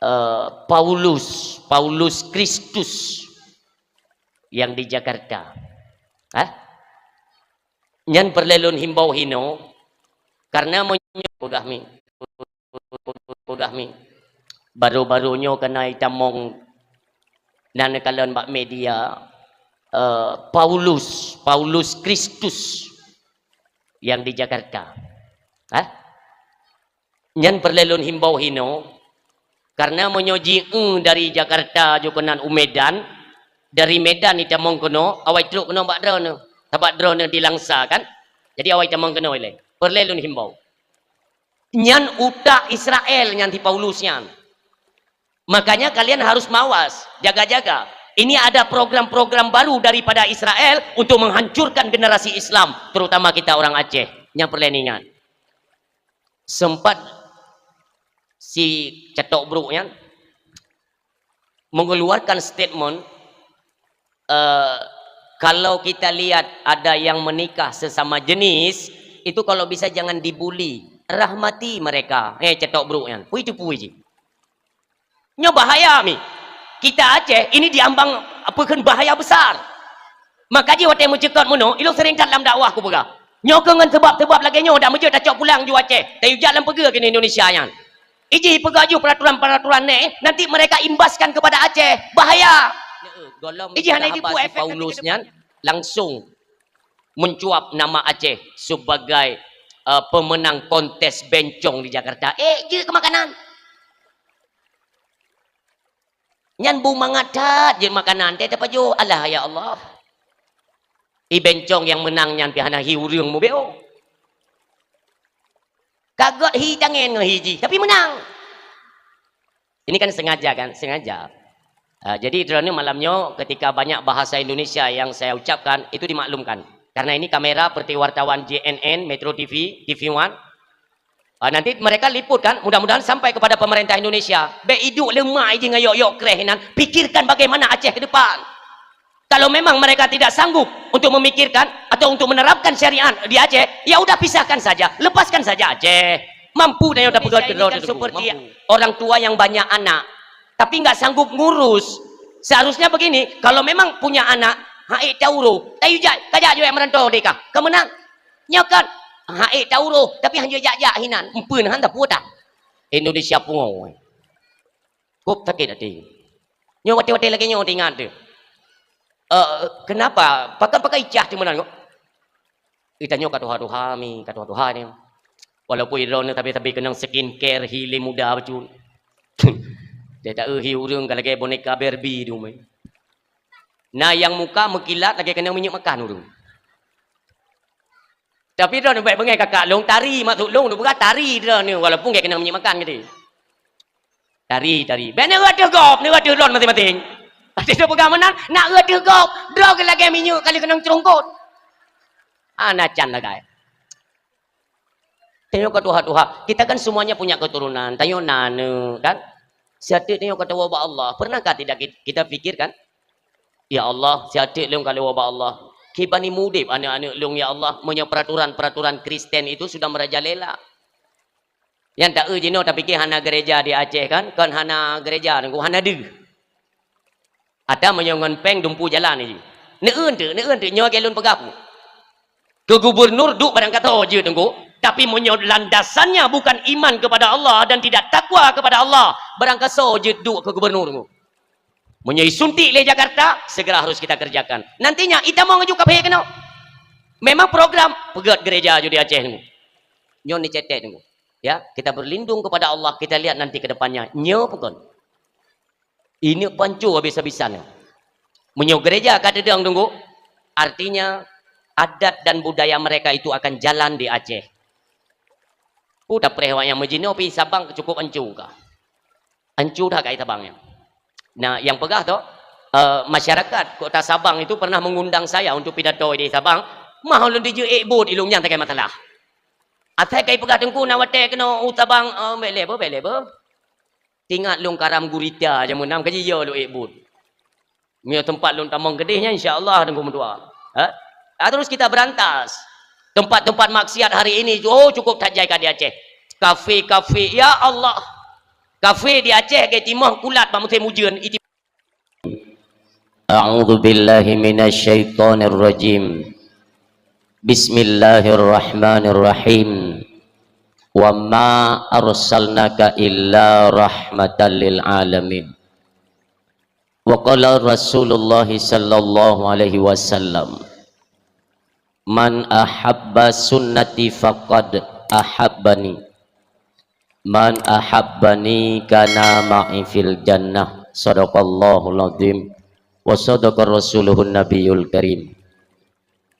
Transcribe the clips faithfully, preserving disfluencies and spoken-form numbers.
eh, Paulus, Paulus Kristus yang di Jakarta. Hah? Nyan peureulée lôn himbau hinoe, karena meunyoe peugah mi, peugah mi, baru-baru nyoe keuhai tamong na neukalon bak media, eh, Paulus, Paulus Kristus yang di Jakarta. Hah? Nyan peureulée lôn himbau hinoe, karena meunyoe ji-eu dari Jakarta jok keunan u Medan, dari Medan itamong keunoe, awai trok keunoe bak droeneuh. Sabab droeneuh di Langsa kan? Jadi awai tamong keunoe ilée. Peureulée lôn himbau. Nyan utak Israel nyan si Paulus nyan. Makanya kalian harus mawas, jaga-jaga. Ini ada program-program baru daripada Israel untuk menghancurkan generasi Islam, terutama kita orang Aceh. Nyan peureulée ingat. Sempat si Cetok Bruk nyan mengeluarkan statement, eh, kalau kita lihat ada yang menikah sesama jenis, itu kalau bisa jangan dibuli, rahmati mereka. Eh, Cetok Bruk nyan. Pui tu pui ji. Nyoe bahaya mi. Kita Aceh ini diambang apa kan bahaya besar. Maka ji watée meucukot meunoe, ilong sering that lam dakwah kupeugah. Nyoe keu ngon sebab-sebab lagée nyoe dak meujeuet tacok pulang ju Aceh. Tayue jak lam peugah keunoe Indonesia nyan. Iji peugah ju peraturan-peraturan neh, nanti mereka imbaskan kepada Aceh. Bahaya. Iji hana dibuat efek Paulus nyan langsung mencuap nama Aceh sebagai, eh, pemenang kontes bencong di Jakarta. Eh, je ke makanan. Nyan bu mangat that jeuet makanan teh tapajoh. Alah ya Allah. I bencong nyang meunang nyan pi hana hi ureuëng mubeo. Kagot hi tangen ngon hi jih, tapi meunang. Ini kan sengaja kan, sengaja. Ah, jadi droeneuh malam nyoe ketika banyak bahasa Indonesia yang saya ucapkan itu dimaklumkan. Karena ini kamera seperti wartawan J N N, Metro T V, T V One. Ah, nanti mereka liput kan, mudah-mudahan sampai kepada pemerintah Indonesia. Bèk iduek leumah iji ngon yok-yok kreh inan, pikirkan bagaimana Aceh ke depan. Kalau memang mereka tidak sanggup untuk memikirkan atau untuk menerapkan syariat di Aceh, ya udah pisahkan saja, lepaskan saja Aceh. Mampu dan yang dapat seperti orang tua yang banyak anak, tapi nggak sanggup ngurus. Seharusnya begini, kalau memang punya anak, hai tauro, tayu jak, kajak juga merantau deka. Kemenang, Nyoe kan, hai tauro, tapi hanya jak-jak hinan, empeun han taputa. Indonesia pungo. Kop sakit hati. Nyoe watée-watée lagée nyoe teuingat teuh. Eh, kenapa? Pakon pakai icah teuh meunan kok? Ita nyoe ka tuha-tuha mi, ka tuha-tuha ni. Walaupun idroe ni tapi-tapi keunong skincare, hi lé muda bacut. Dia tak hi ureuëng ka lagée boneka Barbie tu meh. Na nyang muka meukilat lagée keunong minyeuk makan ureuëng. Tapi droeneuh bèk beungéh kakak lôn, tari maksud lôn, lôn peugah tari droeneuh, walaupun gét keunong minyeuk makan geude. Tari, tari. Bèk neueu ateueh gob, neueu ateueh lôn maséng-maséng. Até lôn peugah meunan, nak eu ateueh gob, droe geuh lagèe minyeuk ka lheueh keunong ceurongkot. Hana can lagèe. Tanyoe ka tuha-tuha. Kita kan semuanya punya keturunan. Tanyoe na aneuk, kan? Siat teuk tanyoe ka tuwoe bak Allah. Pernahkah tidak ki-, kita pikirkan? Ya Allah, siat teuk lôn ka lôn woe bak Allah. Kiban ni mudép aneuk-aneuk lôn, ya Allah, meunyoe peraturan-peraturan Kristen itu sudah merajalela. Nyang taeu jinoe tapike hana gereja di Aceh kan? Kon hana gereja, Teungku, hana deuh. Ata meunyoe ngon péng dumpu jalan jih. Neueu teuk, neueu teuk, nyoe lagèe lôn peugah peue. Keu gubernur duek barangkasoe jeuet, Teungku, tapi meunyoe landasannya bukan iman kepada Allah dan tidak takwa kepada Allah, barangkasoe jeuet duek keu gubernur, Teungku. Meunyoe isuntik lé Jakarta, segera harus kita kerjakan. Nantinya, itamong aju kafé keunoe. Memang program peugét gereja aju di Aceh ni. Nyoe ni cetek ni. Ya, kita berlindung kepada Allah, kita lihat nanti ke depannya. Nyoe pukon. Ini pancu habis-habisan. Meunyoe gereja ka teudong tunggu, artinya adat dan budaya mereka itu akan jalan di Aceh. Udah preh awak nyang meujinoe pi Sabang cukup ancu ka. Ancu that kai Sabang nyan. Nah, nyang peugah tu, eh, masyarakat Kota Sabang itu pernah mengundang saya untuk pidato di Sabang. Mah ulôn dijeuet ék buet ilôn nyan sagai masalah. Asai kai peugah Teungku na watèe keunoe u Sabang, eh, bèk lé beuh, bèk lé beuh. Tingat lôn karam gurita jameun nam ka jiyue lôn ék buet. Meunyoe teumpat lôn tamong keudeh nyan, insya Allah Teungku meudoa. Ha? Ah, terus kita berantas. Tempat-tempat maksiat hari ini, oh, cukup that jai ka di Aceh. Kafe-kafe, ya Allah. Kafé di Aceh geutimang kulat bak musém ujeuen, iti- A'udzubillahi minasyaitonirrajim. Bismillahirrahmanirrahim. Wa ma arsalnaka illa rahmatan lil alamin. Wa qala Rasulullah sallallahu alaihi wasallam, "Man ahabba sunnati faqad ahabbani. Man ahabbani kana ma'i fil jannah." Sadaqallahul azim wa sadaqa rasuluhun nabiyul karim.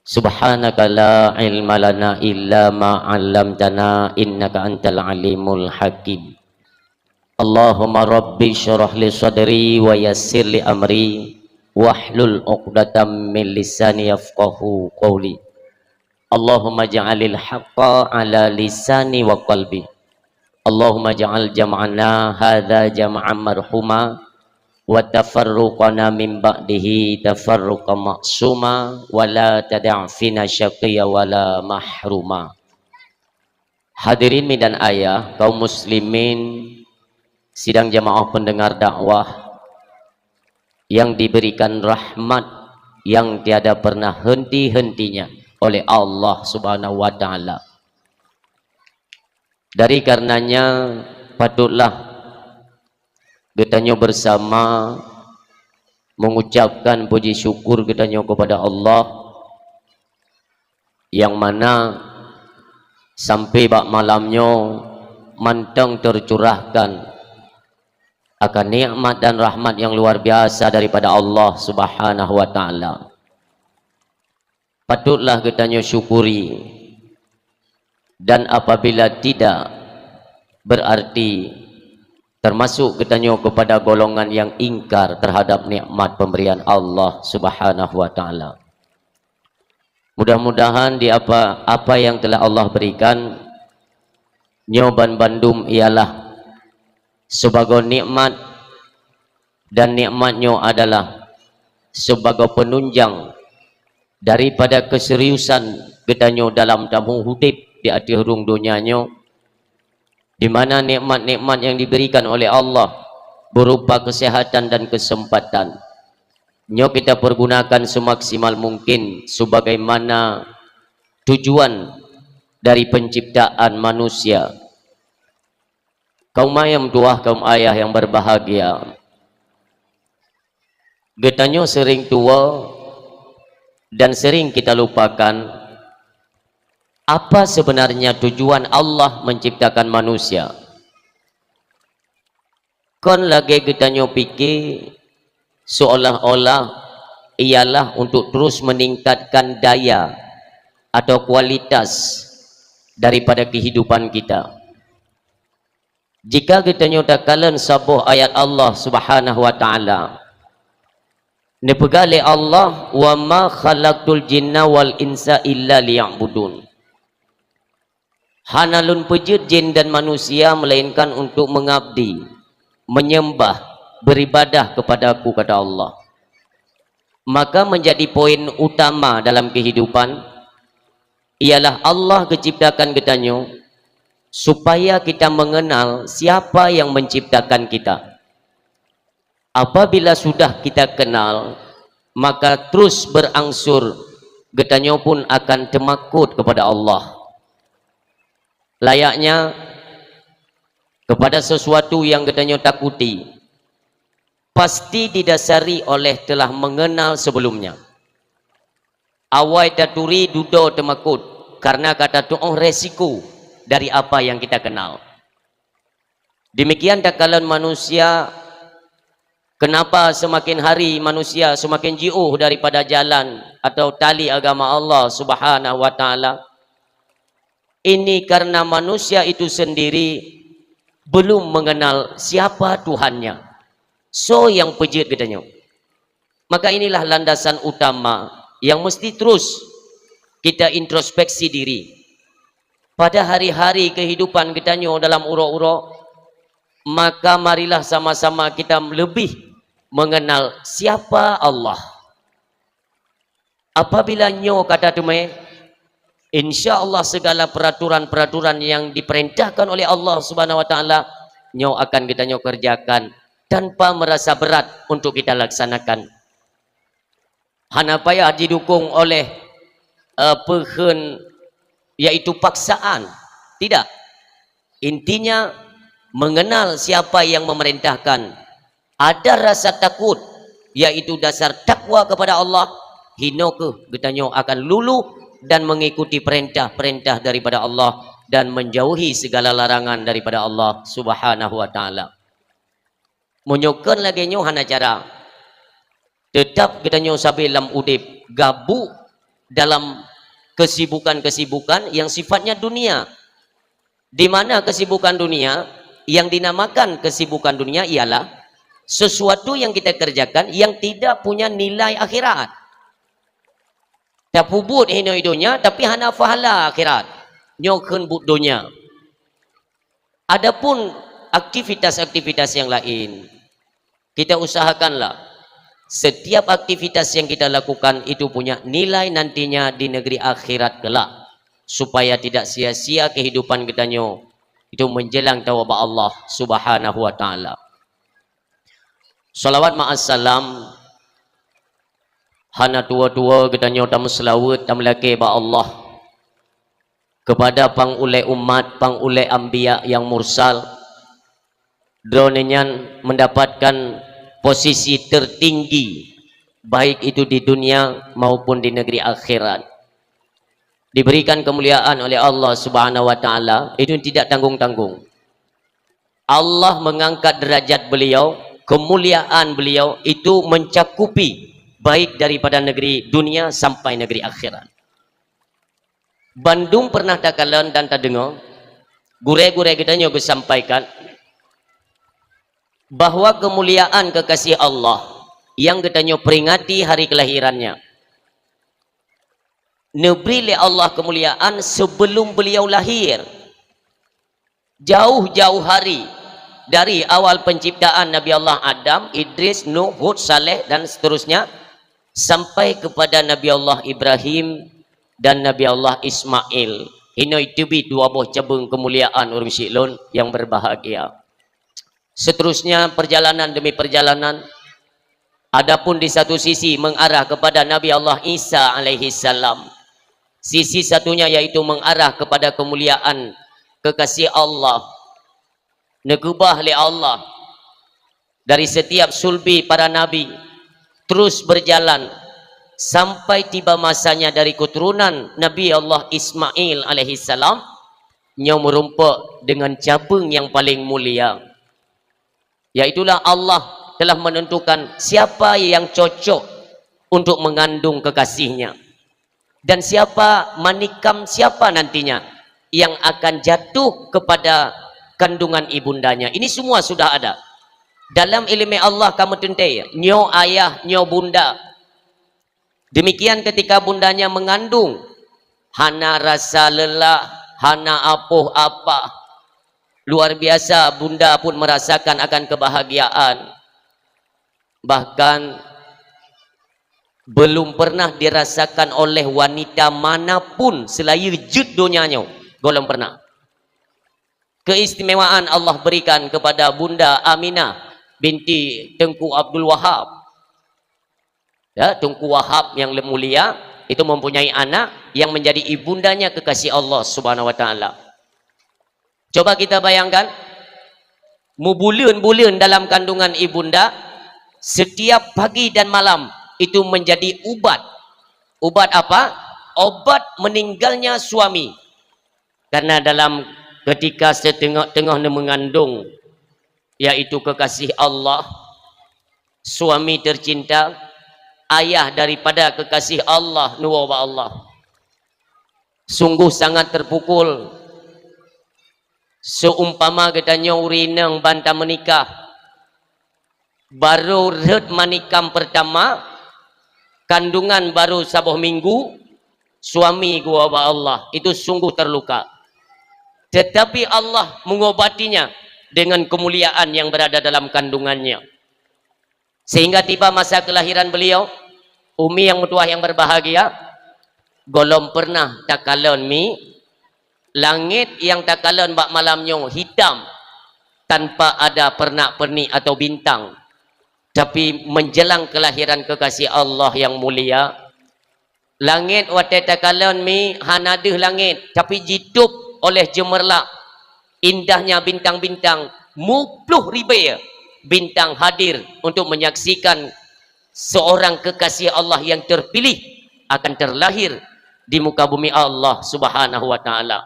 Subhanaka la ilma lana illa ma 'allamtana innaka antal alimul hakim. Allahumma rabbi syrah li sadri wa yassir li amri wahlul 'uqdatam min lisani yafqahu qawli. Allahumma ja'alil haqqa ala lisani wa qalbi. Allahumma ja'al jam'ana hadza jam'an marhuma wa tafarruqana min ba'dihi tafarruqan ma'suma wa la tada'fina syaqiyya wa la mahruma. Hadirin mi dan ayah, kaum muslimin, sidang jamaah pendengar dakwah yang diberikan rahmat yang tiada pernah henti-hentinya oleh Allah Subhanahu wa Ta'ala. Dari karenanya, patutlah geutanyoe bersama mengucapkan puji syukur geutanyoe kepada Allah, yang mana sampai bak malam nyoe mantong tercurahkan akan nikmat dan rahmat yang luar biasa daripada Allah Subhanahu wa Ta'ala. Patutlah geutanyoe syukuri, dan apabila tidak, berarti termasuk geutanyoe kepada golongan yang ingkar terhadap nikmat pemberian Allah Subhanahu wa Ta'ala. Mudah-mudahan di apa, apa yang telah Allah berikan, nyoe ban bandum ialah sebagai nikmat, dan nikmat nyoe adalah sebagai penunjang daripada keseriusan geutanyoe dalam tamu udeb di ateueh rhueng donya nyoe, di mana nikmat-nikmat yang diberikan oleh Allah berupa kesehatan dan kesempatan, nyoe kita pergunakan semaksimal mungkin sebagaimana tujuan dari penciptaan manusia. Kaum ayah tuah, kaum ayah yang berbahagia, geutanyoe sering tuwoe dan sering kita lupakan apa sebenarnya tujuan Allah menciptakan manusia. Kon lagée geutanyoe pike seolah-olah ialah untuk terus meningkatkan daya atau kualitas daripada kehidupan kita. Jika geutanyoe takalon saboh ayat Allah Subhanahu wa Ta'ala, neupeugah lé Allah, "Wa ma khalaqtul jinna wal insa illa liya'budun." Hana Lôn peujeuet jin dan manusia melainkan untuk mengabdi, menyembah, beribadah kepada-Ku, kata Allah. Maka menjadi poin utama dalam kehidupan ialah Allah geuciptakan geutanyoe supaya kita mengenal siapa yang menciptakan kita. Apabila sudah kita kenal, maka terus berangsur geutanyoe pun akan teumakot kepada Allah. Layaknya kepada sesuatu yang geutanyoe takuti, pasti didasari oleh telah mengenal sebelumnya. Awai taturi dudoe teumakot, karena ka tatuoh resiko dari apa yang kita kenal. Demikian takalon manusia, kenapa semakin hari manusia semakin jiôh daripada jalan atau tali agama Allah Subhanahu wa Ta'ala? Ini karena manusia itu sendiri belum mengenal siapa Tuhannya. Soe nyang peujeuet geutanyoe? Maka inilah landasan utama yang mesti terus kita introspeksi diri. Pada hari-hari kehidupan geutanyoe dalam uroe-uroe, maka marilah sama-sama kita lebih mengenal siapa Allah. Apabila nyoe ka tateumé, insya Allah segala peraturan-peraturan yang diperintahkan oleh Allah Subhanahu wa Ta'ala nyoe akan geutanyoe kerjakan tanpa merasa berat untuk kita laksanakan. Hana payah didukung oleh, eh, peukheun, yaitu paksaan. Tidak. Intinya, mengenal siapa yang memerintahkan. Ada rasa takut, yaitu dasar takwa kepada Allah. Hino kheueh geutanyoe akan luluh dan mengikuti perintah-perintah daripada Allah dan menjauhi segala larangan daripada Allah Subhanahu wa Ta'ala. Meunyoe kon lagée nyoe hana cara. Teutap geutanyoe sabe lam udeb gabuk dalam kesibukan-kesibukan yang sifatnya dunia. Di mana kesibukan dunia? Yang dinamakan kesibukan dunia ialah sesuatu yang kita kerjakan yang tidak punya nilai akhirat. Tapeubuet hinoe donya, tapi hana pahala akhirat. Nyoe kheun buet donya. Adapun aktivitas-aktivitas yang lain, kita usahakanlah setiap aktivitas yang kita lakukan itu punya nilai nantinya di negeri akhirat kelak, supaya tidak sia-sia kehidupan geutanyoe itu menjelang tawoe bak Allah Subhanahu wa Ta'ala. Salawat ma'as salam, hana tuwo-tuwo geutanyoe tameuseulaweuet, tameulakée bak Allah, kepada pang ulée umat, pang ulée anbiya nyang mursal. Droeneuh nyan mendapatkan posisi tertinggi, baik itu di dunia maupun di negeri akhirat. Diberikan kemuliaan oleh Allah Subhanahu wa Ta'ala, itu tidak tanggung-tanggung. Allah mengangkat derajat beliau, kemuliaan beliau itu mencakupi baik daripada negeri dunia sampai negeri akhirat. Bandum pernah takalon dan tadeungoe, gurée-gurée geutanyoe geusampaikan bahwa kemuliaan kekasih Allah yang geutanyoe peringati hari kelahirannya, neubri lé Allah kemuliaan sebelum beliau lahir. Jauh-jauh hari, dari awal penciptaan Nabi Allah Adam, Idris, Nuh, Hud, Saleh, dan seterusnya, sampai kepada Nabi Allah Ibrahim dan Nabi Allah Ismail. Hinoe teubiet dua boh cabeueng kemuliaan ureuëng syik lôn yang berbahagia. Seterusnya, perjalanan demi perjalanan. Adapun di satu sisi mengarah kepada Nabi Allah Isa alaihi salam. Sisi satunya yaitu mengarah kepada kemuliaan kekasih Allah. Neukeubah lé Allah dari setiap sulbi para nabi, terus berjalan sampai tiba masanya dari keturunan Nabi Allah Ismail alaihi salam, nyoe meurumpok dengan cabeueng yang paling mulia. Yaitulah Allah telah menentukan siapa yang cocok untuk mengandung kekasihnya. Dan siapa manikam, siapa nantinya yang akan jatuh kepada kandungan ibundanya. Ini semua sudah ada. Dalam ileumé Allah ka meuteuntée, nyoe ayah, nyoe bunda. Demikian ketika bundanya mengandung, hana rasa lelah, hana apoh apah. Luar biasa, bunda pun merasakan akan kebahagiaan. Bahkan belum pernah dirasakan oleh wanita manapun selain jeuet donya nyoe. Golom pernah. Keistimewaan Allah berikan kepada Bunda Aminah binti Tengku Abdul Wahab. Ya, Tengku Wahab yang mulia itu mempunyai anak yang menjadi ibundanya kekasih Allah Subhanahu wa Ta'ala. Coba kita bayangkan, mubuleuen-buleuen dalam kandungan ibunda, setiap pagi dan malam itu menjadi ubat. Ubat apa? Obat meninggalnya suami. Karena dalam ketika seteungoh-teungoh mengandung, yaitu kekasih Allah, suami tercinta, ayah daripada kekasih Allah, neuwoe bak Allah. Sungguh sangat terpukul. Seumpama geutanyoe ureuëng inong ban tameunikah, barô rhot manikam pertama, kandungan barô saboh minggu, suami geuwoe bak Allah, itu sungguh terluka. Tetapi Allah mengobatinya dengan kemuliaan yang berada dalam kandungannya. Sehingga tiba masa kelahiran beliau, umi yang meutuwah yang berbahagia, golom pernah takalon mi, langét nyang takalon bak malam nyoe hitam. tanpa ada pernak-pernik atau bintang. Tapi menjelang kelahiran kekasih Allah yang mulia, langét watée takalon mi hana deuh langét, tapi jitôb oleh jeumeurlak indahnya bintang-bintang, muploh ribée bintang hadir untuk menyaksikan seorang kekasih Allah yang terpilih akan terlahir di muka bumi Allah Subhanahu wa Ta'ala.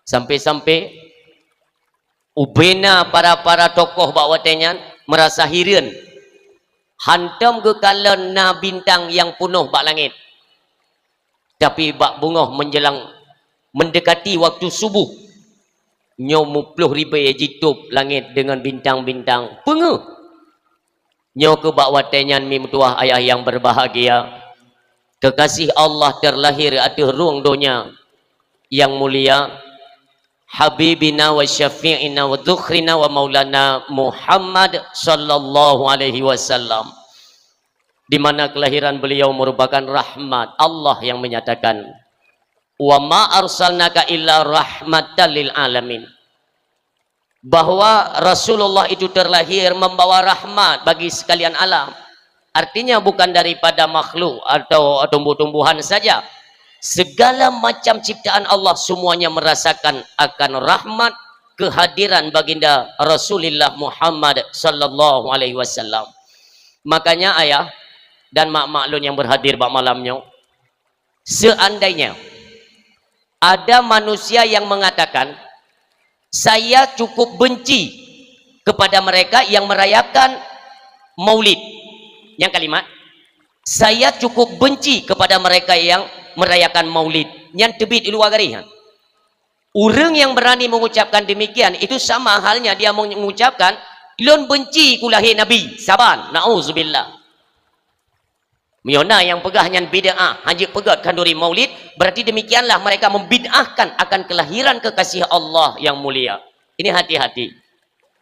Sampai-sampai ubena para-para tokoh bak watée nyan meurasa hireuen, hántom geukalon na bintang nyang peunoh bak langét. Tapi bak beungoh menjelang mendekati waktu subuh, nyoe muploh ribée jitôb langét deungon bintang-bintang. Peungeuh! Nyoe keuh bak watée nyan, mi meutuwah ayah yang berbahagia, kekasih Allah terlahir ateueh rueng donya yang mulia, Habibina wa Syafi'ina wa Dzukhrina wa Maulana Muhammad sallallahu alaihi wasallam, di mana kelahiran beliau merupakan rahmat. Allah yang menyatakan, "Wa ma arsalnaka illa rahmatan lil alamin." Bahwa Rasulullah itu terlahir membawa rahmat bagi sekalian alam. Artinya bukan daripada makhluk atau tumbuh-tumbuhan saja. Segala macam ciptaan Allah semuanya merasakan akan rahmat kehadiran baginda Rasulullah Muhammad sallallahu alaihi wasallam. Makanya ayah dan mak-mak lôn yang berhadir bak malam nyoe, seandainya ada manusia yang mengatakan, "Saya cukup benci kepada mereka yang merayakan Maulid." Nyang kalimat, "Saya cukup benci kepada mereka yang merayakan Maulid." Nyan teubiet i luwa garéh nyan. Ureuëng yang berani mengucapkan demikian, itu sama halnya dia mengucapkan, "Lôn benci ku lahé Nabi saban." Nauzubillah. Meunyoe na nyang peugah nyan bid'ah, hanjeuet peugét khanduri Maulid, berarti demikianlah mereka membid'ahkan akan kelahiran kekasih Allah yang mulia. Ini hati-hati.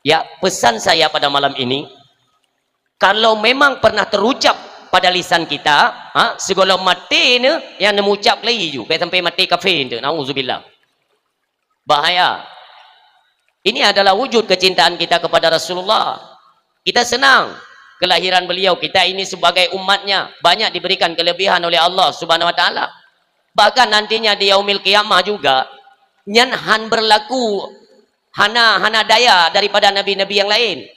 Ya, pesan saya pada malam ini, kalau memang pernah terucap pada lisan kita, ha, sigohlom maté ni nyang neucap lagi ju, bèk sampai maté kafé tu, nauzubillah. Bahaya. Ini adalah wujud kecintaan kita kepada Rasulullah. Kita senang kelahiran beliau. Kita ini sebagai umatnya banyak diberikan kelebihan oleh Allah Subhanahu wa Taala. Bahkan nantinya di yaumil qiyamah juga, nyan han berlaku, hana, hana daya daripada nabi-nabi yang lain.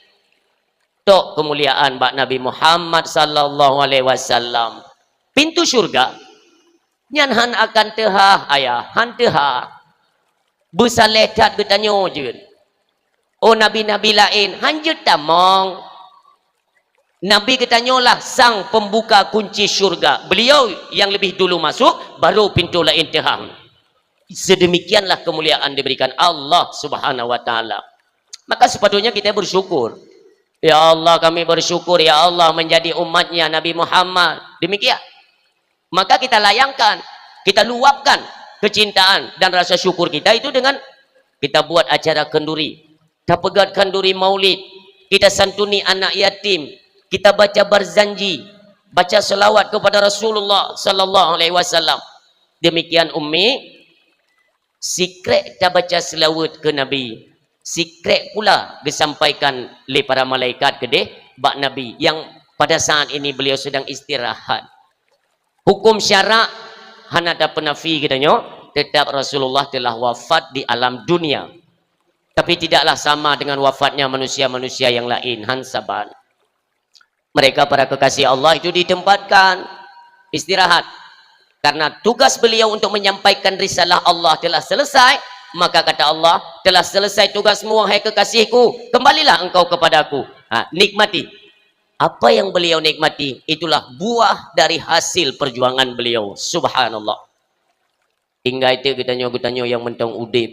Tok kemuliaan bak Nabi Muhammad sallallahu alaihi wasallam. Pintu syurga nyan han akan teuhah, ayah, han teuhah. Beusaléh that geutanyoe jeuet. Oh, nabi-nabi laén han jeuet tamong. Nabi geutanyoe lah sang pembuka kunci syurga. Beliau yang lebih dulu masuk, baru pintu laén teuhah. Sedemikianlah kemuliaan diberikan Allah Subhanahu wa Taala. Maka sepatutnya kita bersyukur. Ya Allah, kami bersyukur, ya Allah, menjadi umatnya Nabi Muhammad. Demikian. Maka kita layangkan, kita luapkan kecintaan dan rasa syukur kita itu dengan kita buat acara kenduri, kita peugét khanduri maulid, kita santuni anak yatim, kita baca barzanji, baca selawat kepada Rasulullah sallallahu alaihi wasallam. Demikian Ummi, sikrék tabaca seulaweuet keu Nabi, sikrék pula geusampaikan lé para malaikat keudeh bak Nabi nyang pada saat ini beliau sedang istirahat. Hukum syarak hana tapeunafi geutanyoe, tetap Rasulullah telah wafat di alam dunia. Tapi tidaklah sama dengan wafatnya manusia-manusia yang lain, han saban. Mereka para kekasih Allah itu ditempatkan istirahat. Karena tugas beliau untuk menyampaikan risalah Allah telah selesai, maka kata Allah, "Telah selesai tugasmu, wahai kekasihku, kembalilah engkau kepadaku." Ha, nikmati. Apa yang beliau nikmati, itulah buah dari hasil perjuangan beliau. Subhanallah. Tinggai teuk geutanyoe-geutanyoe nyang mantong udeb.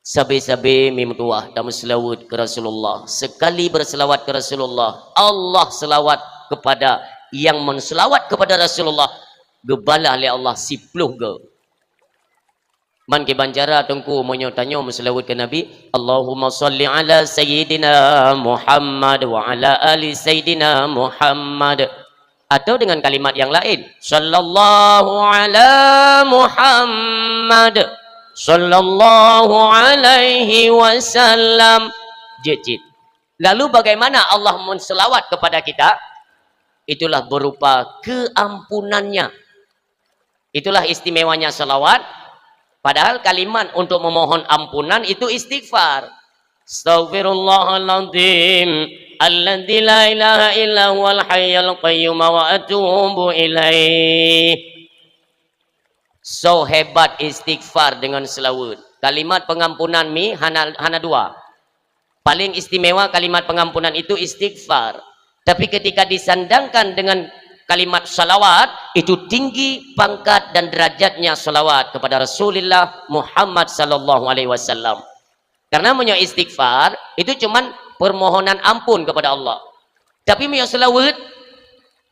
Sabe-sabe mi meutuwah tameuseulaweuet keu Rasulullah. Sekali berselawat keu Rasulullah, Allah selawat kepada nyang meuseulawat kepada Rasulullah, geubalah lé Allah siploh goe. Man kiban cara Teungku meunyoe tanyoe meuseulaweuet keu Nabi, "Allahumma shalli ala Sayyidina Muhammad wa ala ali Sayyidina Muhammad." Atau dengan kalimat yang lain, "Sallallahu ala Muhammad, sallallahu alaihi wasallam." Jeuet cit. Lalu bagaimana Allah menselawat kepada kita? Itulah berupa keampunan-Nya. Itulah istimewanya salawat. Padahal kalimat untuk memohon ampunan itu istighfar. Astaghfirullahaladzim alladzi la ilaha illa huwal hayyul qayyum wa atubu ilaih. So hebat istighfar dengan selawat. Kalimat pengampunan mi hana, hana dua. Paling istimewa kalimat pengampunan itu istighfar. Tapi ketika disandangkan dengan kalimat salawat, itu tinggi pangkat dan derajatnya salawat kepada Rasulullah Muhammad sallallahu alaihi wasallam. Karena meunyoe istighfar, itu cuman permohonan ampun kepada Allah. Tapi meunyoe selawat,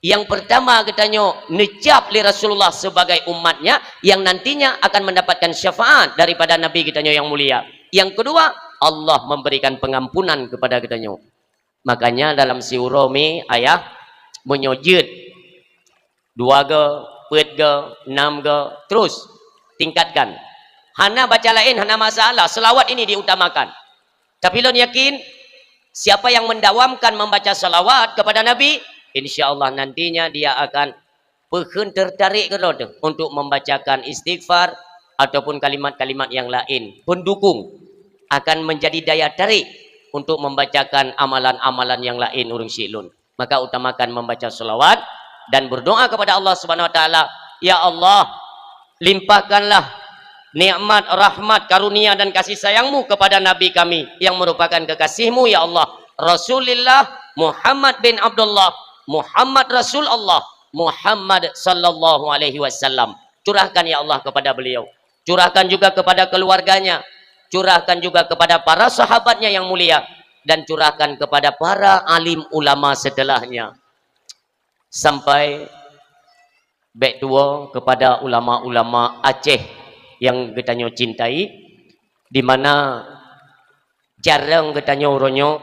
yang pertama geutanyoe neucap lé Rasulullah sebagai umatnya yang nantinya akan mendapatkan syafaat daripada Nabi geutanyoe yang mulia. Yang kedua, Allah memberikan pengampunan kepada geutanyoe. Makanya dalam siuroe mi ayah, meunyoe jeuet dua go, peuet go, enam go, terus tingkatkan. Hana baca laén, hana masalah, selawat ini diutamakan. Tapi lôn yakin, siapa yang mendawamkan membaca salawat kepada Nabi, insya Allah nantinya dia akan peukheun tertarik keudroe teuh untuk membacakan istighfar ataupun kalimat-kalimat yang lain, pendukung, akan menjadi daya tarik untuk membacakan amalan-amalan yang lain ureuëng syiek lôn. Maka utamakan membaca salawat dan berdoa kepada Allah Subhanahu Wa Taala, "Ya Allah, limpahkanlah nikmat, rahmat, karunia dan kasih sayang-Mu kepada Nabi kami yang merupakan kekasih-Mu, ya Allah, Rasulillah Muhammad bin Abdullah, Muhammad Rasul Allah, Muhammad sallallahu alaihi wasallam." Curahkan, ya Allah, kepada beliau. Curahkan juga kepada keluarganya. Curahkan juga kepada para sahabatnya yang mulia. Dan curahkan kepada para alim ulama setelahnya. Sampai bèk tuwoe kepada ulama-ulama Aceh yang geutanyoe cintai, di mana jarang geutanyoe uroe nyoe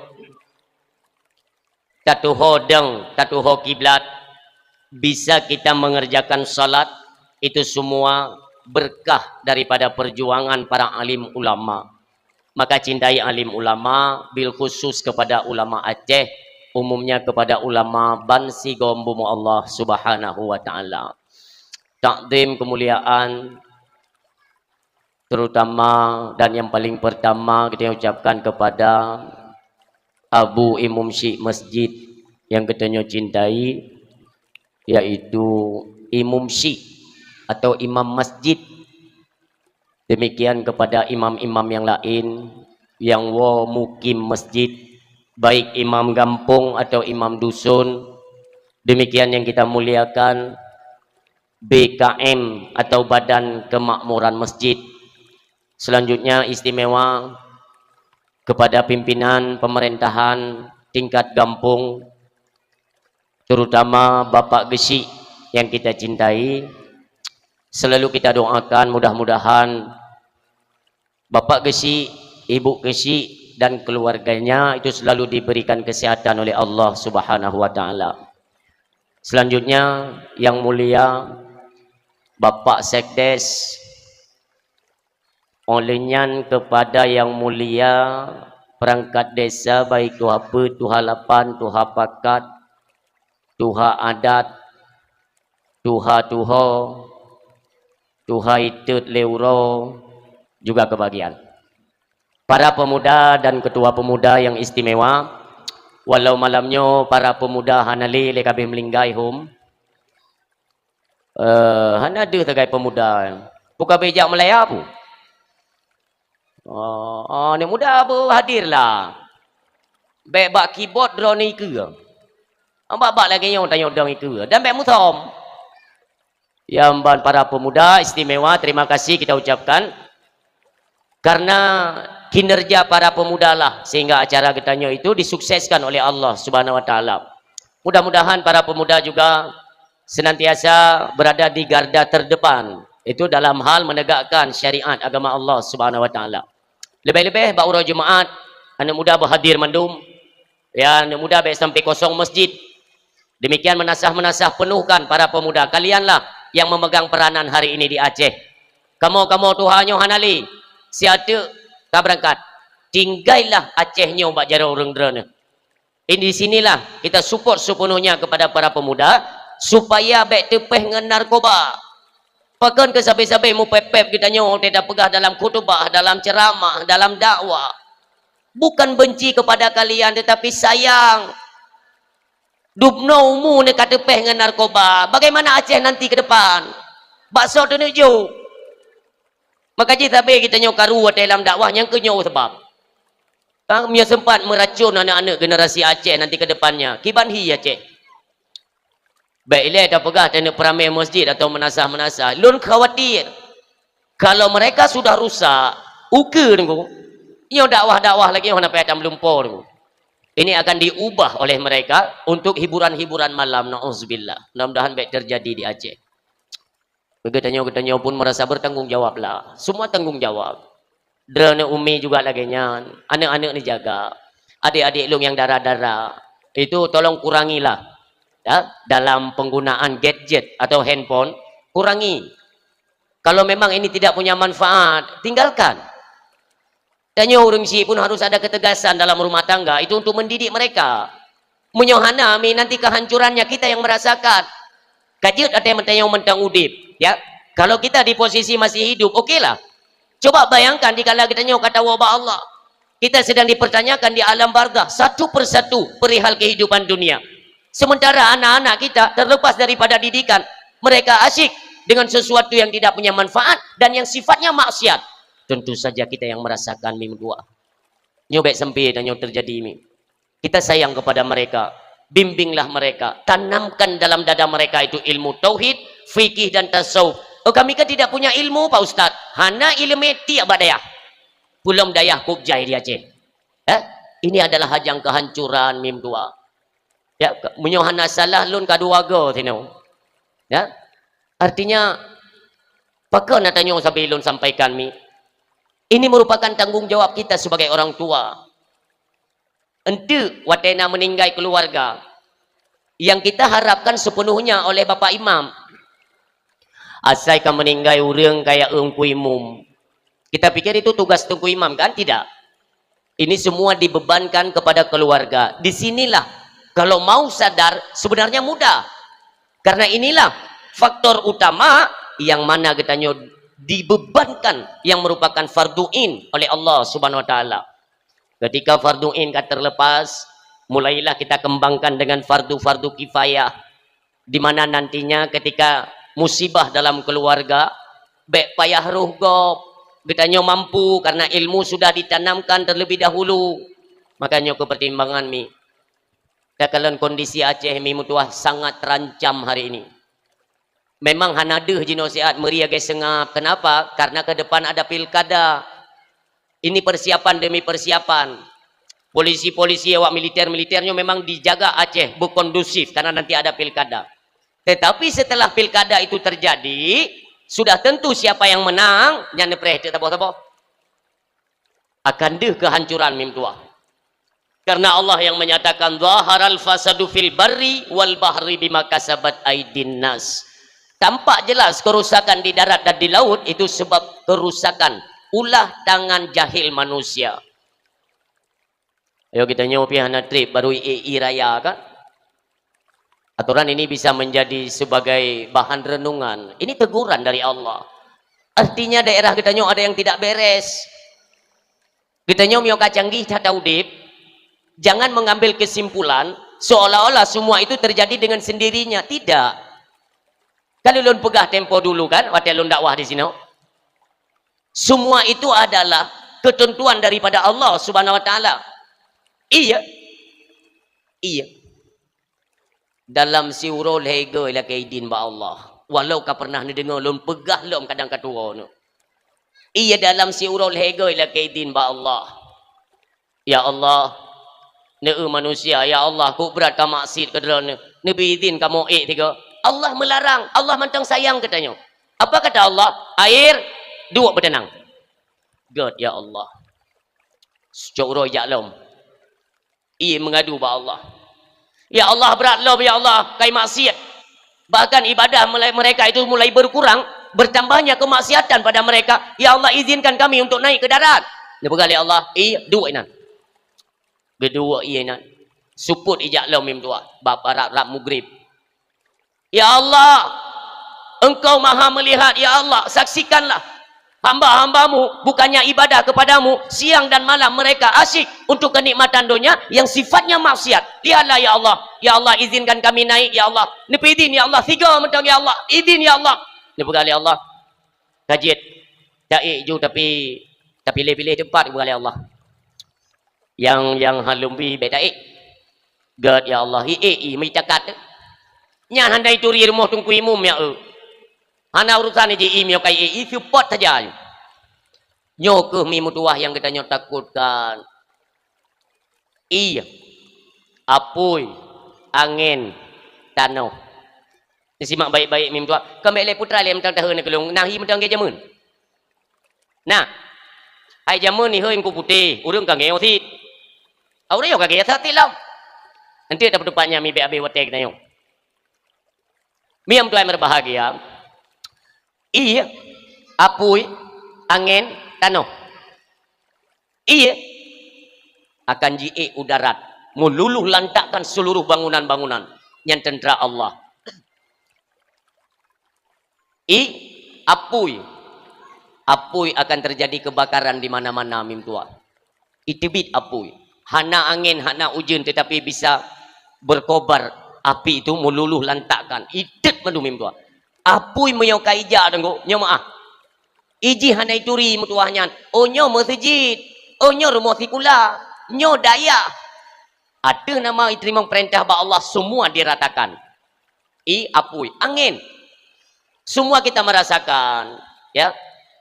tatuho dong, tatuho kiblat, bisa kita mengerjakan salat, itu semua berkah daripada perjuangan para alim ulama. Maka cintai alim ulama, bil khusus kepada ulama Aceh, umumnya kepada ulama bansigom bumoe Allah Subhanahu wa Taala. Takdim kemuliaan terutama dan yang paling pertama kita ucapkan kepada Abu Imum Syiek Masjid yang geutanyoe cintai, yaitu Imum Syiek atau Imam Masjid. Demikian kepada imam-imam yang lain yang woe mukim masjid, baik imam gampông atau imam dusun. Demikian yang kita muliakan B K M atau Badan Kemakmuran Masjid. Selanjutnya istimewa kepada pimpinan pemerintahan tingkat gampông, terutama Bapak Geuchik yang kita cintai. Selalu kita doakan mudah-mudahan Bapak Geuchik, Ibu Geuchik dan keluarganya itu selalu diberikan kesehatan oleh Allah Subhanahu wa Taala. Selanjutnya, yang mulia Bapak Sekdes, oleh nyan kepada yang mulia perangkat desa, baik tuha peuet, tuha lapan, tuha pakat, tuha adat, tuha tuho, tuha itot lé uroe juga kebagian. Para pemuda dan ketua pemuda yang istimewa, walau malam nyoe para pemuda hana lé, lé ka abéh meulinggai hom. Eh, hana deuh sagai pemuda. Buka bejak Malaya pu. Oh, oh, aneuk muda beuhadir lah. Bèk bak keyboard droeneuh ikeue. Bak-bak lagèe nyoe tanyoe dong ikeue. Dan bèk musom. Ya, ban para pemuda istimewa, terima kasih kita ucapkan. Karena kinerja para pemuda lah sehingga acara geutanyoe itu disukseskan oleh Allah Subhanahu wa Taala. Mudah-mudahan para pemuda juga senantiasa berada di garda terdepan, itu dalam hal menegakkan syariat agama Allah Subhanahu wa Taala. Leubeh-leubeh bak uroe Jumaat, aneuk muda beuhadir mandum. Ya, aneuk muda bèk sampai kosong masjid. Demikian meunasah-meunasah penuhkan para pemuda. Kalianlah yang memegang peranan hari ini di Aceh. Kamoe-kamoe tuha nyoe hana lé, siat teuk ka beurangkat. Tinggailah Aceh nyoe bak jaroe ureuëng droeneuh. Di sinilah kita support sepenuhnya kepada para pemuda supaya bék teupéh ngon narkoba. Pakon keu sabe-sabe mupéb-péb geutanyoe teupeugah dalam khutubah, dalam ceramah, dalam dakwah. Bukan benci kepada kalian, tetapi sayang. Dubnoe umu neuka teupéh ngon narkoba. Bagaimana Aceh nanti ke depan? Bakso teuneuju. Maka jih sabe geutanyoe karu watée lam dakwah nyang keunyoe sabab. Ka meunyoe sempat meracun anak-anak generasi Aceh nanti ke depannya. Kiban hi Aceh. Bék ilée tapeugah teuneuk peuramé masjid atau meunasah-meunasah. Lôn khawatir. Kalau mereka sudah rusak, ukeue nunggu. Nyoe dakwah-dakwah lagi nyoe hana payah tameulumpo nunggu. Ini akan diubah oleh mereka untuk hiburan-hiburan malam. Nauzubillah. Mudah-mudahan bék terjadi di Aceh. Geutanyoe-geutanyoe pun merasa bertanggung jawab lah. Semua tanggung jawab. Droeneuh umi juga lagée nyan. Aneuk-aneuk ni jaga. Adik-adik lôn yang dara-dara. Itu tolong kurangilah. Ya, dalam penggunaan gadget atau handphone, kurangi. Kalau memang ini tidak punya manfaat, tinggalkan. Tanyoe ureuëng syiek pun harus ada ketegasan dalam rumah tangga. Itu untuk mendidik mereka. Meunyoe hana, mi nanti kehancurannya kita yang merasakan. Ka jeuet até meutanyoe mantong udeb, ya. Kalau kita di posisi masih hidup, okelah. Coba bayangkan dikala geutanyoe ka tawoe bak Allah. Kita sedang dipertanyakan di alam barzakh satu persatu perihal kehidupan dunia. Sementara anak-anak kita terlepas daripada didikan, mereka asyik dengan sesuatu yang tidak punya manfaat dan yang sifatnya maksiat. Tentu saja kita yang merasakan mi meutuah. Nyoe bék sampai dan nyoe terjadi mi. Kita sayang kepada mereka. Bimbinglah mereka. Tanamkan dalam dada mereka itu ilmu tauhid, fikih dan tasawuf. Oh, kami kan tidak punya ilmu, Pak Ustaz. Hana ilmu tiek bak dayah. Pulom dayah kub jai di Aceh. Ya? Ini adalah hajang kehancuran mi meutuah. Ya, meunyoe hana salah lôn ka dua go sinoe. Ya. Artinya, pakon na tanyoe sabe lôn sampaikan mi. Ini merupakan tanggung jawab kita sebagai orang tua. Enteuk watée na meuninggai keluarga yang kita harapkan sepenuhnya oleh Bapak Imam. Asai ka meuninggai ureuëng kaya Teungku Imum. Kita pikir itu tugas Teungku Imam, kan? Tidak. Ini semua dibebankan kepada keluarga. Di sinilah, kalau mau sadar, sebenarnya mudah. Karena inilah faktor utama yang mana geutanyoe dibebankan yang merupakan fardu ain oleh Allah Subhanahu Wa Taala. Ketika fardu ain ka terlepas, mulailah kita kembangkan dengan fardu-fardu kifayah, di mana nantinya ketika musibah dalam keluarga, bék payah roh gob, geutanyoe mampu karena ilmu sudah ditanamkan terlebih dahulu. Makanya keu pertimbangan mi. Takalon kondisi Aceh mi meutuah sangat terancam hari ini. Memang hana deuh jinoe siat meuria geuseungab. Kenapa? Karena ke depan ada pilkada. Ini persiapan demi persiapan. Polisi-polisi awak militer-militer nyoe memang dijaga Aceh berkondusif karena nanti ada pilkada. Tetapi setelah pilkada itu terjadi, sudah tentu siapa yang menang, nyan neupreh teuk saboh-saboh. Akan deuh kehancuran mi meutuah. Karena Allah yang menyatakan, "Zaharal fasadu fil barri wal bahri bima kasabat aidin nas." Tampak jelas kerusakan di darat dan di laut itu sebab kerusakan ulah tangan jahil manusia. Ayo geutanyoe pih hana treb baru i, i raya kan? Aturan ini bisa menjadi sebagai bahan renungan. Ini teguran dari Allah. Artinya daerah geutanyoe ada yang tidak beres. Geutanyoe meunyoe ka canggih that udeb, jangan mengambil kesimpulan seolah-olah semua itu terjadi dengan sendirinya. Tidak. Kan ulôn peugah tempo dulu kan, watée lôn dakwah di sinoe. Semua itu adalah ketentuan daripada Allah Subhanahu Wa Taala. Iya. Iya. Dalam siuroe lhée goe lakée idin bak Allah. Walau ka pernah neudeungoe lôn peugah lom kadang ka tuwoe nyoe. Iya, dalam siuroe lhée goe lakée idin bak Allah. Ya Allah, neu manusia, ya Allah, kok brat ka maksiet keu droeneuh. Neubi idin kamoe ék tiga. Allah melarang, Allah mantong sayang geutanyoe. Apa kata Allah? Air, duek beuteunang. Gét, ya Allah. Cok uroe jak lom. Ie mengadu bak Allah. Ya Allah, brat lom, ya Allah, kai maksiat. Bahkan ibadah mulai, mereka itu mulai berkurang, bertambahnya kemaksiatan pada mereka. Ya Allah, izinkan kami untuk naik ke darat. Neupeugah lé Allah, "Ie, duek inan." Geuduek ie inan. Supot ijak lom mim tuah, bak rab-rab mugrib. "Ya Allah, Engkau Maha Melihat, ya Allah, saksikanlah hamba-hamba-Mu bukannya ibadah kepada-Mu, siang dan malam mereka asyik untuk kenikmatan dunia yang sifatnya maksiat. Lihatlah, ya Allah, ya Allah, izinkan kami naik, ya Allah. Neupeizin, ya Allah, sigoe mantong, ya Allah, izin, ya Allah." Neupeugah lé Allah, "Ka jeuet, taék ju, tapi tapiléh-piléh teumpat," neupeugah lé Allah. "Nyang, nyang haleumbi bèk taék." "Gèt, ya Allah, iék ie meucakat." Nyan hana ituri rumoh Teungku Imum, ya, eu. Hana urusan iji ie meunyoe ka iék ie, seupôt saja. Nyoe kheueh mim tuah nyang geutanyoe takotkan. Ie, apui, angén, tanoh. Simak baik-baik mim tuah. Kon bèk lé putra lé mantong taheun keu lôn, nah ie mantong geujameun. Nah, hai jameun ihôi Teungku Putéh, ureueng ka ngieng cit. Ureueng ka ngieng cit lom. Enteuk tapeutupat nyan mibèk abéh watèe geutanyoe. Mim tuan berbahagia, ie, apui, angén, tanoh. Ie akan jiék u darat, meululuh lantakkan seluruh bangunan-bangunan. Nyan teuntara Allah. Ie, apui. Apui akan terjadi kebakaran di mana-mana mim tuah. Iteubiet apui. Hana angén, hana ujeuen, tetapi bisa berkobar api itu, meululuh lantakkan. Itet mandum mim tuah. Apui meunyoe ka ijak, Teungku, nyoe meu'ah. Iji hana ituri meutuah nyan. Oh, nyoe meuseujid. Oh, nyoe rumoh sikula. Nyoe dayah. Ateueh nama iteurimong peurintah bak Allah, semua diratakan. Ie, apui, angén. Semua kita merasakan, ya.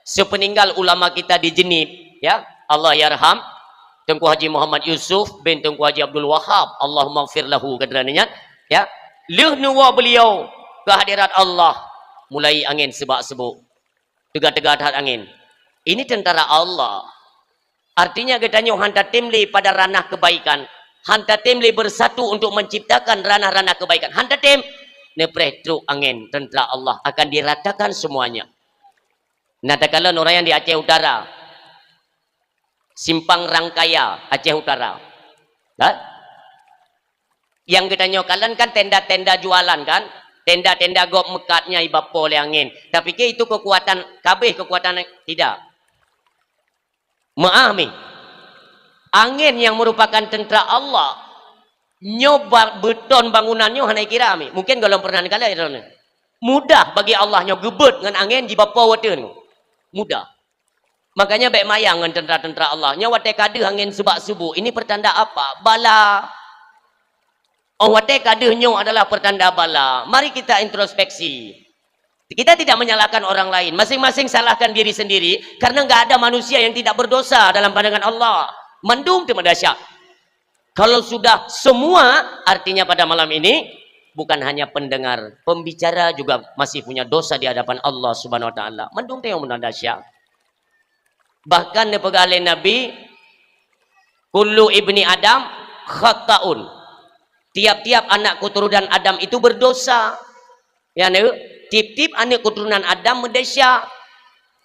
Sepeninggal ulama kita di Jeunieb, ya, Allahyarham, Teungku Haji Muhammad Yusuf bin Teungku Haji Abdul Wahab, Allahummaghfir lahu, kata nyan, ya. Lheueh neuwoe beliau ke hadirat Allah, mulai angén seubak-seubok. Teuga-teuga that angén. Ini tentara Allah. Artinya geutanyoe han tatem lé pada ranah kebaikan, han tatem lé bersatu untuk menciptakan ranah-ranah kebaikan. Han tatem, neupreh trok angén, tentara Allah akan diratakan semuanya. Nah, takalon ureueng nyang di Aceh Utara, Simpang Rangkaya, Aceh Utara. Dah? Nyang geutanyoe kalon kan tenda-tenda jualan kan? Tenda-tenda gob meukat nyan ibapo lé angén. Tapike itu kekuatan, kabeh kekuatan, tidak. Meu'ah mi. Angén nyang merupakan tentara Allah. Nyoe ba-, beuton bangunan nyoe hana ikira mi. Mungkin gohlom pernah neukalon droeneuh. Mudah bagi Allah nyoe geubeuet ngon angén jibapo watèe nyoe. Mudah. Makanya bèk mayang ngon tentara-tentara Allah. Nyoe watèe ka deuh angén seubak-seubok. Ini pertanda apa? Bala. Oh, watèe ka deuh nyoe adalah pertanda bala. Mari kita introspeksi. Kita tidak menyalahkan orang lain. Masing-masing salahkan diri sendiri karena nggak ada manusia yang tidak berdosa dalam pandangan Allah. Mandum teuma dahsyat. Kalau sudah semua, artinya pada malam ini bukan hanya pendengar, pembicara juga masih punya dosa di hadapan Allah Subhanahu wa Taala. Mandum teuh nyang meunan dahsyat. Bahkan neupeugah lé Nabi, "Kullu ibni Adam khatta'un." Tiap-tiap anak keturunan Adam itu berdosa. Ya, neu, tiep-tiep aneuk keturunan Adam meudesya.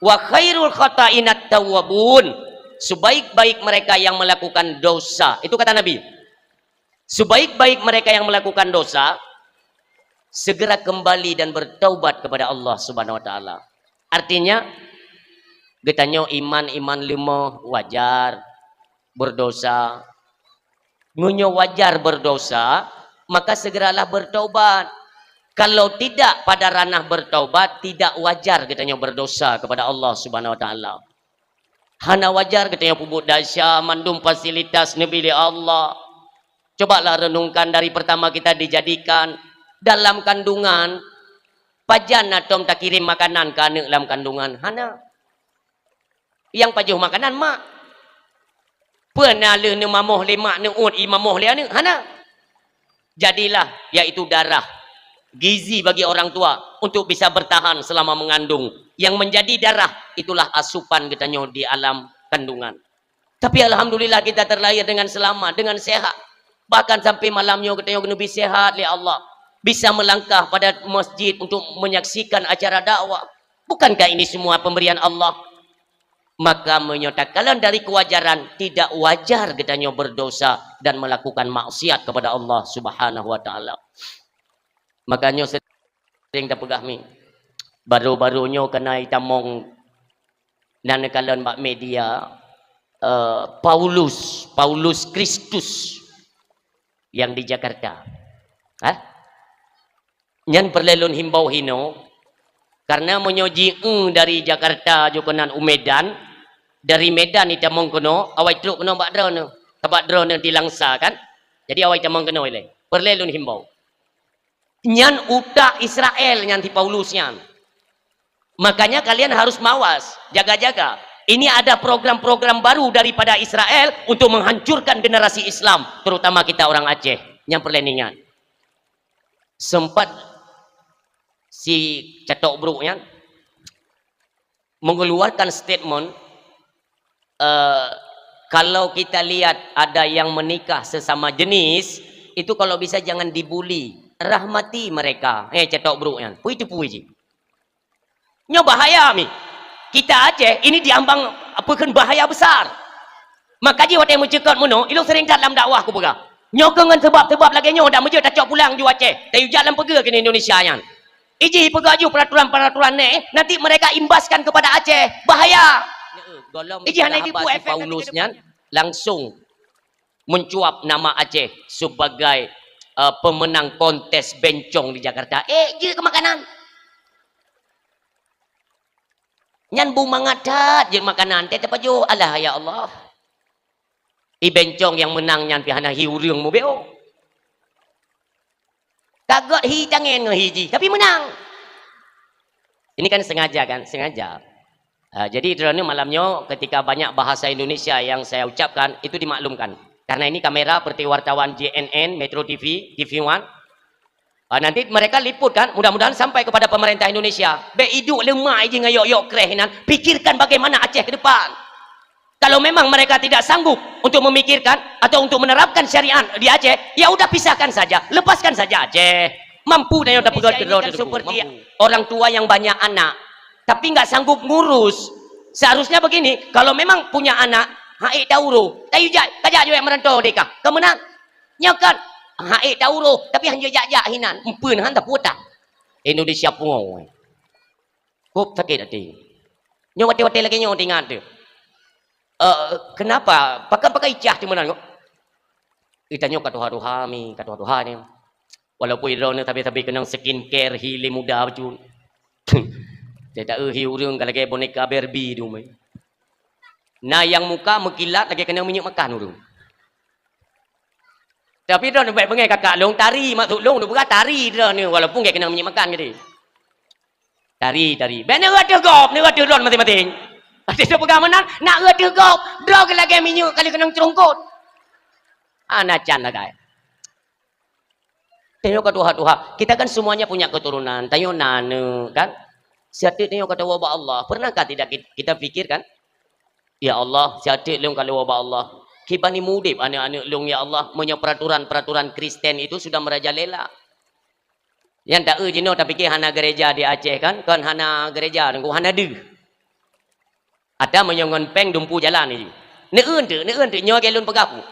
"Wa khairul khata'inat tawwabun." Sebaik-baik mereka yang melakukan dosa. Itu kata Nabi. Sebaik-baik mereka yang melakukan dosa, segera kembali dan bertaubat kepada Allah Subhanahu wa Taala. Artinya, geutanyoe iman, iman leumoh, wajar berdosa. Meunyoe wajar berdosa, maka segeralah bertaubat. Kalau tidak pada ranah bertaubat, tidak wajar geutanyoe berdosa kepada Allah Subhanahu wa Taala. Hana wajar geutanyoe peubuet desya, mandum fasilitas neubri lé Allah. Cobalah renungkan dari pertama kita dijadikan dalam kandungan, pajan na tom takirém makanan keu aneuk lam kandungan? Hana. Nyang pajoh makanan mak. Peue na lheueh neumamoh lé mak, neuôt imamoh lé aneuk? Hana. Jadilah, yaitu darah, gizi bagi orang tua untuk bisa bertahan selama mengandung. Yang menjadi darah, itulah asupan geutanyoe di alam kandungan. Tapi alhamdulillah kita terlahir dengan selamat, dengan sehat. Bahkan sampai malam nyoe geutanyoe geuneubi sehat lé Allah. Bisa melangkah pada masjid untuk menyaksikan acara dakwah. Bukankah ini semua pemberian Allah? Maka meunyoe takalon dari kewajaran, tidak wajar geutanyoe berdosa dan melakukan maksiat kepada Allah Subhanahu wa Ta'ala. Makanya sering tapeugah mi, baru-baru nyoe keunan itamong nan kalon bak media, eh, Paulus, Paulus Kristus yang di Jakarta. Hah? Nyan peureulée lôn himbau hinoe, karena meunyoe ji-eu dari Jakarta jok keunan u Medan, dari Medan itamong keunoe, awai trok keunoe bak droeneuh, bak droeneuh di Langsa kan. Jadi awai tamong keunoe ilée. Peureulée lôn himbau. Nyan utak Israel nyan si Paulus nyan. Makanya kalian harus mawas, jaga-jaga. Ini ada program-program baru daripada Israel untuk menghancurkan generasi Islam, terutama kita orang Aceh. Nyan peureulée ingat. Sempat si Catok Bruk nyan mengeluarkan statement, eh, kalau kita lihat ada yang menikah sesama jenis, itu kalau bisa jangan dibuli, rahmati mereka. Eh, Catok Bruk nyan. Pui teupui ji. Nyoe bahaya mi. Kita Aceh ini diambang apa kan bahaya besar. Maka ji watée meucukot meunoe, ilong sering that lam dakwah kupeugah. Nyoe keuh ngon sebab-sebab lagée nyoe dak meujeuet tacok pulang ju Aceh. Tayue jak lam peugah keunoe Indonesia nyan. Iji peugah ju peraturan-peraturan nyoe, nanti mereka imbaskan kepada Aceh. Bahaya. Iji hana ibu efek Paulus nyan langsung mencuap nama Aceh sebagai, eh, pemenang kontes bencong di Jakarta. Eh, jeuet keu makanan. Nyan bu mangat that jeuet makanan, teuh teupajoh. Alah, ya Allah. I bencong nyang meunang nyan pi hana hi ureuëng mubeo. Ka gét hi tangen ngon hi jih, tapi meunang. Ini kan sengaja kan? Sengaja. Ah, jadi, droeneuh malam nyoe ketika banyak bahasa Indonesia yang saya ucapkan, itu dimaklumkan. Karena ini kamera seperti wartawan J N N, Metro T V, T V One. Ah, nanti mereka liput kan, mudah-mudahan sampai kepada pemerintah Indonesia. Bék iduek leumah iji ngon yok-yok kreh inan, pikirkan bagaimana Aceh ke depan. Kalau memang mereka tidak sanggup untuk memikirkan atau untuk menerapkan syariat di Aceh, ya udah pisahkan saja, lepaskan saja Aceh. Mampu dan yang dapat seperti orang tua yang banyak anak, tapi nggak sanggup ngurus. Seharusnya begini, kalau memang punya anak, hai tauro, tayu jak, kajak juga merantau deka. Kemenang, nyokan, hai tauro, tapi hanya jak-jak hinan, empeun han taputa. Indonesia pungo. Kop sakét até. Nyoe watée-watée lagée nyoe teuingat teuh. Eh, kenapa? Pakon-pakon icah teuh meunan kok? Itanyoe ka tuha-tuha mi, ka tuha-tuha ni. Walaupun droeneuh sabe-sabe keunong skincare hi lé muda bacut. Teuta hi ureuëng ka lagée boneka Barbie dumai. Na nyang muka meukilat lagée keunong minyeuk makan ureuëng. Tapi droeneuh bék beungéh kakak lôn tari, maksud lôn, lôn peugah tari droeneuh, walaupun gét keunong minyeuk makan gét. Tari, tari. Bék neueu ateueh gob, neueu ateueh droeneuh maséng-maséng. Até teupeugah meunan, nak eu ateueh gob, droe geuh lagée minyeuk kali keunong ceurungkot. Hana can lagée. Tanyoe ka tuha-tuha. Kita kan semuanya punya keturunan. Tanyoe na aneuk, kan? Siat teuk tanyoe ka tuwoe bak Allah. Pernahkah tidak kit-, kita pikirkan? Ya Allah, siat teuk lôn ka tuwoe bak Allah. Kiban ni udeb aneuk-aneuk lôn, ya Allah, meunyoe peraturan-peraturan Kristen itu sudah merajalela. Nyang ta-eu jinoe tapike hana gereja di Aceh kan? Kon hana gereja, teungku, hana deuh. Ata meunyoe ngon péng dumpu jalan jih. Neueu teuk, neueu teuk, nyoe lagée lôn peugah peue.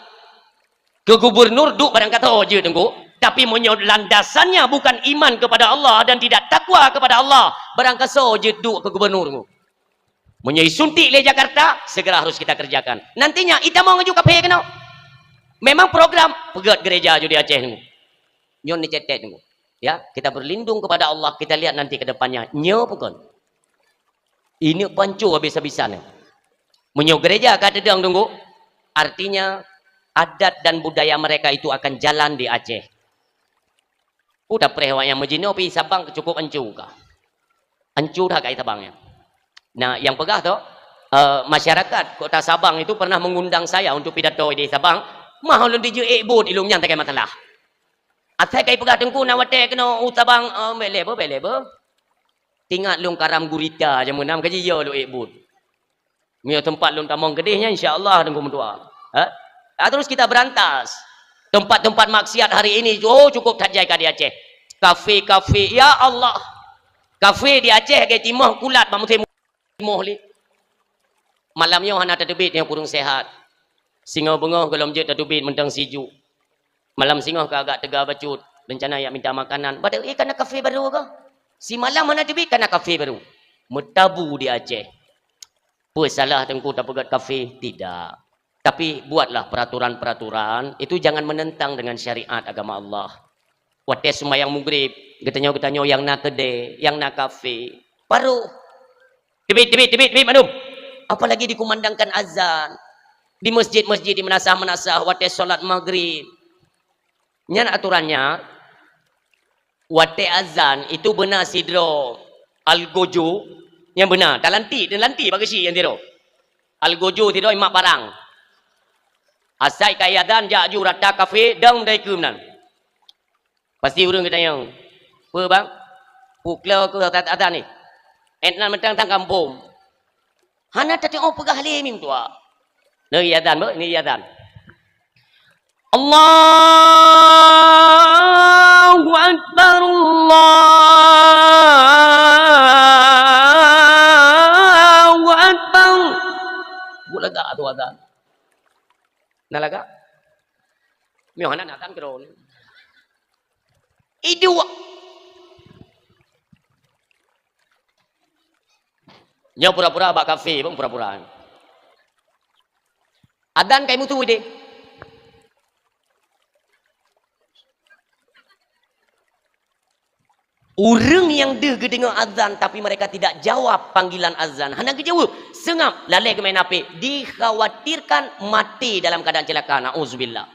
Keu gubernur duek barangkasoe jeuet teungku, tapi meunyoe landasannya bukan iman kepada Allah dan tidak takwa kepada Allah, barangkasoe jeuet duek keu gubernur teungku. Meunyoe isuntik lé Jakarta, segera harus kita kerjakan. Nantinya itamong aju kaphé keunoe. Memang program peugét gereja ju di Aceh teungku. Nyoe neucatat teungku. Ya, kita berlindung kepada Allah, kita lihat nanti ke depannya. Nyoe pukon. Ini panco habis-habisan. Meunyoe gereja ka teudong teungku, artinya adat dan budaya mereka itu akan jalan di Aceh. Udah preh awak nyang meujinoe pi Sabang cukup ancu ka. Ancu dah ka Sabang nyan. Nah, nyang peugah tu, eh, masyarakat Kota Sabang itu pernah mengundang saya untuk pidato di Sabang. Mah ulôn dijeuet ék buet ilong nyan takai masalah. Asai kai peugah teungku na watée keunoe u Sabang, eh, bék lé beuh, bék lé beuh. Tingat lôn karam gurita jameun nam kaji yo lôn ék buet. Meunyoe teumpat lôn tamong keudeh nyan, insya Allah, Teungku meutuah. Ha? Ah, terus kita berantas. Tempat-tempat maksiat hari ini, oh, cukup that jai ka di Aceh. Kafe-kafe, ya Allah. Kafe di Aceh, lagée timoh kulat bak musim timoh lé. Malam nyoe hana tateubiet nyoe kureueng sehat. Singoh beungoh gohlom jeuet tateubiet mantong sijuek. Malam singoh ka agak teuga bacut, rencana jak minta makanan. Padahai, eh, kana kafe barô kah? Simalam hana teubiet kana kafe barô. Meutabu di Aceh. Peue salah Teungku tapeugöt kafe? Tidak. Tapi buatlah peraturan-peraturan, itu jangan menentang dengan syariat agama Allah. Watèe seumayang Maghrib, geutanyoe-geutanyoe nyang na keudè, nyang na kafe, barô. Teubiet, teubiet, teubiet, teubiet mandum. Apalagi dikumandangkan azan. Di masjid-masjid, di meunasah-meunasah, watèe salat Maghrib. Nyan aturannya, watèe azan itu beuna sidroe algojo nyang beuna, talanti, talanti bak geuchik nyang sidroe. Algojo sidroe imat parang. Asai ka azan jak ju rata kafe dong dai keuh nan. Pasti ureueng geutanyong, "Peue bang? Peue klo keuh azan ni? Ét nan mantong tan kampông." Hana tateu'oh peugah lé mim tuha. Neu azan beuh, neu azan. Allahu Akbar, Allahu Akbar. Buet lagak tu azan. Na lagak? Meuh hana na azan keudroe. Iduek. Nyoe pura-pura bak kafe, bang, pura-pura. Adan kai mutu deh. Ureueng nyang deuh geudeungoe azan, tapi mereka tidak jawab panggilan azan. Hana geujaweueb. Seungab, lalée geumain H P. Dikhawatirkan mati dalam keadaan celaka. Na'udzubillah.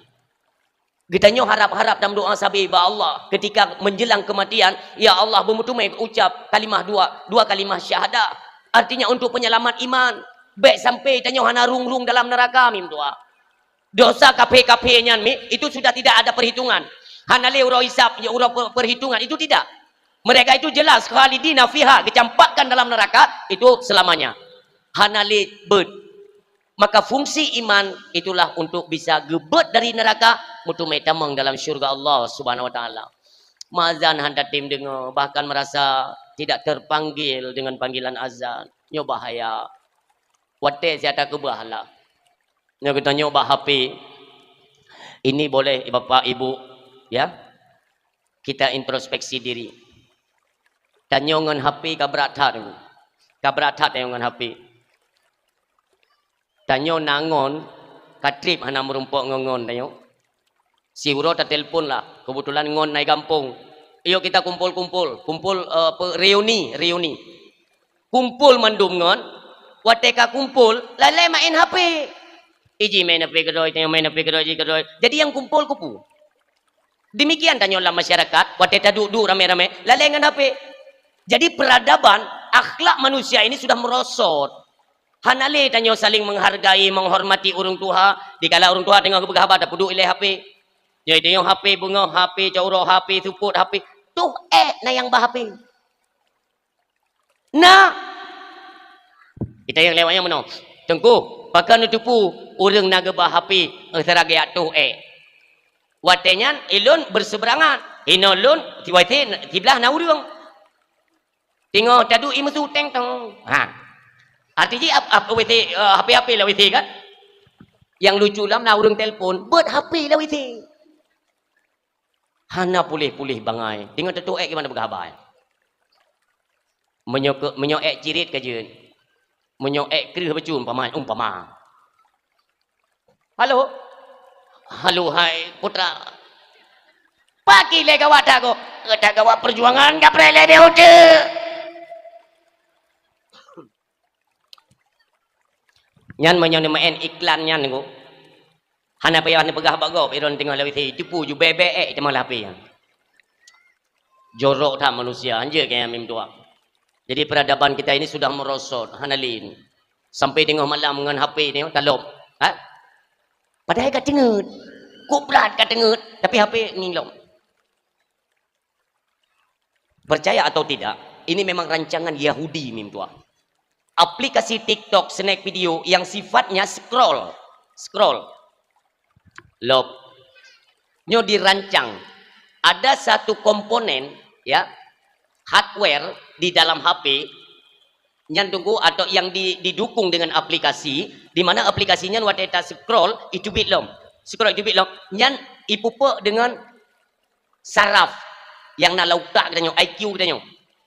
Geutanyoe harab-harab dan doa sabe bak Allah ketika menjelang kematian, "Ya Allah, beumeuteumé ucap kalimah dua, dua kalimah syahadah." Artinya untuk penyelamat iman. Bék sampai tanyoe hana rung-rung dalam neraka, mim doa. Dosa kaphé-kaphé nyan, mi, itu sudah tidak ada perhitungan. Hana lé uroe hisab, ya, uroe pe-, perhitungan, itu tidak. Mereka itu jelas khalidina fiha, geucampakkan dalam neraka, itu selamanya. Hana lé beuet. Maka fungsi iman itulah untuk bisa geubeuet dari neraka, meuteumé tamong dalam syurga Allah Subhanahu wa Taala. Meuazan hana tem deungoe, bahkan merasa tidak terpanggil dengan panggilan azan. Nyoe bahaya. Watée siat takeubah lah. Nyoe geutanyoe bak H P. Ini boleh Bapak Ibu, ya. Kita introspeksi diri. Tanyoe ngon H P ka brat that. Ka brat that tanyoe ngon H P. Tanyoe na ngon, ka treb hana meurumpok ngon ngon tanyoe. Siuroe tatelpon lah, keubeutulan ngon na i gampông. "Ayo kita kumpul-kumpul, kumpul, eh, apa, reuni, reuni." Kumpul mandum ngon, watée ka kumpul, lalée main H P. Iji main H P keudroe, tanyoe main H P keudroe, iji keudroe. Jadi nyang kumpul keupeue? Demikian tanyoe lam masyarakat, watée taduek-duek ramé-ramé, lalée ngon H P. Jadi peradaban, akhlak manusia ini sudah merosot. Hana lé tanyoe saling menghargai, menghormati ureuëng tuha, dikala ureuëng tuha teungoh geupeugah haba tapeuduek ilée H P. Jadi tanyoe H P beungoh, H P cot uroe, H P seupôt, H P. Tuh ék na nyang ba H P. Na. Kita nyang lewat nyang meunoe. Teungku, pakon neuteupeue ureuëng na geuba H P, eh, seuragee tuh ék. Watée nyan, ilôn bersebrangan. Inoe lôn, siwatée, siblah na ureuëng. Teungoh taduek i meusu teng tong. Ha. Arti jih ap-, ap-, W C, eh, H P-H P lam W C kan? Nyang lucu lam na ureuëng telpon, beuet H P lam W C. Hana puléh-puléh bangai. Teungoh teutuek gimana peugah haba. Meunyoe ke, meunyoe ék cirit ka jeuet. Meunyoe ék kreueh bacut umpama, umpama. Halo. Halo, hai putra. Paki lé gawat tak kok. Gata gawat perjuangan ka preh lé deh ute. Nyan meunyoe neumaén iklan nyan, Teungku. Hana payah neupeugah bak gob, iron teungoh lewat si, tipu ju bebek, eh, teuma lapeh nyan. Jorok that manusia, anjir kaya mim tuak. Jadi peradaban kita ini sudah merosot, hana lin. Sampai teungoh malam ngon H P ni, talop. Ha? Padahai ka teungeut. Kok brat ka teungeut, tapi H P ngilom. Percaya atau tidak, ini memang rancangan Yahudi mim tuah. Aplikasi TikTok, snack video yang sifatnya scroll. Scroll. Lop. Nyo dirancang. Ada satu komponen, ya, hardware di dalam H P Nyan tunggu atau yang di, didukung dengan aplikasi, di mana aplikasi nyan watée ta scroll, iteubiet lom. Scroll iteubiet lom. Nyan ipupuk dengan saraf yang na lam utak geutanyoe, I Q geutanyoe.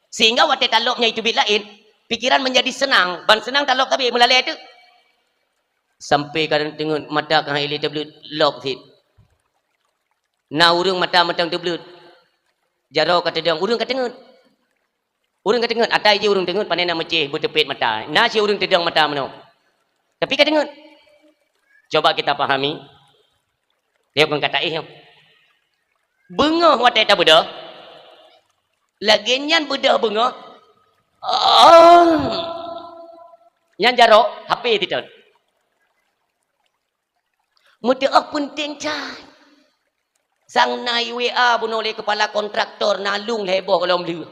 Sehingga watée talop nyan iteubiet laén, pikiran menjadi senang, ban senang talop tapi meulalée teuk. Sampai kadang teungeut mata ka ilée teubleuet lop cit. Na ureuëng mata mantong teubleuet. Jaroe ka teudong, ureuëng ka teungeut. Ureuëng ka teungeut, atai jih ureuëng teungeut, pane na meucéh beuteupiet mata. Na cit ureuëng teudong mata meunoe. Tapi ka teungeut. Coba kita pahami. Dia bukan kata eh. Beungoh watée tabeudôh. Lagée nyan beudôh beungoh. Oh. Nyan jaroe, H P titot. Meuteuoh peunteng cai. Sang na i W A bunoe lé kepala kontraktor na lung lhée boh gohlom lheueh.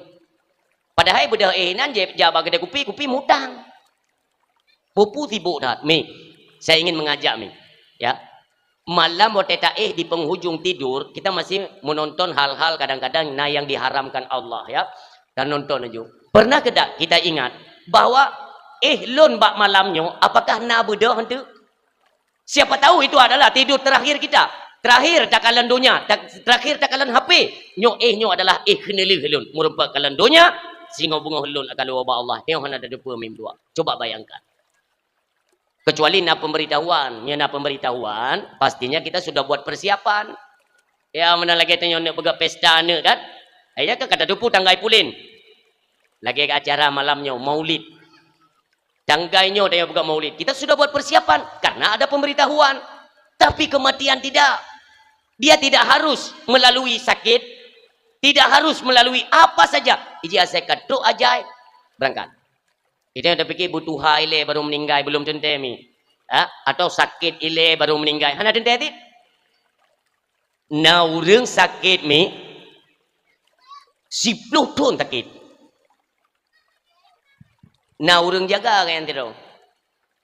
Padahai beudôh eh nan jép jak bak keudée kupi, kupi mutang. Pupu sibuk that, mi. Saya ingin mengajak mi. Ya. Malam watée taéh di penghujung tidur, kita masih menonton hal-hal kadang-kadang na yang diharamkan Allah, ya. Dan nonton aju. Pernah ke tak kita ingat bahwa eh lôn bak malam nyoe apakah na beudôh hante? Siapa tahu itu adalah tidur terakhir kita. Terakhir takalon donya, ta-, terakhir takalon H P. Nyoe eh nyoe adalah eh keuneulheueh lôn. Meureumpok kalon donya, singoh beungoh lôn akan luwa bak Allah. Nyoe hana tateupeue mim dua. Coba bayangkan. Kecuali na pemberitahuan. Nyoe na pemberitahuan, pastinya kita sudah buat persiapan. Ya, meunan lagée tanyoe neuk peugah pesta neuk kan? Akhirnya kan kata tupu tanggai pulen. Lagée acara malam nyoe, maulid. Tanggai nyoe tanyoe peugah maulid. Kita sudah buat persiapan karena ada pemberitahuan. Tapi kematian tidak. Dia tidak harus melalui sakit, tidak harus melalui apa saja. Iji asai ka trok ajai, berangkat. Kita yang terfikir butuh hai ilée baru meninggai, belum teuntée mi. Ha? Atau sakit ilée baru meninggai. Hana teuntée ti? Na ureuëng sakét mi, siploh thon sakét. Na ureuëng jaga gobnyan sidroe.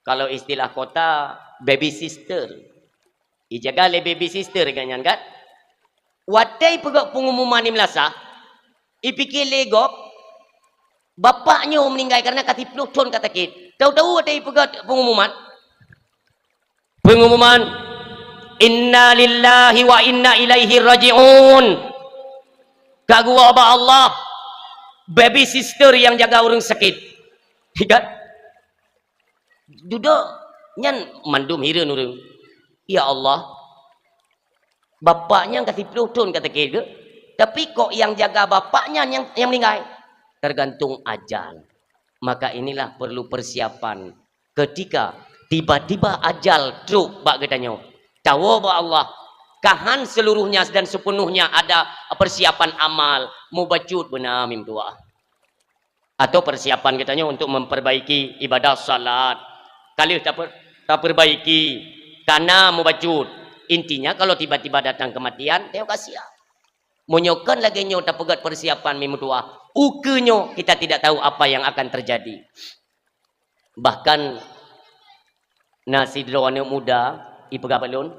Kalau istilah kota, baby sister. Ijaga lé baby sister gobnyan kan? Watée ipeugét pengumuman di meulasah, ipike lé gob, bapak nyoe meuninggai karena ka siploh thon ka sakét. Tahu-tahu watée ipeugét pengumuman, Pengumuman, "Inna lillahi wa inna ilaihi raji'un." Ka geuwoe bak Allah, baby sister nyang jaga ureuëng sakét. Ingat? Dudoe nyan mandum hireuen ureuëng. Ya Allah, bapak nyan ka siploh thon ka sakét geuh, tapi kok nyang jaga bapak nyan nyang, nyang meuninggai? Tergantung ajal. Maka inilah perlu persiapan. Ketika tiba-tiba ajal trok bak geutanyoe, tawoe bak Allah, ka han seluruhnya dan sepenuhnya ada persiapan amal, mubacut beuna mim tuah. Atau persiapan geutanyoe untuk memperbaiki ibadah salat. Ka lheueh taper-, taperbaiki, ka na mubacut. Intinya, kalau tiba-tiba datang kematian, teuka siap. Meunyoe kon lagée nyoe tapeugét persiapan mim tuah, ukeue nyoe kita tidak tahu apa yang akan terjadi. Bahkan na sidroe aneuëk muda ipeugah bak lôn,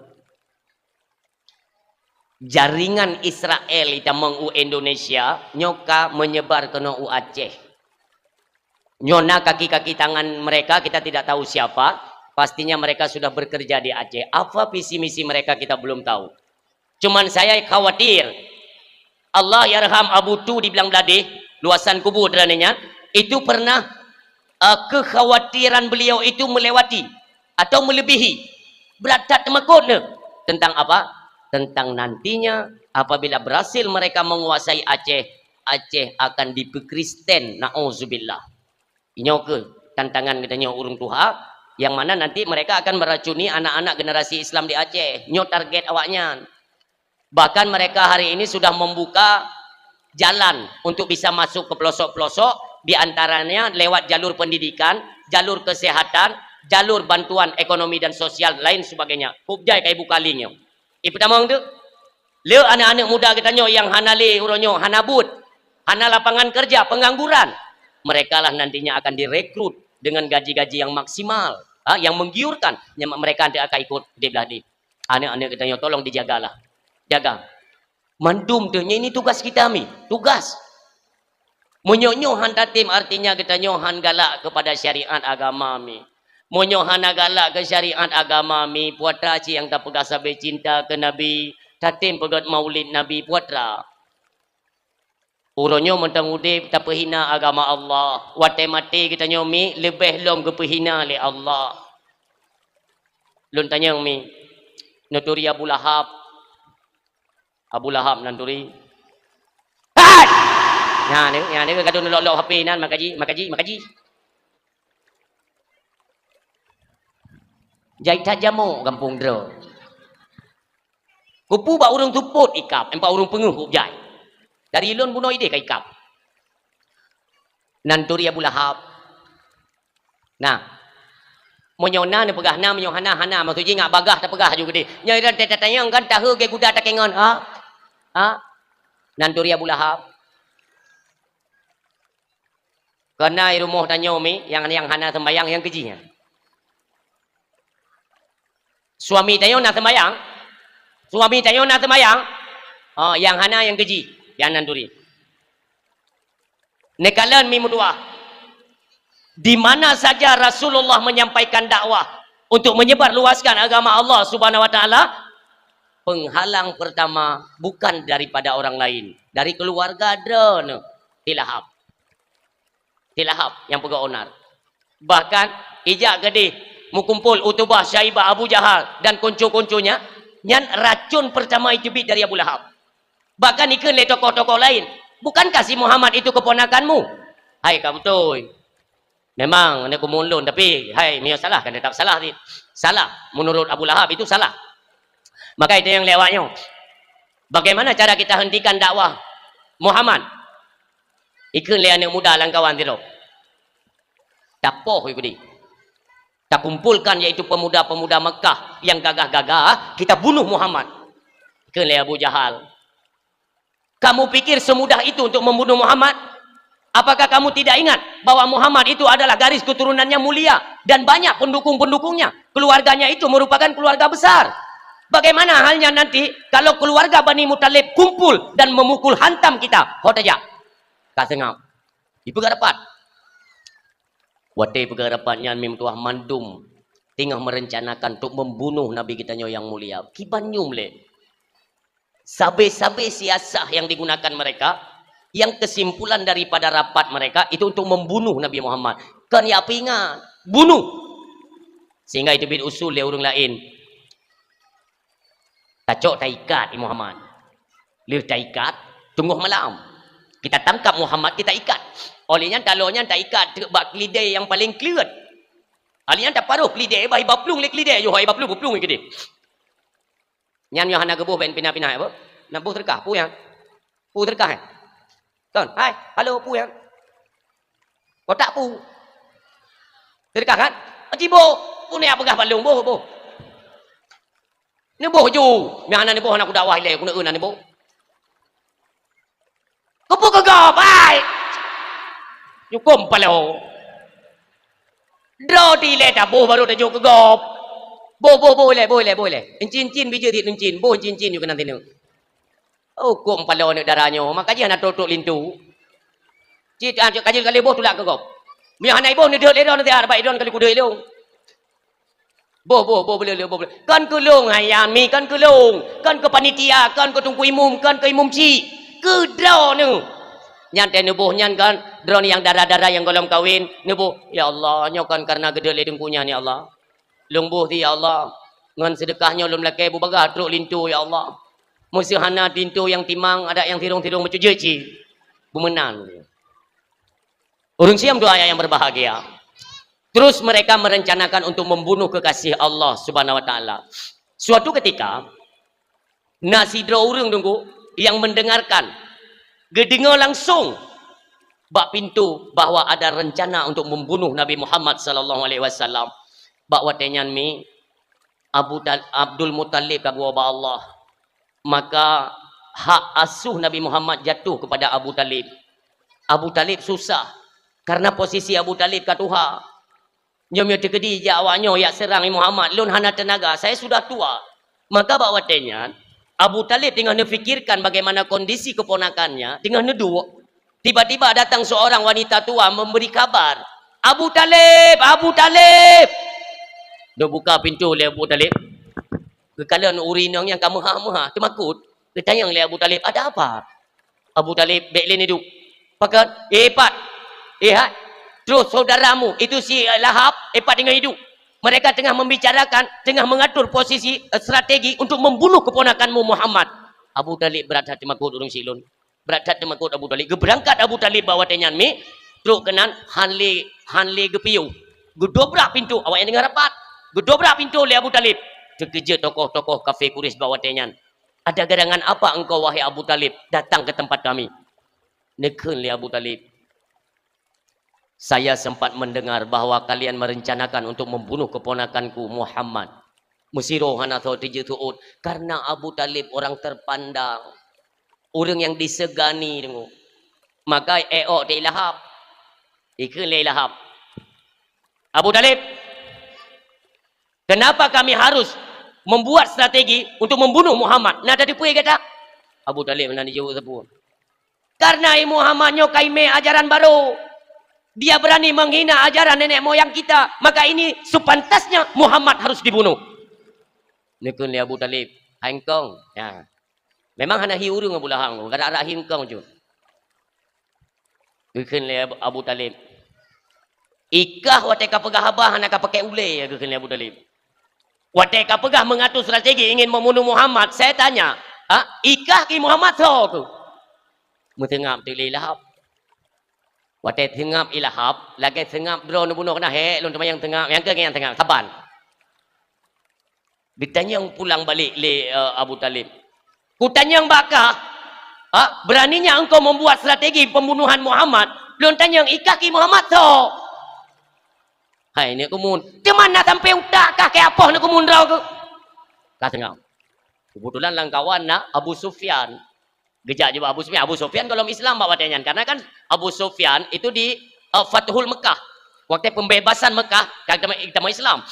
jaringan Israel itamong u Indonesia nyoe ka menyebar keunoe u Aceh. Nyoe na kaki-kaki tangan mereka, kita tidak tahu siapa, pastinya mereka sudah bekerja di Aceh. Apa visi misi mereka kita belum tahu. Cuman saya khawatir. Allahyarham Abu Tu di Blang Bladeh, luasan kubu droeneuh nyan, itu pernah, eh, kekhawatiran beliau itu melewati atau melebihi. Brat that teumakot neuh. Tentang apa? Tentang nantinya apabila berhasil mereka menguasai Aceh, Aceh akan dipeukristen. Nauzubillah. Nyoe keuh tantangan geutanyoe ureuëng tuha, yang mana nanti mereka akan meracuni anak-anak generasi Islam di Aceh. Nyoe target awaknyan. Bahkan mereka hari ini sudah membuka jalan untuk bisa masuk ke pelosok-pelosok, di antaranya lewat jalur pendidikan, jalur kesehatan, jalur bantuan ekonomi dan sosial, lain sebagainya. Kub jai ka ibuka link nyoe. Ipeutamong tu, le aneuëk-aneuëk muda geutanyoe nyang hana lé uroe nyoe, hana buet, hana lapangan kerja, pengangguran, mereka lah nantinya akan direkrut dengan gaji-gaji yang maksimal, ha, yang menggiurkan, nyang mereka nanti akan ikut di Bladeh. Aneuëk-aneuëk geutanyoe tolong dijagalah. Jaga. Mandum tu, ini tugas kita mi. Tugas. Meunyoe nyoe han tatem, artinya geutanyoe han galak keupada syariat agama mi. Meunyoe hana galak keu syariat agama mi, peue atra cit nyang tapeugah sabe cinta keu Nabi, tatem peugét maulid Nabi, peue atra. Uroe nyoe mantong udeb tapeuhina agama Allah, watée maté geutanyoe mi leubeh lom geupeuhina lé Allah. Lôn tanyong mi, neuturi Abu Lahab. Abu Lahab nan turi. Hai! Nyan, nyan, nyan, kadang lok-lok H P nan, makaji, makaji, makaji. Jai that jamok gampông droe. Kupu bak ureuëng seupôt ikab, empat ureuëng peungeuh kup jai. Dari lôn bunoe idéh ka ikab. Nan turi Abu Lahab. Nah, meunyoe na neupeugah na, meunyoe hana, hana. Maksud jih ngat bagah tapeugah ju keudeh. Nyoe dan tatanyong kan tahe geuguda takengon. Ha? Ha? Nan turi Abu Lahab. Keunan i rumoh tanyoe mi, nyang, nyang hana seumbayang nyang keujih nyan. Suami tanyoe na seumbayang? Suami tanyoe na seumbayang? Oh, nyang hana nyang keujih, nyang nan turi. Neukalon mi meutuah. Di mana saja Rasulullah menyampaikan dakwah untuk menyebarluaskan agama Allah Subhanahu wa Taala, penghalang pertama bukan daripada orang lain, dari keluarga droeneuh, Abu Lahab. Abu Lahab nyang peugah onar. Bahkan ijak keudeh meukumpul Utubah, Syaibah, Abu Jahal dan konco-konconya, nyan racun pertama iteubiet dari Abu Lahab. Bahkan ikheun lé tokoh-tokoh lain, "Bukankah si Muhammad itu keponakanmu?" Hai ka beutôi. Memang aneuk keumun lôn, tapi hai meunyoe salah kan tetap salah cit. Salah, menurut Abu Lahab itu salah. Maka itu nyang lewat nyoe. Bagaimana cara kita hentikan dakwah Muhammad? Ikheun lé aneuk muda lam kawan sidroe. Tapoh Yahudi. Takumpulkan yaitu pemuda-pemuda Mekah yang gagah-gagah, kita bunuh Muhammad. Ikheun lé Abu Jahal. Kamu pikir semudah itu untuk membunuh Muhammad? Apakah kamu tidak ingat bahwa Muhammad itu adalah garis keturunannya mulia dan banyak pendukung-pendukungnya? Keluarganya itu merupakan keluarga besar. Bagaimana halnya nanti kalau keluarga Bani Muthalib kumpul dan memukul hantam kita? Ho tajak. Ka seungab. Ipeugah rapat. Watée ipeugah rapat nyan, mi meutuah mandum teungoh merencanakan untuk membunuh Nabi geutanyoe nyang mulia. Kiban nyoe lé. Sabe-sabe siasah yang digunakan mereka, yang kesimpulan daripada rapat mereka itu untuk membunuh Nabi Muhammad. Kon ya peuingat, bunuh. Sehingga itu bin usul lé ureuëng lain. Tacok taikat i Muhammad. Lheueh taikat, teungoh malam. Kita tangkap Muhammad, kita ikat. Oleh nyan, taloe nyan taikat teuk bak keulidée nyang paleng kleuet. Oleh nyan, taparoh keulidée, bah iba plueng lé keulidée, yoh iba plueng, plueng keudeh. Nyan nyoe hana geuboh bèk pina-pina, apa? Na boh teureukah, peue nyan? Peue teureukah, eh? Kon, hai, halo, peue nyan? Kotak peue? Teureukah kan? Aci boh, peue nyan peugah bak lôn, boh, boh. Neuboh ju, meuhana neuboh, hana kudakwah ilée, keuneuk na neuboh. Keupeue keu gob, hai? Nyukôm paloe. Droe dilée taboh barô tajok keu gob. Boh, boh, boh ilée, boh ilée, boh ilée. Euncin-euncin bijéh rit euncin, boh euncin-euncin ju keunan sineuk. Oh, kôm paloe aneuk dara nyoe, maka jih hana trok-trok linto. Cit, ah, cit kajil kali boh tulak keu gob. Meunyoe hana iboh neudeuek lé droe, nanti arba idon kali kudeuek lé. Boh, boh, boh, boleh, boleh, boh, boleh. Kon keu lôn, hai Yami, kon keu lôn. Kon keu panitia, kon keu teungku imum, kon keu imum chik. Keu droeneuh. Nyan teuh neuboh nyan kan, droeneuh nyang dara-dara nyang gohlom kawen, neuboh, "Ya Allah, nyoe kon kareuna geudeuek lé teungku nyan, ya Allah. Lôn boh ti, ya Allah. Ngon seudeukah nyoe lôn lakée bubagaih trok linto, ya Allah. Meuseuhana linto nyang timang, adak nyang tirong-tirong meucujeuet cit." Beumeunan. Ureuëng siam doa yang berbahagia. Terus mereka merencanakan untuk membunuh kekasih Allah Subhanahu wa Taala. Suatu ketika, na sidroe ureuëng teungku yang mendengarkan, geudeungoe langsung bak pintu bahwa ada rencana untuk membunuh Nabi Muhammad sallallahu alaihi wasallam. Bak watée nyan mi Abu Tal-, Abdul Muthalib ka geuwoe bak Allah. Maka hak asuh Nabi Muhammad jatuh kepada Abu Talib. Abu Talib susah karena posisi Abu Talib ka tuha. Nyoe meunyoe teukeudi jak awak nyoe jak seurang Muhammad, lôn hana teunaga, saya sudah tua. Maka bak watée nyan, Abu Talib teungoh neufikirkan bagaimana kondisi keponakannya, teungoh neuduek. Tiba-tiba datang seorang wanita tua memberi kabar, "Abu Talib, Abu Talib!" Neubuka pintoe lé Abu Talib. Geukalon ureuëng inong nyang ka meuhah-meuhah, teumakot. Geutanyong lé Abu Talib, "Ada apa?" Abu Talib, "Bék lé neuduek." Pakon? "Eh, pat! Eh, hai! Troh saudaramu, itu si Lahab, eh, pat deungon iduek. Mereka tengah membicarakan, tengah mengatur posisi, eh, strategi untuk membunuh keponakanmu Muhammad." Abu Talib brat that teumakot ureuëng syiek lôn. Brat that teumakot Abu Talib. Geubeurangkat Abu Talib bak watée nyan mi, trok keunan han lé, han lé geupiôh. Geudobrak pintoe, awaknyan deungon rapat. Geudobrak pintoe lé Abu Talib. Teukeujot tokoh-tokoh kafé Quraisy bak watée nyan. "Ada gerangan apa engkau, wahai Abu Talib, datang ke tempat kami?" Neukheun lé Abu Talib, "Saya sempat mendengar bahwa kalian merencanakan untuk membunuh keponakanku Muhammad." Meusidroe hana soe teujeuet seuôt, karena Abu Talib orang terpandang, ureuëng nyang disegani deungoe. Maka éok teu Lahab. Ikheun lé Lahab, "Abu Talib, kenapa kami harus membuat strategi untuk membunuh Muhammad? Na tateupeue gata?" Abu Talib hana jaweueb sapeue. "Karena Muhammad nyoe ka imé ajaran baru. Dia berani menghina ajaran nenek moyang kita. Maka ini sepantasnya Muhammad harus dibunuh." Neukheun lé Abu Talib, "Hai engkong." Ya. Memang hana hi ureuëng Abu Lahab, gara-gara hi engkong jeuet. Geukheun lé Abu, Abu Talib, "Ikah watée ka peugah haba hana ka pakai ulée," geukheun lé Abu Talib. "Watée ka peugah mengatur strategi ingin membunuh Muhammad, saya tanya, ha, ikah ki Muhammad soe keuh?" Meuteungab teuk lé Lahab. Watée teungab i Lahab, lagée teungab droe neubunoe keunan, "Hék, lôn teumayang teungab, nyang keu nyang teungab, saban." Ditanyong pulang balik lé, eh, Abu Talib. "Kutanyong bak kah, ha, beraninya engkau membuat strategi pembunuhan Muhammad, lôn tanyong ikah ki Muhammad soe?" Hai, neuk kumun. Teuma na sampai utak kah keu apoh neuk kumun droe keuh? Ka teungab. Kebetulan lam kawan na Abu Sufyan. Geujak jubah Abu Sufyan. Abu Sufyan gohlom Islam bak watée nyan. Karena kan Abu Sufyan itu di, eh, Fathul Mekah. Waktu pembebasan Mekah, ka teuma, teuma Islam.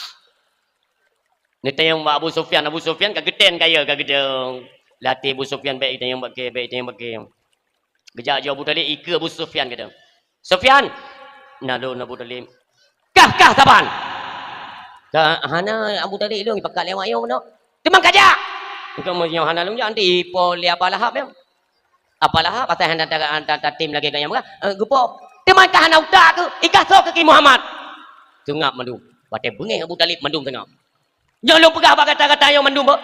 Neutanyong bak Abu Sufyan. Abu Sufyan ka geutén kayée, ka geutén. Latée Abu Sufyan, "Bék itanyong bak kée, bék itanyong bak kée." Geujak jih Abu Talib, ikeue Abu Sufyan kata, "Sufyan!" "Na lôn, Abu Talib." "Kah, kah saban!" "Ka hana Abu Talib lôn, ipakat lé awak nyoe meunoe." "Teuma kajak!" "Engkau meunyoe hana lôn jak, nanti ipo lé Aba Lahab nyoe." Aba Lahab asai hana ta-, ta-, tatem lagée gaya meuga, eh, geupo. "Teuma kah hana utak keuh, ikah soe keuh ki Muhammad?" Teungab mandum. Watée beungéh Abu Talib mandum teungab. Nyoe lôn peugah bak gata-gata nyoe mandum, beuh.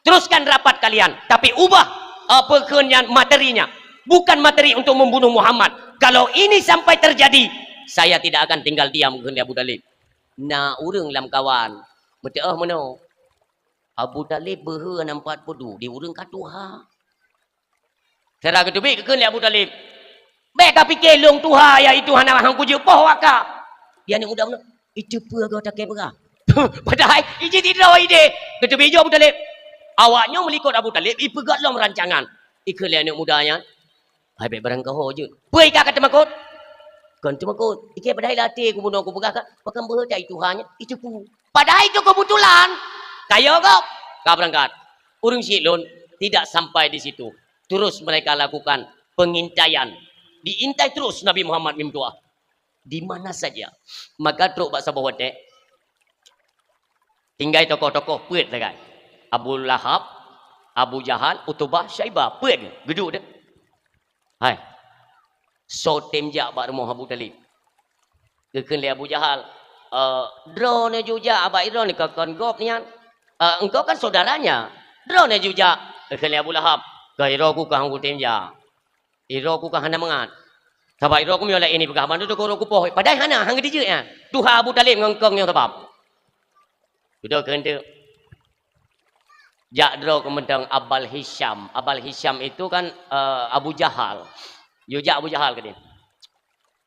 Teruskan rapat kalian, tapi ubah, eh, peukheun nyan materinya. Bukan materi untuk membunuh Muhammad. Kalau ini sampai terjadi, saya tidak akan tinggal diam, kheun lé Abu Talib. Na ureuëng lam kawan, meuteuoh meunoe. Abu Talib beuhe nampat peudu di ureuëng ka tuha. Sira geuteubiet geukheun lé Abu Talib, "Bék ka pike lôn tuha, yaitu hana han kujeuet poh waka." Di aneuëk muda meunoe, "Itu peue goe takée peugah?" Padahai ijih sidroe ideh. Geuteubiet jih Abu Talib. Awak nyoe meulikot Abu Talib, ipeugét lom rancangan. Ikheun lé aneuëk muda nyan, "Hai bék barang kaho jeuet. Peue ikah ka teumakot?" "Kon teumakot. Ikée padahai lam até kubunoe kupeugah ka, pakon beuhe cai tuha nyan, itu peue." Padahai itu kebetulan. Kayo gob ka beurangkat. Ureuëng syiek lôn tidak sampai di situ. Terus mereka lakukan pengintaian. Diintai terus Nabi Muhammad meutuah. Di mana saja. Maka trok bak saboh watée, tinggai tokoh-tokoh peuet sagai. Abu Lahab, Abu Jahal, Utubah, Syaibah. Peuet geuduek deh. Hai. Soe tem jak bak rumoh Abu Talib? Geukheun lé Abu Jahal, "Eh, droeneuh ju jak bak droeneuh, kon gob nyan. Eh, engkau kan saudaranya. Droeneuh ju jak." Geukheun lé Abu Lahab, "Keu droe ku kah han kutem jak. Droe ku kah hana mangat. Sabab droe ku meunyoe laén ipeugah bandum teuka droe ku poh." Padahai hana, han geutijeuet nyan. Tuha Abu Talib ngon kong nyoe sabab. Dudoe keu enteuk. Jak droe keu mantong Abal Hisyam. Abal Hisyam itu kan, eh, Abu Jahal. Yue jak Abu Jahal keudeh.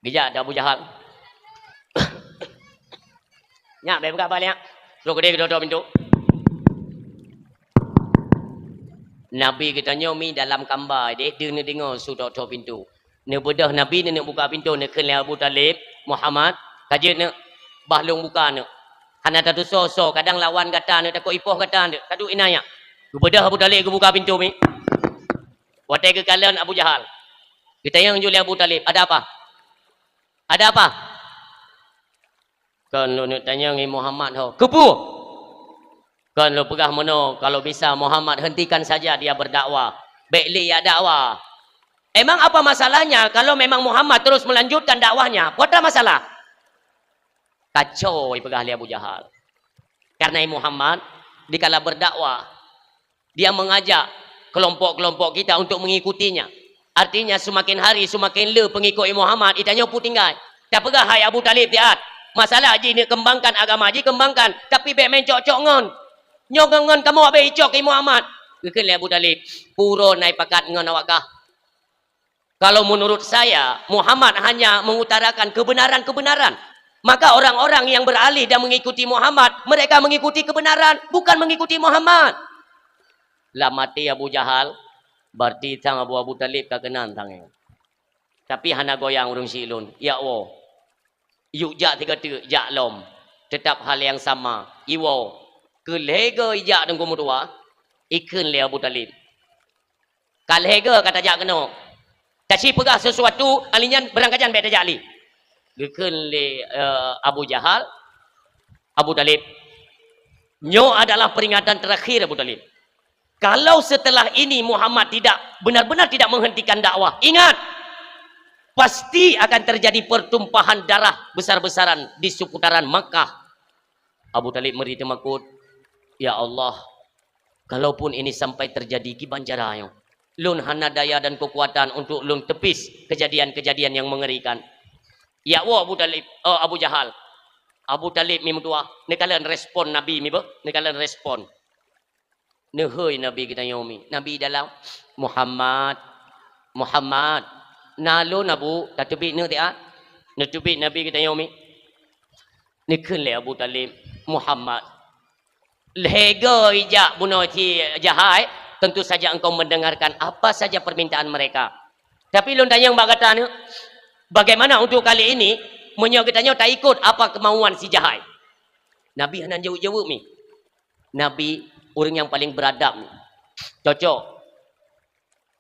Geujak di Abu Jahal. Nyak, bék buka bak nyak. Suruh keudeh keudroe-droe pintoe. Nabi geutanyoe mi dalam kamba, deh, deuh neudeungoe su droe-droe pintoe. Neubeudôh Nabi neuneuk buka pintoe, neukheun lé Abu Talib, "Muhammad, ka jeuet neuk, bah lôn buka neuk. Hana tatusoe-soe, kadang lawan gata neuk, takot ipoh gata neuk, taduek inan nyak." Geubeudôh Abu Talib geubuka pintoe mi. Watée geukalon Abu Jahal. Geutanyong ju lé Abu Thalib, "Ada apa? Ada apa?" "Kon lôn neuk tanyong, hai Muhammad ho." "Keupeue?" "Kon lôn peugah meunoe, kalau bisa Muhammad hentikan saja dia berdakwah. Bék lé jak dakwah." "Emang apa masalahnya kalau memang Muhammad terus melanjutkan dakwahnya? Peue masalah?" Kacau, ipeugah lé Abu Jahal. Karena Muhammad dikala berdakwah, dia mengajak kelompok-kelompok kita untuk mengikutinya. Artinya, seumaken hari seumaken le peungikot Muhammad, itanyoe peue tinggai. Tapeugah, "Hai Abu Thalib, tiat. Masalah jih neuk keumbangkan agama jih, keumbangkan. Tapi bék meucok-cok ngon. Nyoe ngon, ngon kamoe abéh icok keu Muhammad." Geukheun lé Abu Thalib, "Peue uroe na ipakat ngon awak kah? Kalau menurut saya, Muhammad hanya mengutarakan kebenaran-kebenaran. Maka orang-orang yang beralih dan mengikuti Muhammad, mereka mengikuti kebenaran, bukan mengikuti Muhammad." Lam até Abu Jahal, "Berarti sang Abu, Abu Thalib ka keunan sang nyoe. Tapi hana goyang ureuëng syiek lôn, jak woe. Yuk jak sigoe teuk, jak lom. Tetap hal yang sama, iwoe. Keu lhée goe ijak Teungku meutuah," ikheun lé Abu Thalib. "Ka lhée goe ka tajak keunoe. Taci peugah sesuatu, ali nyan beurangkajan bék tajak lé." Geukheun lé, eh, Abu Jahal, "Abu Thalib, nyoe adalah peringatan terakhir, Abu Thalib. Kalau setelah ini Muhammad tidak, benar-benar tidak menghentikan dakwah, ingat, pasti akan terjadi pertumpahan darah besar-besaran di seputaran Makkah." Abu Thalib meuri teumakot, "Ya Allah, kalaupun ini sampai terjadi, kiban cara nyoe? Lôn hana daya dan kekuatan untuk lôn tepis kejadian-kejadian yang mengerikan." Jak woe Abu Thalib, oh, Abu Jahal. Abu Thalib mi meutuah, neukalon respon Nabi mi beuh, neukalon respon. Neuhôi Nabi geutanyoe mi. Nabi dalam, "Muhammad, Muhammad, na lôn Abu, tateubiet neuh tiat." Neuteubiet Nabi geutanyoe mi. Neukheun lé Abu Thalib, "Muhammad, lhée goe ijak bunoe si jahai, tentu saja engkau mendengarkan apa saja permintaan mereka. Tapi lôn tanyong bak gata nyoe, bagaimana untuk kali ini, meunyoe geutanyoe taikot apa kemauan si jahai?" Nabi hana jaweueb-jaweueb mi. Nabi ureuëng nyang paleng beuradab. Cocok.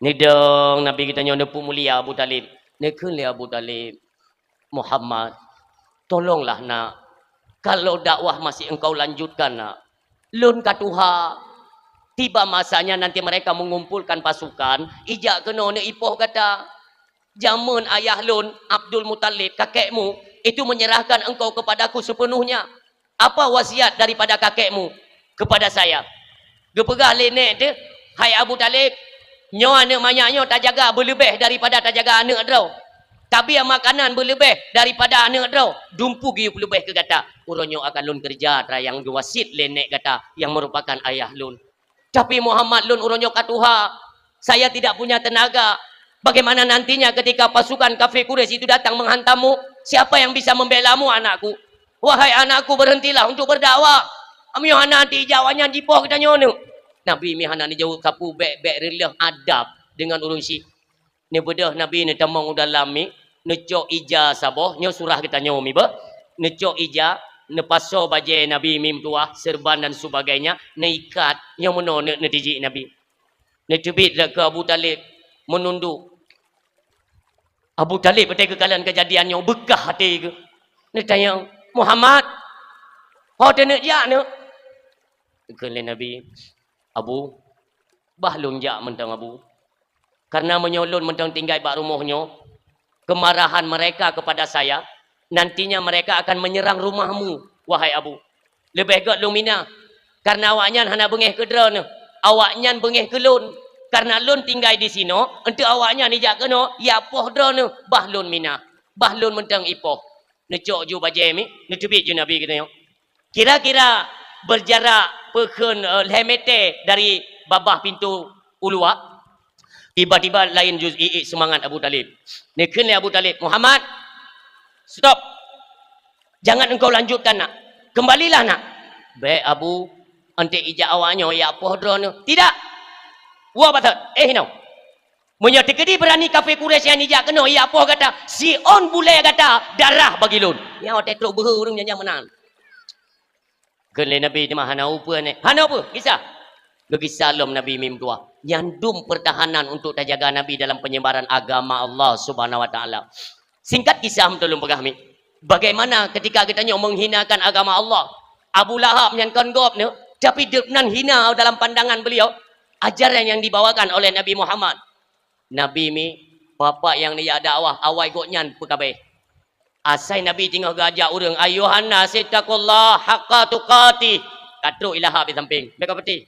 Neudong Nabi geutanyoe neupeumulia Abu Thalib. Neukheun lé Abu Thalib, "Muhammad, tolonglah nak. Kalau dakwah masih engkau lanjutkan nak. Lôn ka tuha. Tiba masanya nanti mereka mengumpulkan pasukan, ijak keunoe neuipoh gata. Jameun ayah lôn, Abdul Muthalib, kakekmu, itu menyerahkan engkau kepadaku sepenuhnya. Apa wasiat daripada kakekmu kepada saya?" Geupeugah lé nék teuh, "Hai Abu Thalib, nyoe aneuëk manyak nyoe tajaga beuleubeh daripada tajaga aneuëk droe. Tabiah makanan beuleubeh daripada aneuëk droe, dumpeue geuyue peuleubeh keu gata. Uroe nyoe akan lôn keureuja atra nyang geuwasiet lé nék gata nyang meurupakan ayah lôn. Tapi Muhammad, lôn uroe nyoe ka tuha, saya tidak punya tenaga. Bagaimana nantinya ketika pasukan kafé Quraisy itu datang menghantammu? Siapa yang bisa membelamu, anakku? Wahai anakku, berhentilah untuk berdakwah. Meunyoe hana, nanti ijak awaknyan jipoh geutanyoe nyoe." Nabi mi hana neujaweueb sapeue, bék-bék reuloh adab deungon ureuëng syiek. Neubeudôh Nabi neutamong u dalam mi, neucok ija saboh, nyoe surah geutanyoe mi beuh. Neucok ija, neupasoe bajée Nabi mi meutuah, serban dan sebagainya, neuikat, nyoe meunoe neu-, neutijik Nabi. Neuteubiet lé keu Abu Thalib, meununduk. Abu Thalib watée geukalon keujadian nyoe, beukah até geuh. Neutanyong, "Muhammad, ho teuneuk jak nyoe?" Geukheun lé Nabi, "Abu, bah lôn jak mantong, Abu. Karena meunyoe lôn mantong tinggai bak rumoh nyoe, kemarahan mereka kepada saya, nantinya mereka akan menyerang rumahmu, wahai Abu. Leubeh gét lôn mina, karena awaknyan hana beungéh keu droeneuh, awaknyan beungéh keu lôn. Karena lôn tinggai disinoe, eunteuk awaknyan ijak keunoe, jak poh droeneuh, bah lôn mina, bah lôn mantong ipoh." Neucok ju bajée mi, neuteubiet ju Nabi geutanyoe. Kira-kira berjarak peukheun, eh, lhée meter dari babah pintu u luwa, tiba-tiba laén ju iék seumangat Abu Thalib. Neukheun lé Abu Thalib, "Muhammad, stop! Jangan engkau lanjutkan, nak! Kembalilah, nak!" "Bék, Abu, eunteuk ijak awaknyoe jak poh droeneuh." "Tidak! Woe batot! Eh, hinoe! Meunyoe teukeudi beurani kafé Quraisy nyan ijak keunoe jak poh gata, siôn bulée gata darah bagi lôn." Nyoe watée trok beuhe ureuëng nyan meunan. Kheun lé Nabi teuma hana upeue nyoe. "Hana upeue, gisa. Geugisa lom Nabi mi meutuah. Nyan dum pertahanan untuk tajaga Nabi dalam penyebaran agama Allah Subhanahu wa Taala. Singkat kisah, meutulông peugah mi. Bagaimana ketika geutanyoe menghinakan agama Allah? Abu Lahab nyan kon gob nyoe, tapi deungon hina dalam pandangan beliau ajaran yang dibawakan oleh Nabi Muhammad. Nabi mi, bapak nyang neujak dakwah, awai gobnyan peukabeh. Asai Nabi teungoh geuajak ureuëng, "Ayuhan nas ittaqullaha haqqa tuqatih." Ka trok Abu Lahab di sampéng. Bèk ka peuti.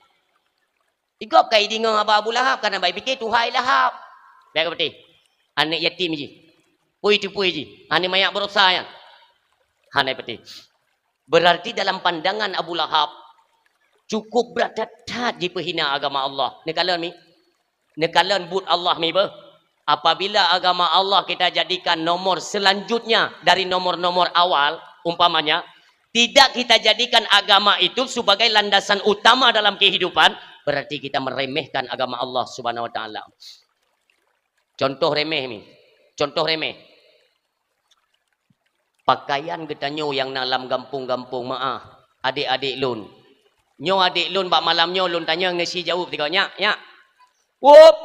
Igob ka ideungoe haba Abu Lahab, kana bai pike tuha Abu Lahab. Bèk ka peuti. Aneuk yatim jih. Pui teupui jih. Aneuk manyak baroesa nyan. Hana peuti. Berarti dalam pandangan Abu Lahab, cukup brat that-that jipeuhina agama Allah. Neukalon mi? Neukalon buet Allah mi beuh. Apabila agama Allah kita jadikan nomor selanjutnya dari nomor-nomor awal, umpamanya, tidak kita jadikan agama itu sebagai landasan utama dalam kehidupan, berarti kita meremehkan agama Allah Subhanahu wa Taala. Contoh remeh mi. Contoh remeh. Pakaian geutanyoe nyang na lam gampông-gampông, meu'ah, adék-adék lôn. Nyoe adék lôn bak malam nyoe lôn tanyong, neusi jaweueb sigoe, "Nyak, nyak." Wup!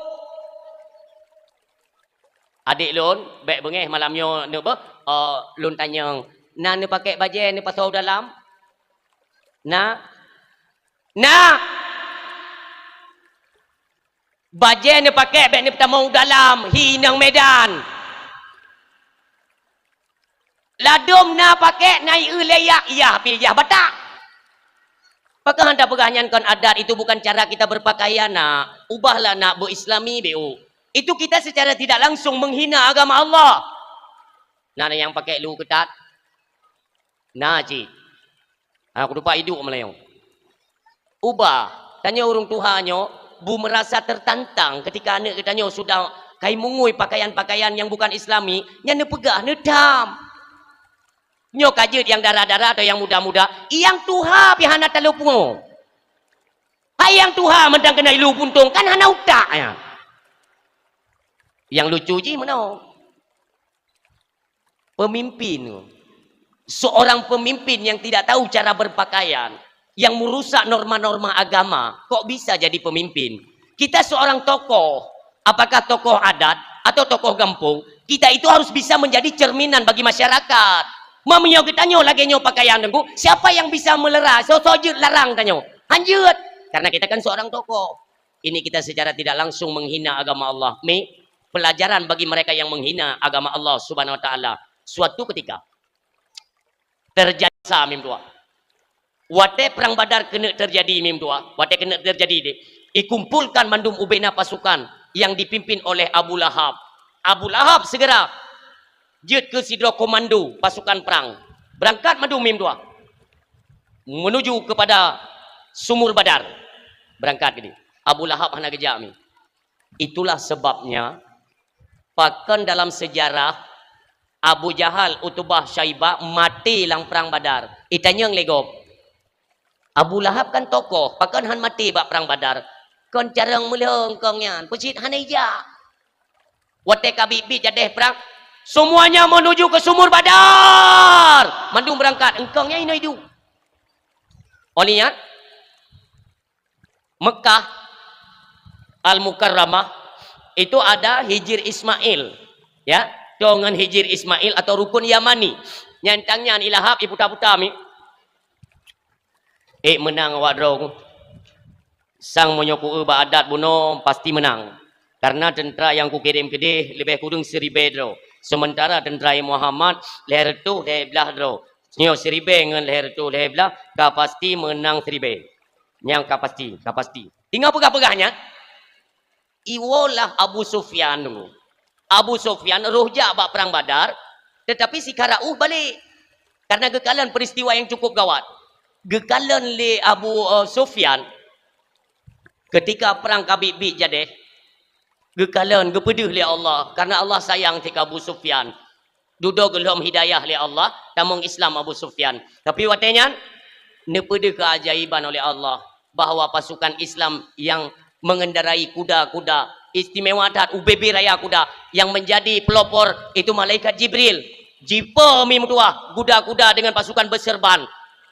Adék lôn, bèk beungéh malam nyoe neubeuh, eh, lôn tanyong, "Na neupakék bajèe neupasoe u dalam?" "Na." "Na!" Bajèe neupakék bèk neupeutamong u dalam, hi inong Medan. Ladôm na pakék na ié lé yak, yah pih yah Batak. Pakon hana tapeugah nyan kon adat, itu bukan cara kita berpakaian, nak. Ubahlah, nak, beu-Islami beu. Itu kita secara tidak langsung menghina agama Allah. Na nyang pakék lu keutat? Na cit. Ha, kutupat iduek meulayeue. Ubah. Tanyoe ureuëng tuha nyoe, bu merasa tertantang ketika aneuk geutanyoe sudah kai mungui pakaian-pakaian yang bukan Islami, nyan neupeugah, neutam. Nyoe ka jeuet nyang dara-dara atau nyang muda-muda, nyang tuha pih hana taleupungo. Hai nyang tuha mantong keuneuk ilu puntông, kan hana utak nyan. Nyang lucu jih meunoe. Pemimpin, seorang pemimpin yang tidak tahu cara berpakaian, yang merusak norma-norma agama, kok bisa jadi pemimpin? Kita seorang tokoh, apakah tokoh adat atau tokoh gampông, kita itu harus bisa menjadi cerminan bagi masyarakat. Meunyoe geutanyoe lagèe nyoe pakaian, Teungku, siapa yang bisa meuleurat? Soe-soe jeuet larang tanyoe? Han jeuet, karena kita kan seorang tokoh. Ini kita secara tidak langsung menghina agama Allah. Mi, pelajaran bagi mereka yang menghina agama Allah Subhanahu wa Taala. Suatu ketika, terjadi sa mi meutuah. Watèe Perang Badar keuneuk terjadi mi meutuah, watèe keuneuk terjadi deh, dikumpulkan mandum ubena pasukan yang dipimpin oleh Abu Lahab. Abu Lahab segera jeuet keu sidroe komando pasukan perang. Berangkat mandum mi meutuah. Menuju kepada Sumur Badar. Berangkat keudeh. Abu Lahab hana geujak mi. Itulah sebabnya, pakon dalam sejarah Abu Jahal, Utbah, Syaibah maté lam Perang Badar. Itanyong lé gob. Abu Lahab kan tokoh, pakon han maté bak Perang Badar? Kon carông meulhong kong nyan, peucit hana ijak. Watèe ka biet-biet jadeh prang, "Semuanya menuju ke Sumur Badar!" Mandum beurangkat, eungkong nyan inoe iduek. Óh lheueh nyan, Mekah Al-Mukarramah itu ada Hijir Ismail, ya, deungon Hijir Ismail atau Rukun Yamani. Nyan tang nyan ilahab iputa-puta mi. Eh, meunang awak droe. Sang meunyoe kueu bak adat bunoe pasti meunang. Karena teuntara nyang kukirém keudeh leubeh kureueng siribèe droe. Sementara teuntara Muhammad lhèe reutôh lhèe blaih droe. Nyoe siribèe ngon lhèe reutôh lhèe blaih ka pasti meunang siribèe. Nyang ka pasti, ka pasti. Tinggai peugah-peugah nyan. Iwoe lah Abu Sufyan dulu. Abu Sufyan roh jak bak Perang Badar, tetapi sikara ueh balek. Karena geukalon peristiwa yang cukup gawat. Geukalon lé Abu, eh, Sufyan, ketika perang ka biet-biet jadeh, geukalon, geupeudeuh lé Allah. Karena Allah sayang sikeu Abu Sufyan. Dudoe geulhom hidayah lé Allah, tamong Islam Abu Sufyan. Tapi watèe nyan, neupeudeuh keuajaiban oleh Allah bahwa pasukan Islam yang mengendarai kuda-kuda istimewa that, U B B Raya Kuda, yang menjadi pelopor itu malaikat Jibril. Jipo mi meutuah kuda-kuda dengan pasukan berserban.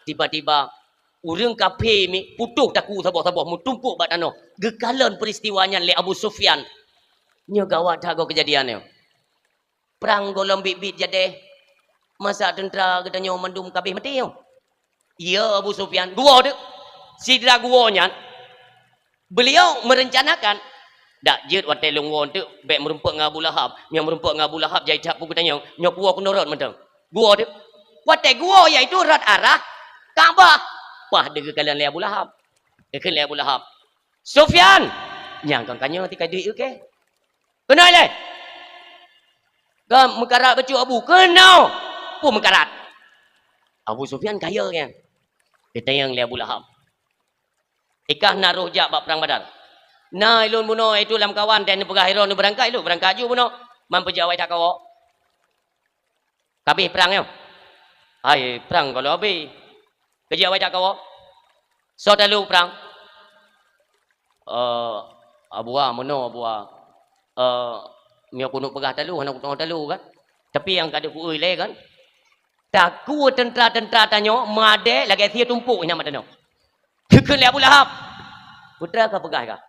Tiba-tiba Ureuëng kafé mi putôh takue saboh-saboh meutumpôk bak tanoh. Geukalon peuristiwa nyan lé Abu Sufyan. Nyoe gawat that goe keujadian nyoe. Prang gohlom biet-biet jadéh. Masa teuntra geutanyoe mandum ka abéh maté nyoe? Iya, Abu Sufyan. Geuwoe teuk. Sidra geuwoe nyan, beliau merencanakan, "Dak jeuet watée lôn woe teuk bék meurumpok ngon Abu Lahab. Nyang meurumpok ngon Abu Lahab jai that peue geutanyoe, nyoe kuwoe keunoe rot mantong." Geuwoe teuk. Watée geuwoe, yaitu rot arah Ka'bah. Paih geukalon lé Abu Lahab. Geukheun lé Abu Lahab, "Sufyan, nyang kon ka nyoe tika duek, oke? Keunoe lé. Ka meukarat bacut Abu, keunoe." Peue meukarat? Abu Sufyan kaya nyan. Geutanyong lé Abu Lahab, "Ikah na roh jak bak prang Badar?" "Na, ilôn bunoe, itu lam kawan, dan neupeugah iron neubeurangkat, ilôn beurangkat ju bunoe. Man peujawai that kawoe." "Ka abéh prang nyoe?" "Hai, prang ka lheueh abéh." "Keujiak awai that kawoe?" "Soe talu prang?" "Eh, Abu A, meunoe Abu A. Eh, meunyoe keuneuk peugah talu, hana kuteungoh talu kan. Tapi nyang ka deuh kueu lé kan, takue teuntra-teuntra tanyoe meudeh lagée sie tumpôk inan mata nyoe." Geukheun lé Abu Lahab, "Peue ka peugah kah?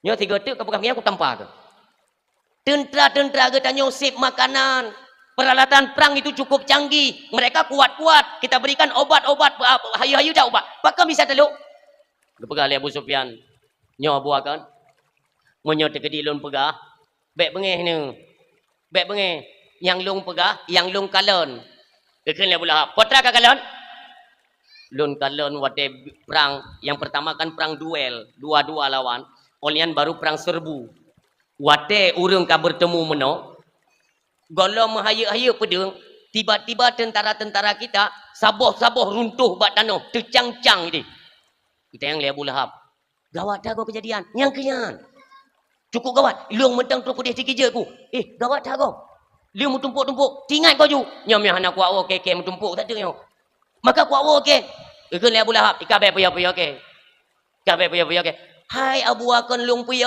Nyoe sigoe teuk ka peugah ngieng kutampa keuh. Teuntra-teuntra geutanyoe sép makanan, peralatan prang itu cukup canggih. Mereka kuat-kuat. Kita berikan obat-obat, hayu-hayu dah ubat. Pakon bisa talu?" Geupeugah lé Abu Sufyan, "Nyoe Abu A kon, meunyoe teukeudi lôn peugah, bék beungéh nyoe. Bék beungéh. Nyang lôn peugah, nyang lôn kalon." Geukheun lé Abu Lahab, "Peue ka kalon?" "Lôn kalon watée prang, nyang pertama kan prang duel, dua-dua lawan. Óh lheueh nyan baru prang serbu. Watée ureuëng ka beurtemu meunoe, gohlom meuhayeuek-hayeuek peudeueng, tiba-tiba teuntara-teuntara kita saboh-saboh runtoh bak tanoh, teucang-cang idéh." Geutanyong lé Abu Lahab, "Gawat that goe keujadian. Nyang keu nyan. Cukup gawat. Lôn mantong troh peudeh teukeujot ku. Eh, gawat that goe. Lheueh meutumpôk-tumpôk. Teuingat goe ju. Nyoe meuh hana kuwoe kée-kée meutumpôk that teuk nyoe. Maka kuwoe kée." Geukheun lé Abu Lahab, "Ika bék peue-peue kée. Ika bék peue-peue kée." "Hai Abu A, kon lôn peue.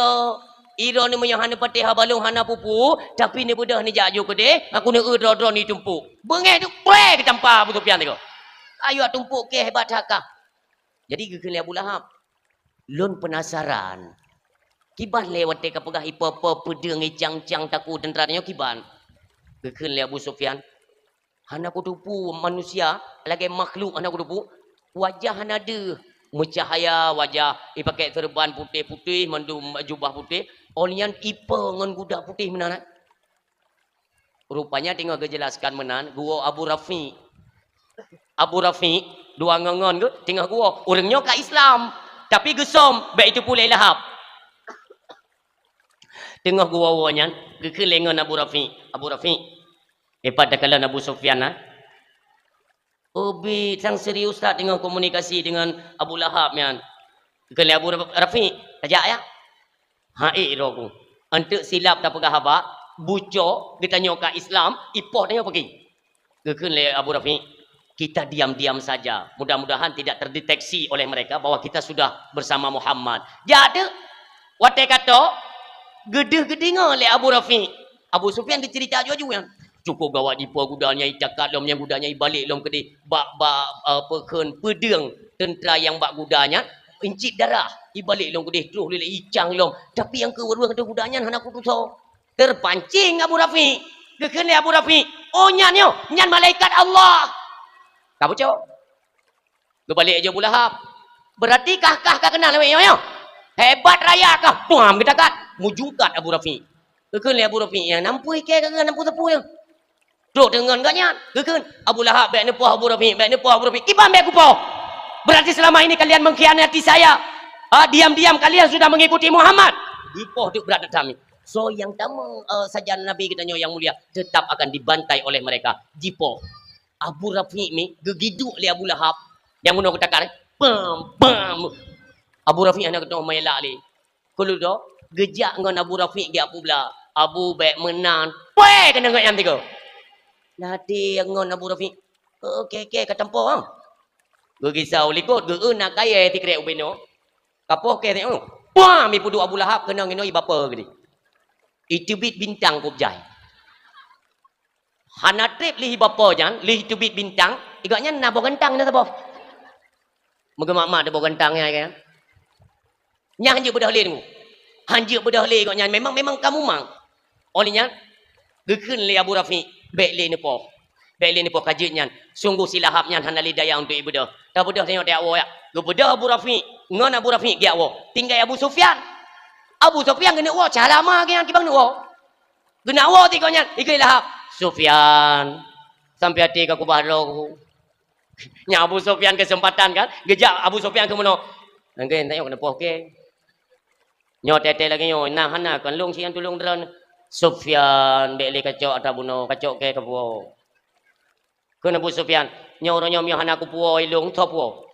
Iron meunyoe hana patéh haba lôn hana peue-peue, tapi neubeudôh neujak ju keudeh, aku neueu droe-droe neutumpôk." Beungéh teuk pré geutampa Abu Sufyan teuk. "Ayo tumpôk kée, hebat that kah." Jadi geukheun lé Abu Lahab, "Lôn peunasaran. Kiban lé watée ka peugah ipo-po peudeueng icang-cang takue teuntra nyoe kiban?" Geukheun lé Abu Sufyan, "Hana kuteupeu manusia, lagée makhluk hana kuteupeu. Wajah hana deuh, meucahya wajah, ipakée seureuban putéh-putéh, mandum jubah putéh, óh lheueh nyan ipo ngon guda putéh meunan." Rupanya teungoh geujeulaskan meunan, geuwoe Abu Rafi. Abu Rafi, dua ngon-ngon geuh, teungoh geuwoe. Ureuëng nyoe ka Islam, tapi geusöm, bék itu pulai Lahab. Teungoh geuwoe-woe nyan, geukheun lé ngon Abu Rafi, "Abu Rafi, dipat takalon Abu Sufyan na?" "Oh, bit, sang serius that teungoh komunikasi deungon Abu Lahab nyan." Geukheun lé Abu Rafi, "Tajak ya." "Hai droe ku, eunteuk silap tapeugah haba, buco geutanyoe ka Islam, ipoh tanyoe peugi." Geukheun lé Abu Rafi, "Kita diam-diam saja. Mudah-mudahan tidak terdeteksi oleh mereka bahwa kita sudah bersama Muhammad." Jak teuk. Watée ka trok, geudeuh geudeungoe lé Abu Rafi. Abu Sufyan geuceurita aju-aju nyan. Cukup gawat jipo guda nyan, itakat lom nyang guda nyan ibalek lom keudeh bak, bak, eh, peukheun peudeueng teuntra nyang bak guda nyan, incit darah, ibalek lom keudeh troh lé icang lom. Tapi nyang keu ureuëng ateueh guda nyan hana kutusoe. Terpancing Abu Rafi. Geukheun lé Abu Rafi, "Oh, nyan nyoe, nyan malaikat Allah." Ka bucok. Geubalek aju Abu Lahab. "Berarti kah, kah ka keunal awak nyoe, nyoe? Hebat raya kah?" Puam geutakat. Mujungkat Abu Rafi. Geukheun lé Abu Rafi, "Nyang nampu ikée ka geuh nampu sapeue nyoe?" Trok deungon gobnyan. Geukheun, "Abu Lahab, bék neupoh Abu Rafi, bék neupoh Abu Rafi." "Kiban bék kupoh? Berarti selama ini kalian mengkhianati saya. Ha, diam-diam kalian sudah mengikuti Muhammad." Geupoh teuk brat that mi. Soe nyang tamong, eh, sajan Nabi geutanyoe nyang mulia tetap akan dibantai oleh mereka. Jipoh. Abu Rafi mi geugiduek lé Abu Lahab. Nyang meunoe geutakar, pam, pam. Abu Rafi hana geutanyoe meulak lé. Keuleudok, geujak ngon Abu Rafi geujak peubla. "Abu, bék meunan." Pue keuneuk ngon nyang tiga. Lati ngon Abu Rafi. "Oke, oke, ka tampo, ha." Geugisa u likot, geu-eu na kayée sikrek ubé nyoe. Ka poh kée teuh. Pam, ipeuduek Abu Lahab keunoe ngon inoe ibape geude. Iteubiet bintang kub jai. Hana treb lheueh ibape nyan, lheueh iteubiet bintang, igobnyan na boh gantang na saboh. Meugeumak-mak teuh boh gantang nyan kan. Nyan hanjeuet beudôh lé teungku. Hanjeuet beudôh lé gobnyan, memang, memang ka mumang. Óh lheueh nyan, geukheun lé Abu Rafiq, "Bèk lé neupoh. Bèk lé neupoh ka jeuet nyan. Sunggoh si Lahab nyan hana lé daya untuk ibeudôh." Tabeudôh tanyoe tajak woe yak. Geubeudôh Abu Rafiq, ngon Abu Rafiq geujak woe. Tinggai Abu Sufyan. Abu Sufyan geuneuk woe, cara ma geuh nyan kibang neuk woe. Geuneuk woe tigo nyan, ikheun lé Lahab, "Sufyan, sampai até ka kubah droe." Nyan Abu Sufyan keuseumpatan kan, geujak Abu Sufyan keu meunoe. Nangken tanyoe keuneuk poh kèe. Nyoe teuntèe lagèe nyoe, na hana kon lôn sian tulông droeneuh. "Sufyan, bèk lé kacok atra bunoe, kacok kèe kapuwoe." Kheun Abu Sufyan, "Nyoe uroe nyoe meunyoe hana kupuwoe lôn, soe puwoe?"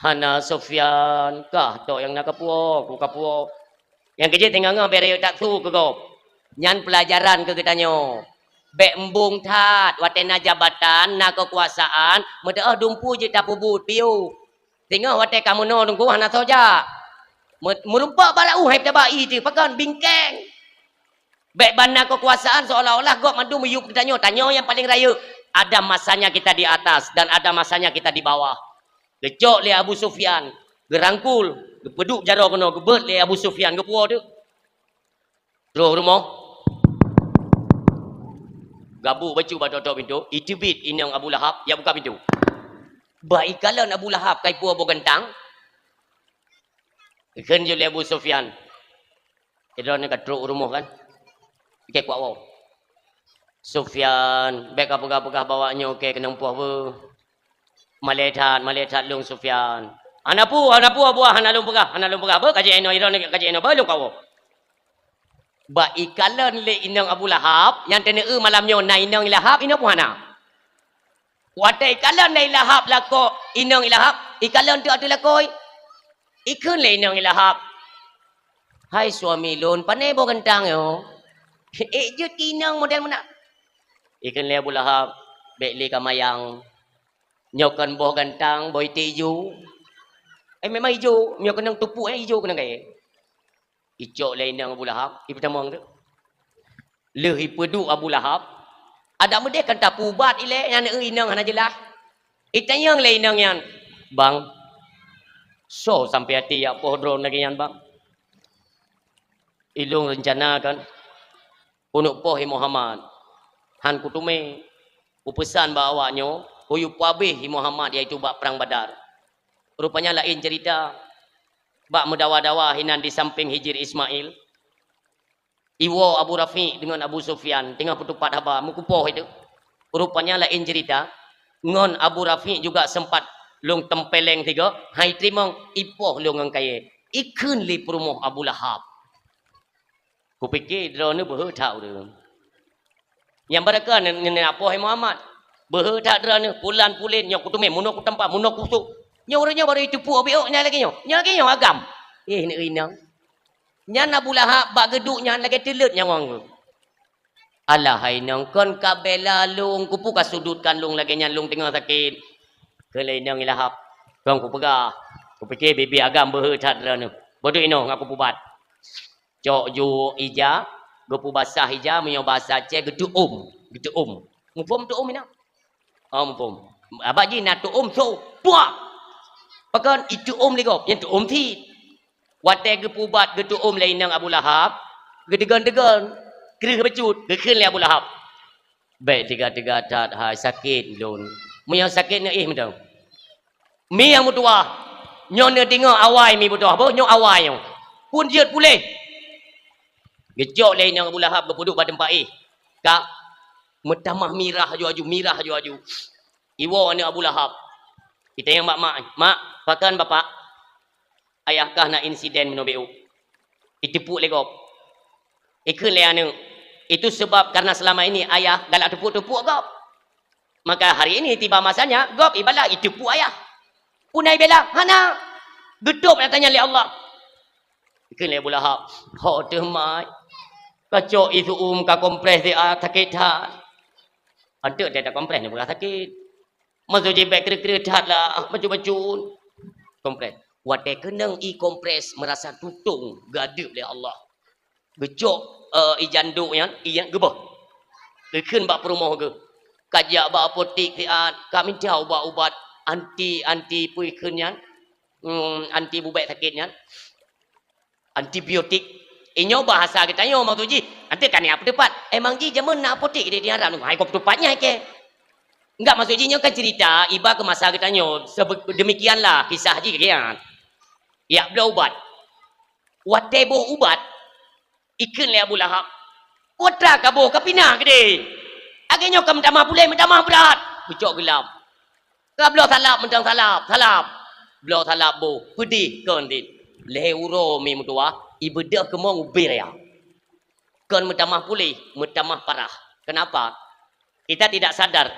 "Hana Sufyan, kah tok nyang na kapuwoe, ku kapuwoe." Nyang keujeuet teungoh-ngoh bèk rayeuk that su keu gob. Nyan peulajaran keu geutanyoe. Bèk embong that, watèe na jabatan, na keukuasaan, meuteuoh dumpeue jeuet tapeubuet piôh. Teungoh watèe ka meunoe teungku hana soe jak. Me-, meurumpok bak laôt hai taba ie teuh, pakon bingkeng. Bèk ban na keukuasaan seolah-olah gob mandum miyueb geutanyoe, tanyoe nyang paleng rayeuk. Ada masanya kita di atas dan ada masanya kita di bawah. Geucok lé Abu Sufyan, geurangkul, geupeuduek jaroe keunoe, geubeuet lé Abu Sufyan, geupuwoe teuh. Troh rumoh. Gabu bacut bak tok-tok pintoe, iteubiet inong Abu Lahab, jak buka pintoe. Bak ikalon Abu Lahab ka ipuwoe boh gantang, geukheun jih lé Abu Sufyan, "Droeneuh ka trok u rumoh kan? Ikèe kuwoe." "Sufyan, bèk kapeugah-peugah bahwa nyoe kèe keunong poh beuh. Malèe that, malèe that lôn Sufyan." "Hana peue, hana peue Abu, hana lôn peugah, hana lôn peugah. Beuh ka jeuet inoe, droeneuh ka jeuet inoe, beuh lôn kuwoe." Bak ikalon lé inong Abu Lahab, nyang teuneuk eu malam nyoe na inong Lahab, inong peue hana. Watèe ikalon lé Lahab lakoe, inong Lahab, ikalon teuk ateueh lakoe. Ikheun lé inong Lahab, "Hai suami lôn, pané boh gantang nyoe? Ék jeuet keu inong model meunan." Ikheun lé Abu Lahab, "Bèk lé kamayang. Nyoe kon boh gantang, boh iték ijo." Eh, memang ijo, nyoe keunong tupuk, eh, ijo keunong kayèe. Icok lé inong Abu Lahab, ipeutamong teuh. Lheueh ipeuduek Abu Lahab, adak meudeh kan tapeuubat ilèe, nyan inong hana jeulaih. Itanyong lé inong nyan, "Bang, soe sampai até jak poh droeneuh lagèe nyan, Bang?" "Ilôn reuncana kan, keuneuk poh hi Muhammad. Han kuteumé, kupeusan bak awak nyoe, kuyue peuhabéh hi Muhammad, yaitu bak Prang Badar." Rupanya laén ceurita. Bak meudawa-dawa hinan di sampéng Hijir Ismail, iwoe Abu Rafiq deungon Abu Sufyan teungoh peutupat haba, meukupoh itu. Rupanya laén ceurita, ngon Abu Rafiq juga seumpat lôn tempeleng sigoe, hai teurimong, ipoh lôn ngon kayèe. Ikheun lé peurumoh Abu Lahab. Kupike droeneuh beuhe that ureueng. Nyang baraka nyan, nyan, nyan apoh hai Muhammad. Beuhe that droeneuh, pulan pulen, nyoe kuteumé, meunoe kutampa, meunoe kusôk. Nyoe ureueng nyoe baru iteupue biôk nyan lagèe nyoe. Nyoe lagèe nyoe agam. Eh, neuk inong. Nyan Abu Lahab bak geuduek nyan lagèe teuleut nyawöng geuh. "Alah hai inong, kon ka bela lôn, keupeue kasudutkan lôn lagèe nyan, lôn teungoh sakét?" Kheun lé inong Lahab, "Kon kupeugah, kupike bibi agam beuhe that droeneuh. Bodoh inoe ngon kupeubat." Cok juwok ija, geupeubasah ija, meunyoe basa Aceh geuteuôm, geuteuôm. Muphom teuôm inong? Oh, muphom. Abak jih na teuôm so, puak! Pakon iteuôm lé gob, nyang teuôm cit. Watèe geupeubat geuteuôm lé inong Abu Lahab, geudeugon-deugon, kreueh bacut, geukheun lé Abu Lahab, "Bèk teuga-teuga that hai, sakét lôn. Meunyoe sakét neuéh mantong." Mi nyang meutuwah, nyoe neudeungoe awai mi meutuwah, boh nyoe awai nyoe. Phon jeuet puléh. Geucok lé inong Abu Lahab geupeuduek bak teumpat éh. Ka meutamah mirah aju-aju, mirah aju-aju. Iwoe aneuk Abu Lahab. Itanyong bak mak, "Mak, pakon bapak?" "Ayah kah na insiden meunoe biôk. Iteupue lé gob." Ikheun lé aneuk, "Itu sebab karena selama ini ayah galak teupue-teupue gob. Maka hari ini tiba masanya gob ibalah iteupue ayah." Puna ibela? Hana. Geutôb nyang tanyong lé Allah. Ikheun lé Abu Lahab, "Ho teuh mai. Kacok isu um ka kompres di a sakét that." Anteuk teuh kompres ni bukan sakét. Maksud jih bèk kreueh-kreueh that lah, bacut-bacut. Kompres. Watèe keunong ie kompres meurasa tutong geuadeueb lé Allah. Geucok, eh, ie jandok nyan, ie nyan geubeuh. Geukheun bak peurumoh geuh. Ka jak bak apotek siat, ka minta ubat-ubat anti, anti peue ikheun nyan. Hmm, anti bubek sakit nyan. Antibiotik. Inyoe bahasa geutanyoe maksud jih. Nanti kan ya peuteupat. Emang jih jameun na apotek di, di Arab. Hai kok peuteupat nyan ke? Enggak, maksud jih nyoe kan cerita iba ke masa geutanyoe. Sebe-, demikianlah kisah jih kan. Yak bloe ubat. Watée boh ubat, ikheun lé Abu Lahab, "Putra kaboh ka pinah keudeh. Lagée nyoe ka meutamah puléh, meutamah brat." Geucok geulam. Ka bloe salab, mantong salab, salab. Bloe salab boh, peudeh kon dit. Lhée uroe mi meutuwah, ibeudôh keumong ubé raya. Kon meutamah puléh, meutamah parah. Kenapa? Kita tidak sadar,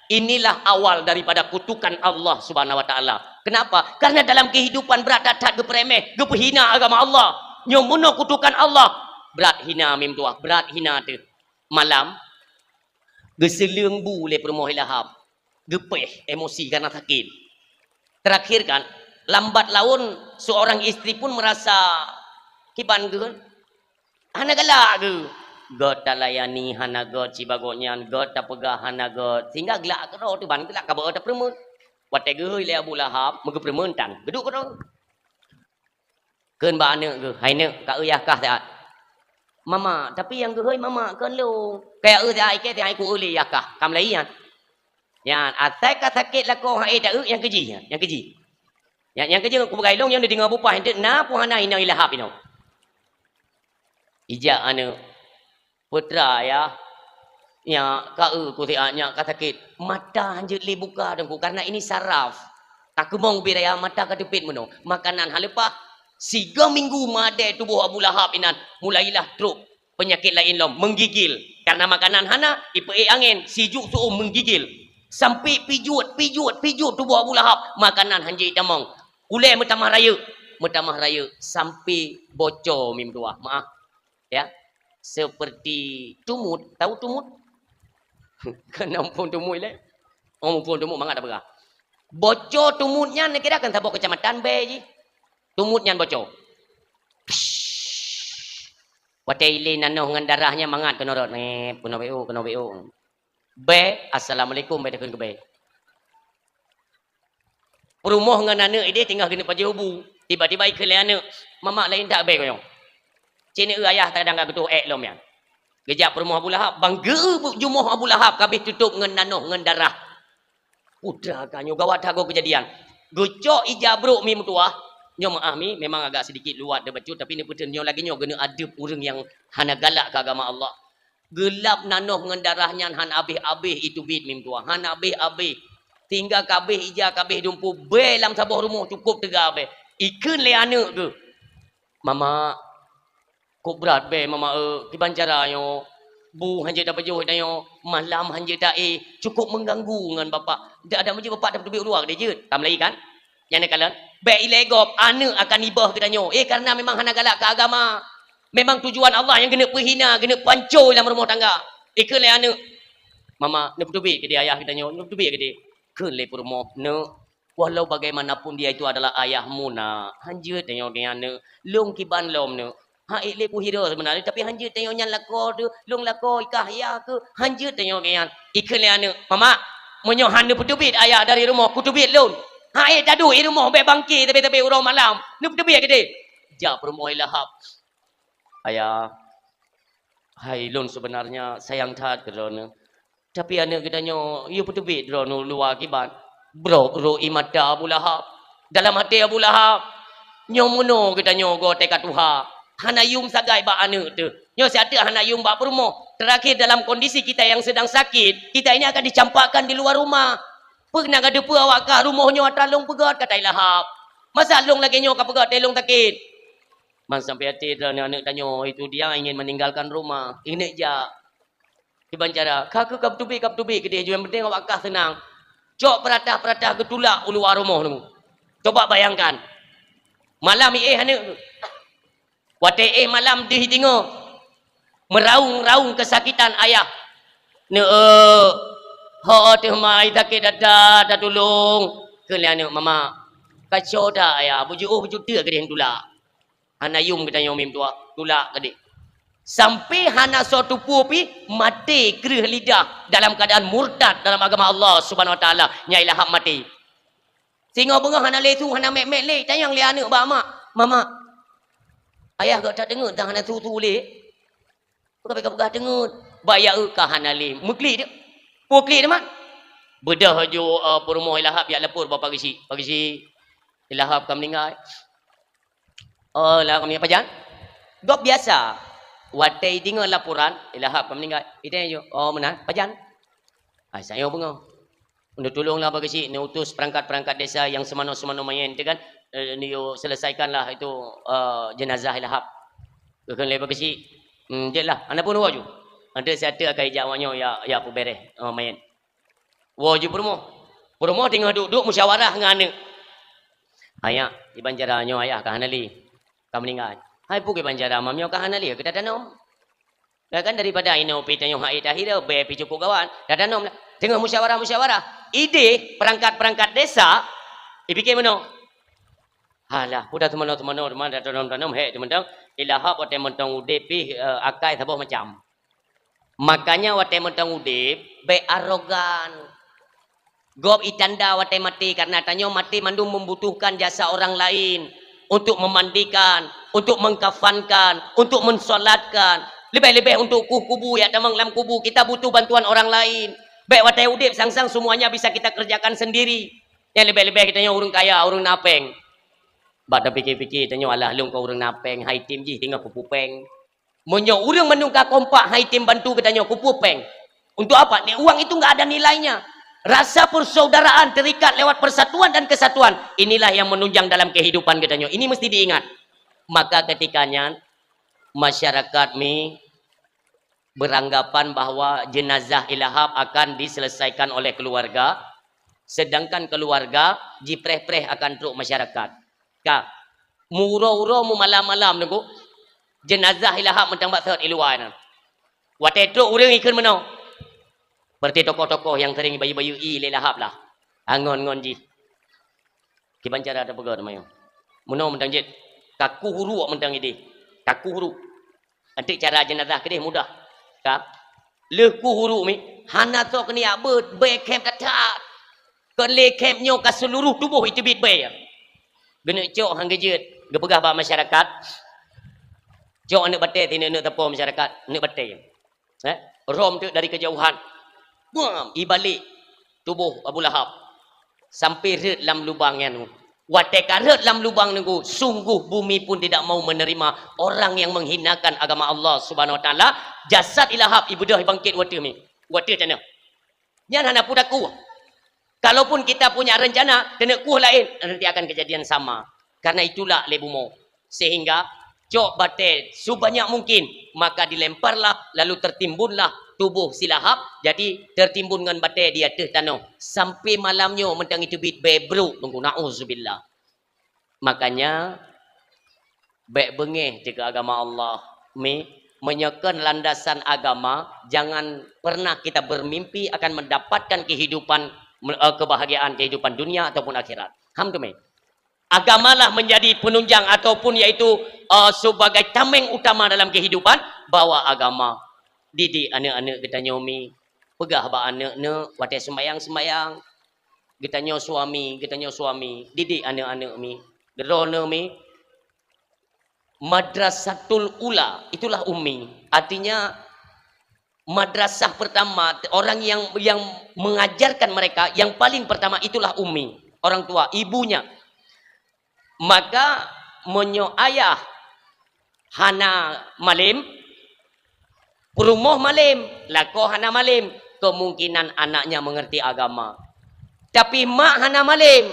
inilah awal daripada kutukan Allah Subhanahu wa Taala. Kenapa? Karena dalam kehidupan brat that-that geupeureméh, geupeuhina agama Allah. Nyoe meunoe kutukan Allah, brat hina mi meutuwah, brat hina teuh. Malam, geuseuleueng bu lé peurumoh Lahab, geupéh emosi karena sakét. Terakhir kan, lambat laun seorang istri pun merasa kiban geuh, hana galak geuh. Göt talayani hana göt sibagoe nyan, göt tapeugah hana göt, sehingga glak keudroe teuh ban glak ka beu tapeureumeun. Watée geuhôi lé Abu Lahab, meugeupeureumeun tan, geuduek keudroe. Kheun bak aneuk geuh, "Hai neuk, ka eu yah kah siat?" "Mama, tapi nyang geuhôi mama kon lôn." "Ka eu siat, ikée siat, ku eu lé yah kah." Ka meulayi nyan. Nyan, asai ka sakét lakoe hana taeu nyang keujih, nyang keujih. Nyang, nyang keujih ku peugah ilong nyang dideungoe bupah enteuk na pun hana inong ilahap inoe. Ijak aneuk, "Putra ya, nyak ka eu ku siat, nyak ka sakét." Mata hanjeuet lé buka teungku, karena ini saraf. Takeumong ubé raya mata ka teupet meunoe. Makanan haleupah. Sigoe minggu madé tuboh Abu Lahab inan, mulailah trok peunyakét laén lom, menggigil. Karena makanan hana, ipeuék angén, sijuek su'um menggigil. Sampai pijuet, pijuet, pijuet tuboh Abu Lahab, makanan hanjeuet tamong. Ulée meutamah rayeuk, meutamah rayeuk, sampai bocor mi meutuwah. Maaf, ya. Seperti tumut. Tahu tumut? Kan ampôn tumut lé. Oh, muphom tumut mangat tapeugah. Bocor tumut nyan kira kan saboh kecamatan bée jih. Tumut nyan bocor. Watée ilée nanoh ngon darah nyan mangat keunoe rot, nep, keunoe beu, keunoe beu. Bée, assalamualaikum, bée takheun keu bée. Peurumoh ngon aneuk ideh teungoh geuneuk pajoh bu. Tiba-tiba ikheun lé aneuk, "Mamak, laén that bée konyong. Cit neueu ayah tadang ka geutoh ék lom nyan." Geujak peurumoh Abu Lahab, bang geu-eu jumoh Abu Lahab ka abéh tutôb ngon nanoh ngon darah. Putra ka nyoe gawat that goe keujadian. Geucok ija brok mi meutuwah. Nyoe meuah mi memang agak sedikit luwat deuh bacut, tapi neupeuteun nyoe lagée nyoe geuneuk adeueb ureuëng nyang hana galak keu agama Allah. Geulap nanoh ngon darah nyan hana abéh-abéh iteubiet mi meutuwah, hana abéh-abéh. Tinggai ka abéh ija, ka abéh dumpeue, bée lam saboh rumoh cukôp teuga bée. Ikheun lé aneuk geuh, "Mamak, kok brat bée Mamak eu, kiban cara nyoe? Bu hanjeuet tapajoh tanyoe, malam hanjeuet taéh, cukôp meuganggu ngon Bapak. Dak ada meujeuet Bapak tapeubiet u luwa keudeh jeuet?" Ka meulayi kan? Nyang neukalon, bék ilée gob, aneuk akan iböh geutanyoe. Eh, karena memang hana galak keu agama. Memang tujuan Allah nyang geuneuk peuhina, geuneuk panco lam rumoh tangga. Ikheun lé aneuk, "Mama, neupeuteubiet keudeh ayah geutanyoe, neupeuteubiet keudeh." Kheun lé peurumoh, "Neuk, walau bagaimanapun dia itu adalah ayahmu, nak. Hanjeuet tanyoe keu nyan, neuk. Lôn kiban lom, neuk. Hak ék lé kuhira seubeuna, tapi hanjeuet tanyoe nyan lakoe teuh, lôn lakoe ikah yah keuh, hanjeuet tanyoe keu nyan." Ikheun lé aneuk, "Mama, meunyoe hana neupeuteubiet ayah dari rumoh, kuteubiet lôn. Hak ék taduek i rumoh bék bangke sabe-sabe uroe malam. Neupeuteubiet keudeh." Jak peurumoh Lahab. "Ayah, hai lôn seubeunarnya sayang that keu droeneuh. Tapi aneuk geutanyoe yue peuteubiet droeneuh u luwa kiban." Brok-brok ie mata Abu Lahab. Dalam até Abu Lahab, "Nyoe meunoe geutanyoe goe teuka tuha. Hana yum sagai bak aneuk teuh. Nyoe siat teuk hana yum bak peurumoh. Terakhir dalam kondisi kita yang sedang sakit, kita ini akan dicampakkan di luar rumah. Peue na ka teupeue awak kah rumoh nyoe atra lôn peugöt," kata Lahab. "Masa lôn lagée nyoe ka peugöt teuh lôn sakét?" Man sampai até droeneuh aneuk tanyoe itu dia ingin meninggalkan rumah. Ineuk jak. Kiban cara, ka keuh ka peuteubiet, ka peuteubiet keudeh, nyang penting awak kah seunang. Cok peuratah-peuratah geutulak u luwa rumoh nyoe. Coba bayangkan. Malam iéh aneuk. Watée éh malam deuh deungoe. Meuraung-raung keusakitan ayah. "Neuk, ho teuh mai sakét that-that, tatulông." Kheun lé aneuk, "Mama, kacau that ayah, beujiôh beujuteuk keudeh tulak." Hana yum geutanyoe mi meutuwah, tulak keudeh. Sampai hana soe teupeue pih maté kreueh lidah dalam keuadaan murtad dalam agama Allah Subhanahu Wa Taala, nyang Lahab maté. Singoh beungoh hana lé su, hana mét-mét lé, tanyong lé aneuk bak mak, "Mama, ayah gata teungeut dah hana su-su lé?" Ka peugah teungeut. Bak ya eu ka hana lé. Meuklik dia. Peue klik dia, Mak? Beudôh ju, eh, peurumoh Ilahab jak lapor bak Pak Geuchik. "Pak Geuchik, Ilahab ka meuninggai." "Oh, Ilahab ka meuninggai, pajan?" Gob biasa. Watèe deungö laporan, Ilahab ka meuninggai. Itanya ju, "Oh, meunan, pajan?" Ai, sayang beungoh. Neutulonglah Pak Geuchik, neutus perangkat-perangkat desa nyang seumanoe-seumanoe manyèn tu kan, eh, neuyue selesaikanlah itu, eh, jenazah Ilahab. Geukheun lé Pak Geuchik, "Hmm, jeuet lah, hana peue neuwoe ju. Nanti siat teuk akan ijak awak nyoe ya, ya peubeureh, eh, manyèn." Woe ju peurumoh. Peurumoh teungoh duek-duek musyawarah ngon aneuk. "Ayah, kiban cara nyoe ayah ka hana lé, ka meuninggai." "Hai peue kiban cara, Mam, nyoe ka hana lé, ka tatanom." Kan daripada inoe pih tanyoe hai tahira, bèe pih cukup gawat. Dah tanom dah. Teungoh musyawarah-musyawarah. Idéh perangkat-perangkat desa, ipike meunoe. Halah, peue dah teumanoe-teumanoe, teuma dah tanom-tanom, hék, teuma-teuma. Ilahab watèe mantong udép pih, eh, akai saboh macam. Makanya watèe mantong udép, bèk arogan. Gob itanda watèe maté, karena tanyoe maté mandum membutuhkan jasa orang lain untuk memandikan, untuk mengkafankan, untuk mensolatkan, leubeh-leubeh untuk kueh kubu, jak tamong lam kubu, kita butuh bantuan orang lain. Bèk watèe udép sang-sang semuanya bisa kita kerjakan sendiri. Nyang leubeh-leubeh geutanyoe ureueng kaya, ureueng na pèng. Bak tapike-pike tanyoe, alah lôn kon ureueng na pèng, hai tem jih teungoh kupeue pèng. Meunyoe ureueng mandum ka kompak hai tem bantu geutanyoe kupeue pèng, untuk apa? Ni uang itu enggak ada nilainya. Rasa persaudaraan terikat lewat persatuan dan kesatuan, inilah yang menunjang dalam kehidupan geutanyoe. Ini mesti diingat. Maka ketika nyan, masyarakat mi beranggapan bahwa jenazah Ilahab akan diselesaikan oleh keluarga, sedangkan keluarga jipreh-preh akan trok masyarakat. Ka, meuuroe-uroe, meumalam-malam Teungku, jenazah Ilahab mantong bak sot i luwa nyan. Watèe trok ureueng ikheun meunoe. Berarti tokoh-tokoh nyang sering bayeue-bayeue ié lé Ilahab lah. Angon-ngon jih. Kiban cara tapeugah teuma nyoe. Meunoe mantong jeuet. Kakueh uruek mantong idéh. Kakueh uruek. Anteuk cara jenazah keudéh mudah. Ka. Lheueh kueh uruek mi, hana soe keuniyak beuet, bèe khép that-that. Kon lé khép nyoe ka seuluruh tuboh iteubiet bèe. Geuneuk cok han geujeuet, geupeugah bak masyarakat. Cok aneuk batèe sineuk-neuk sapo masyarakat, aneuk batèe. Eh, rhom teuk dari kejauhan. Buam, ibalek tuboh Abu Lahab. Sampai rhot lam lubang nyan. Watèe ka rhot lam lubang Teungku, sungguh bumi pun tidak mau menerima orang yang menghinakan agama Allah Subhanahu Wa Taala. Jasad Ilahab ibeudôh ibangkét watèe mi. Watèe tanoh. Nyan hana peue takueh. Kalaupun kita punya rencana, keuneuk kueh laén, nanti akan kejadian sama. Karena itulah lé bumoe. Sehingga cok batèe sebanyak mungkin, maka dilemparlah, lalu tertimbunlah tuboh si Lahab, jadi tertimbun ngon batèe di ateueh tanoh. Sampai malam nyoe mantong iteubiet bèe brôk Teungku, na'uzubillah. Makanya, bèk beungéh teuh keu agama Allah. Mi, meunyoe kon landasan agama, jangan pernah kita bermimpi akan mendapatkan kehidupan, eh, kebahagiaan kehidupan dunia ataupun akhirat. Ham teumé. Agamalah menjadi penunjang ataupun yaitu, eh, sebagai tameng utama dalam kehidupan, bawa agama. Didik aneuk-aneuk geutanyoe mi. Peugah bak aneuk-neuk watèe seumayang-seumayang. Geutanyoe suami, geutanyoe suami, didik aneuk-aneuk mi. Droeneuh mi, madrasatul ula, itulah ummi. Artinya, madrasah pertama, orang yang, yang mengajarkan mereka, yang paling pertama itulah ummi, orang tua, ibunya. Maka, meunyoe ayah hana malém, peurumoh malém, lakoe hana malém, kemungkinan anaknya mengerti agama. Tapi mak hana malém,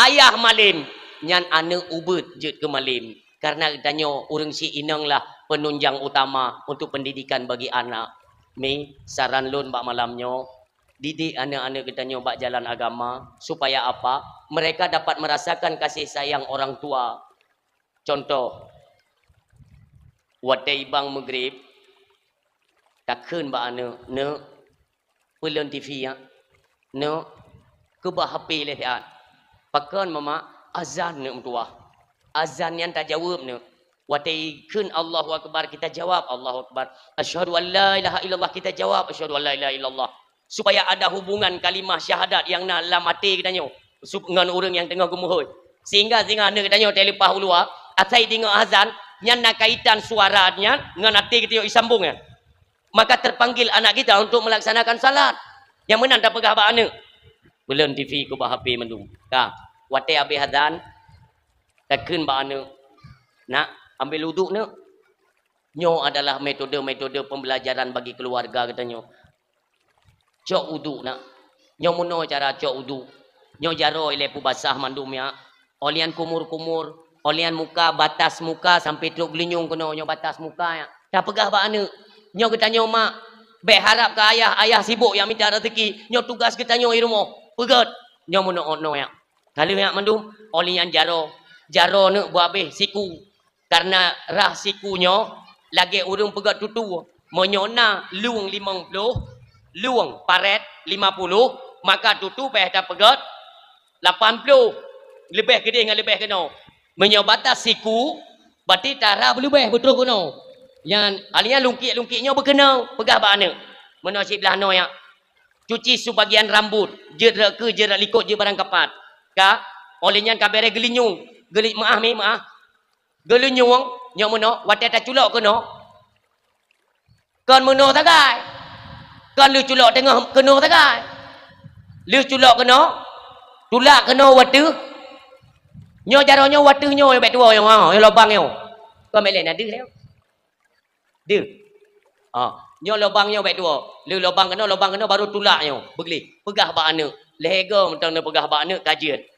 ayah malém, nyan aneuk ubeuet jeuet keu malém. Karena geutanyoe ureueng si inong lah penunjang utama untuk pendidikan bagi anak. Mi, saran lôn bak malam nyoe, didik aneuk-aneuk geutanyoe bak jalan agama, supaya apa? Mereka dapat merasakan kasih sayang orang tua. Contoh, watèe ibang meugrib, takheun bak aneuk, "Neuk, peulon T V nyan. Neuk, keubah H P lé siat." "Pakon, Mama?" "Azan neuk meutuwah." Azan nyan tajaweueb neuk. Watèe ikheun Allahu Akbar, kita jawab, "Allahu Akbar." "Asyhadu an la ilaha illallah," kita jawab, "Asyhadu an la ilaha illallah." Supaya ada hubungan kalimah syahadat nyang na lam até geutanyoe. Sub-, ngon ureuëng nyang teungoh geumeuhôi. Sehingga singoh aneuk geutanyoe teuleupah u luwa, asai deungoe azan, nyan na kaitan suara nyan ngon até geutanyoe isambong nyan. Maka terpanggil anak kita untuk melaksanakan salat. Nyang meunan tapeugah bak aneuk, "Peulon T V keu bak H P mandum." Ka, watée habéh azan, takheun bak aneuk, "Nak, ambil uduk, Neuk." Nyoe adalah metode-metode pembelajaran bagi keluarga geutanyoe. Cok uduk, nak. Nyoe meunoe cara cok uduk. Nyoe jaroe ilée peubasah mandum, ya. Óh lheueh nyan kumur-kumur, óh lheueh nyan muka, batas muka sampai trok geulinyueng keunoe, nyoe batas muka, ya. Tapeugah bak aneuk, nyoe geutanyoe mak, bék harab keu ayah, ayah sibok jak mita raseuki. Nyoe tugas geutanyoe di rumoh. Peugét. Nyoe meunoe, noe, ya. Ka lheueh nyan mandum, óh lheueh nyan jaroe. Jaroe neuk beuabéh siku. Kareuna rhah siku nyoe lagée ureuëng peugét tutu. Meunyoe na lueng limong ploh, lueng parét lima puluh, maka tutu payah tapeugét lapan ploh, leubeh keudeh ngon leubeh keunoe. Meunyoe batas siku, berarti tarhah beuleubeh beutroh keunoe. Nyan, hal nyan lungkiek-lungkiek nyoe beukeunoe, peugah bak aneuk. Meunoe siblaih noe, ya. Cuci sebagian rambut, jeuet rot keue, jeuet rot likot, jeuet barang kapat. Ka, óh lheueh nyan ka béreh geulinyueng, geuli-, meuáh mi, meuáh. Geulinyueng, nyoe meunoe, watée taculok keunoe. Kon meunoe sagai. Kon lheueh culok teungoh keunoe sagai. Lheueh culok keunoe, tulak keunoe u ateueh. Nyoe jaroe nyoe u ateueh nyoe, bék tuwoe nyoe, ha, nyoe lubang nyoe. Kon bék lé na deuh lé. Deuh. Ha, nyoe lubang nyoe bék tuwoe. Lheueh lubang keunoe, lubang keunoe baru tulak nyoe. Beugleh. Peugah bak aneuk. Lhée goe mantong neupeugah bak aneuk ka jeuet.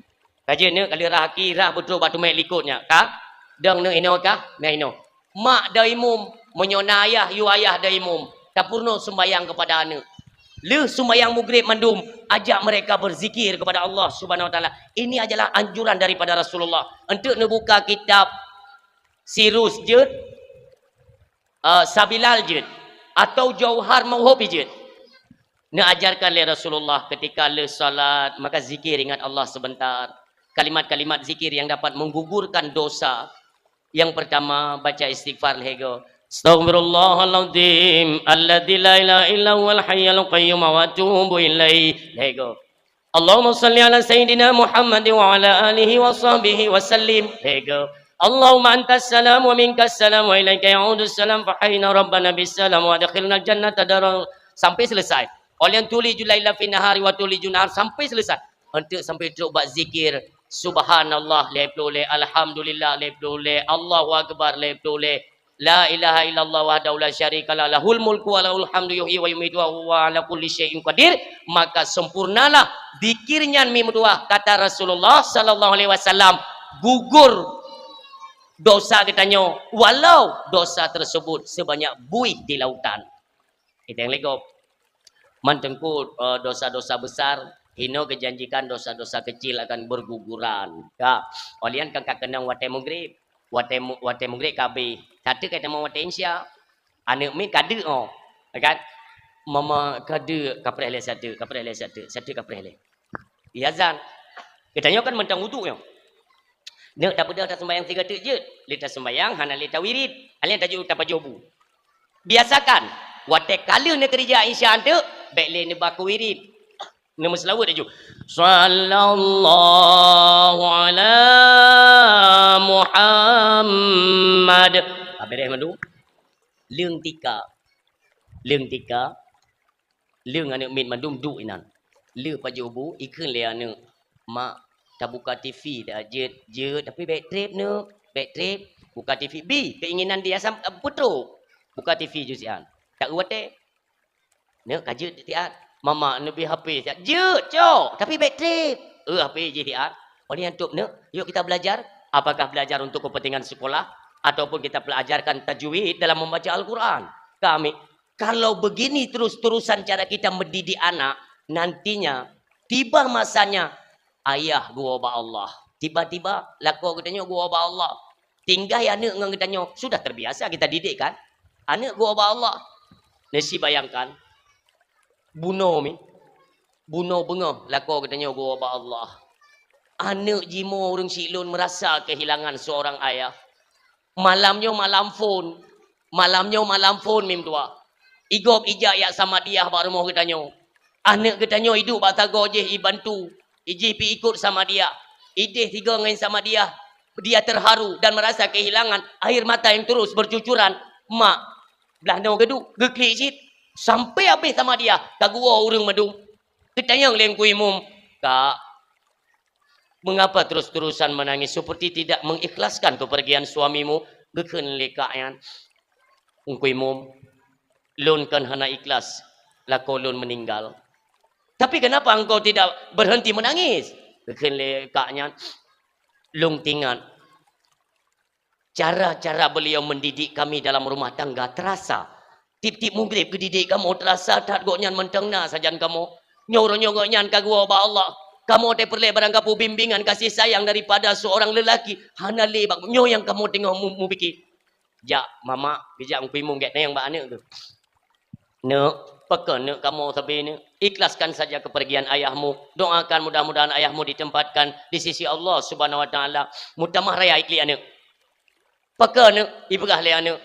Ka jeuet neuk, ka lheueh rhah aki, rhah beutroh bak teumé likot nyan. Ka? Dong neuk inoe ka? Meuinoe. Mak dong imum, meunyoe na ayah, yue ayah dong imum. Tapeurunoe seumbahyang keupada aneuk. Lheueh seumbahyang Maghrib mandum, ajak mereka berzikir kepada Allah Subhanahu Wa Taala. Ini adalah anjuran daripada Rasulullah. Enteuk neubuka kitab Sirus jeuet, eh, Sabilal jeuet, atau Jauhar Mauhub jeuet. Neuajarkan lé Rasulullah ketika lheueh salat, maka zikir, ingat Allah sebentar. Kalimat-kalimat zikir yang dapat menggugurkan dosa. Yang pertama, baca istighfar lhée goe. Astaghfirullahalazim alladzi la ilaha illa huwal hayyul qayyum wa atubu ilaih. Lhée goe. Allahumma shalli ala sayyidina Muhammad wa ala alihi wa sahbihi wa sallim. Lhée goe. Allahumma antas salam wa minkas salam wa ilaika ya'udus salam, fa hayyina rabbana bis salam wa adkhilnal jannata daral, sampai selesai. Óh lheueh nyan tulijul laila fin nahari wa tulijun nahar, sampai selesai. Enteuk sampai trok bak zikir, subhanallah lhée ploh lhée, alhamdulillah lhée ploh lhée, Allahu akbar lhée ploh lhée. La ilaha illallah wahdahu la syarikalah, lahul mulku wa lahul hamdu, yuhyi wa yumitu wa huwa ala kulli syai'in qadir, maka sempurnalah zikir nyan mi meutuah, kata Rasulullah sallallahu alaihi wasallam, gugur dosa geutanyoe, walau dosa tersebut sebanyak buih di lautan. Ideng legop. Man teungku, eh, dosa-dosa besar, hino geujanjikan dosa-dosa kecil akan berguguran. Ka, óh lheueh nyan kan ka keunong watée Maghrib. Watée mu-, watée Maghrib ka abéh. Sateuk ka tamong watée Isya. Aneuk miet ka deuk, oh. Ya kan? Mama ka deuk, ka preh lé sateuk, ka preh lé sateuk, sateuk ka preh lé. Iya azan. Geutanyoe kan mantong uduk nyoe. Neuk tapeugah taseumbahyang sigoe teuk jeuet. Lé taseumbahyang hana lé tawirit. Hana lé tajok tapajoh bu. Biasakan, watée ka lheueh neukeurija Isya teuk, bék lé neuba keu wirit. Neumeuseulaweuet laju. Sallallahu ala Muhammad. Ka béreh mandum. Leung tika. Leung tika. Leung aneuk miet mandum duek inan. Lheueh pajoh bu, ikheun lé aneuk, "Mak, tabuka T V dak jeuet?" "Jeuet, tapi bék treb, Neuk, bék treb." Buka T V, bi keinginan dia sam-, peutrok. Buka T V ju siat. Tak watée. Neuk ka jeuet siat. "Mama, neubi H P siat." "Jeuet, cok, tapi bék treb." Eh, H P jih siat. Oleh nyan, "Neuk, yuk kita belajar." Apakah belajar untuk kepentingan sekolah ataupun kita belajarkan tajwid dalam membaca Al-Quran? Kami Kalau begini terus-terusan cara kita mendidik anak, nantinya tiba masanya ayah geuwoe bak Allah. Tiba-tiba lakoe geutanyoe geuwoe bak Allah. Tinggai aneuk ngon geutanyoe, sudah terbiasa kita didik kan? Aneuk geuwoe bak Allah. Neusi bayangkan, bunoe mi, bunoe beungoh lakoe geutanyoe geuwoe bak Allah. Aneuk jimoe ureuëng siklon merasa kehilangan seorang ayah. Malam nyoe malam phon. Malam nyoe malam phon mi meutuah. Igob ijak jak samadiyah bak rumoh geutanyoe. Aneuk geutanyoe iduek bak sagoe jih ibantu. Ijih pi ikot Samadiyah. Ideh tiga ngon Samadiyah. Dia terharu dan merasa kehilangan. Air mata yang terus bercucuran. Mak, blah noe geuduek, geuklik cit. Sampai habéh Samadiyah, ka geuwoe ureuëng mandum. Geutanyong lé Teungku Imum, "Kak, mengapa terus-terusan menangis seperti tidak mengikhlaskan kepergian suamimu?" Geukheun lé kak nyan, "Teungku Imum, lôn kan hana ikhlas lakoe lôn meninggal. Tapi kenapa engkau tidak berhenti menangis?" Geukheun lé kak nyan, "Lôn teuingat cara-cara beliau mendidik kami dalam rumah tangga terasa. Tiep-tiep mugreb geudidik kamoe terasa that gobnyan mantong na sajan kamoe. Nyoe uroe nyoe gobnyan ka geuwoe bak Allah. Kamoe teupeureulee barangkapeue bimbingan kasih sayang daripada seorang lelaki. Hana lé bak nyoe nyang kamoe teungoh mu-, mupike." Jak mamak, geujak Teungku Imum gét nyan bak aneuëk geuh. "Neuk, pakon neuk kamoe sabe neuk? Ikhlaskan saja kepergian ayahmu. Doakan mudah-mudahan ayahmu ditempatkan di sisi Allah Subhanahu wa Taala." Meutamah raya iklik aneuëk. "Pakon neuk?" Ipeugah lé aneuëk,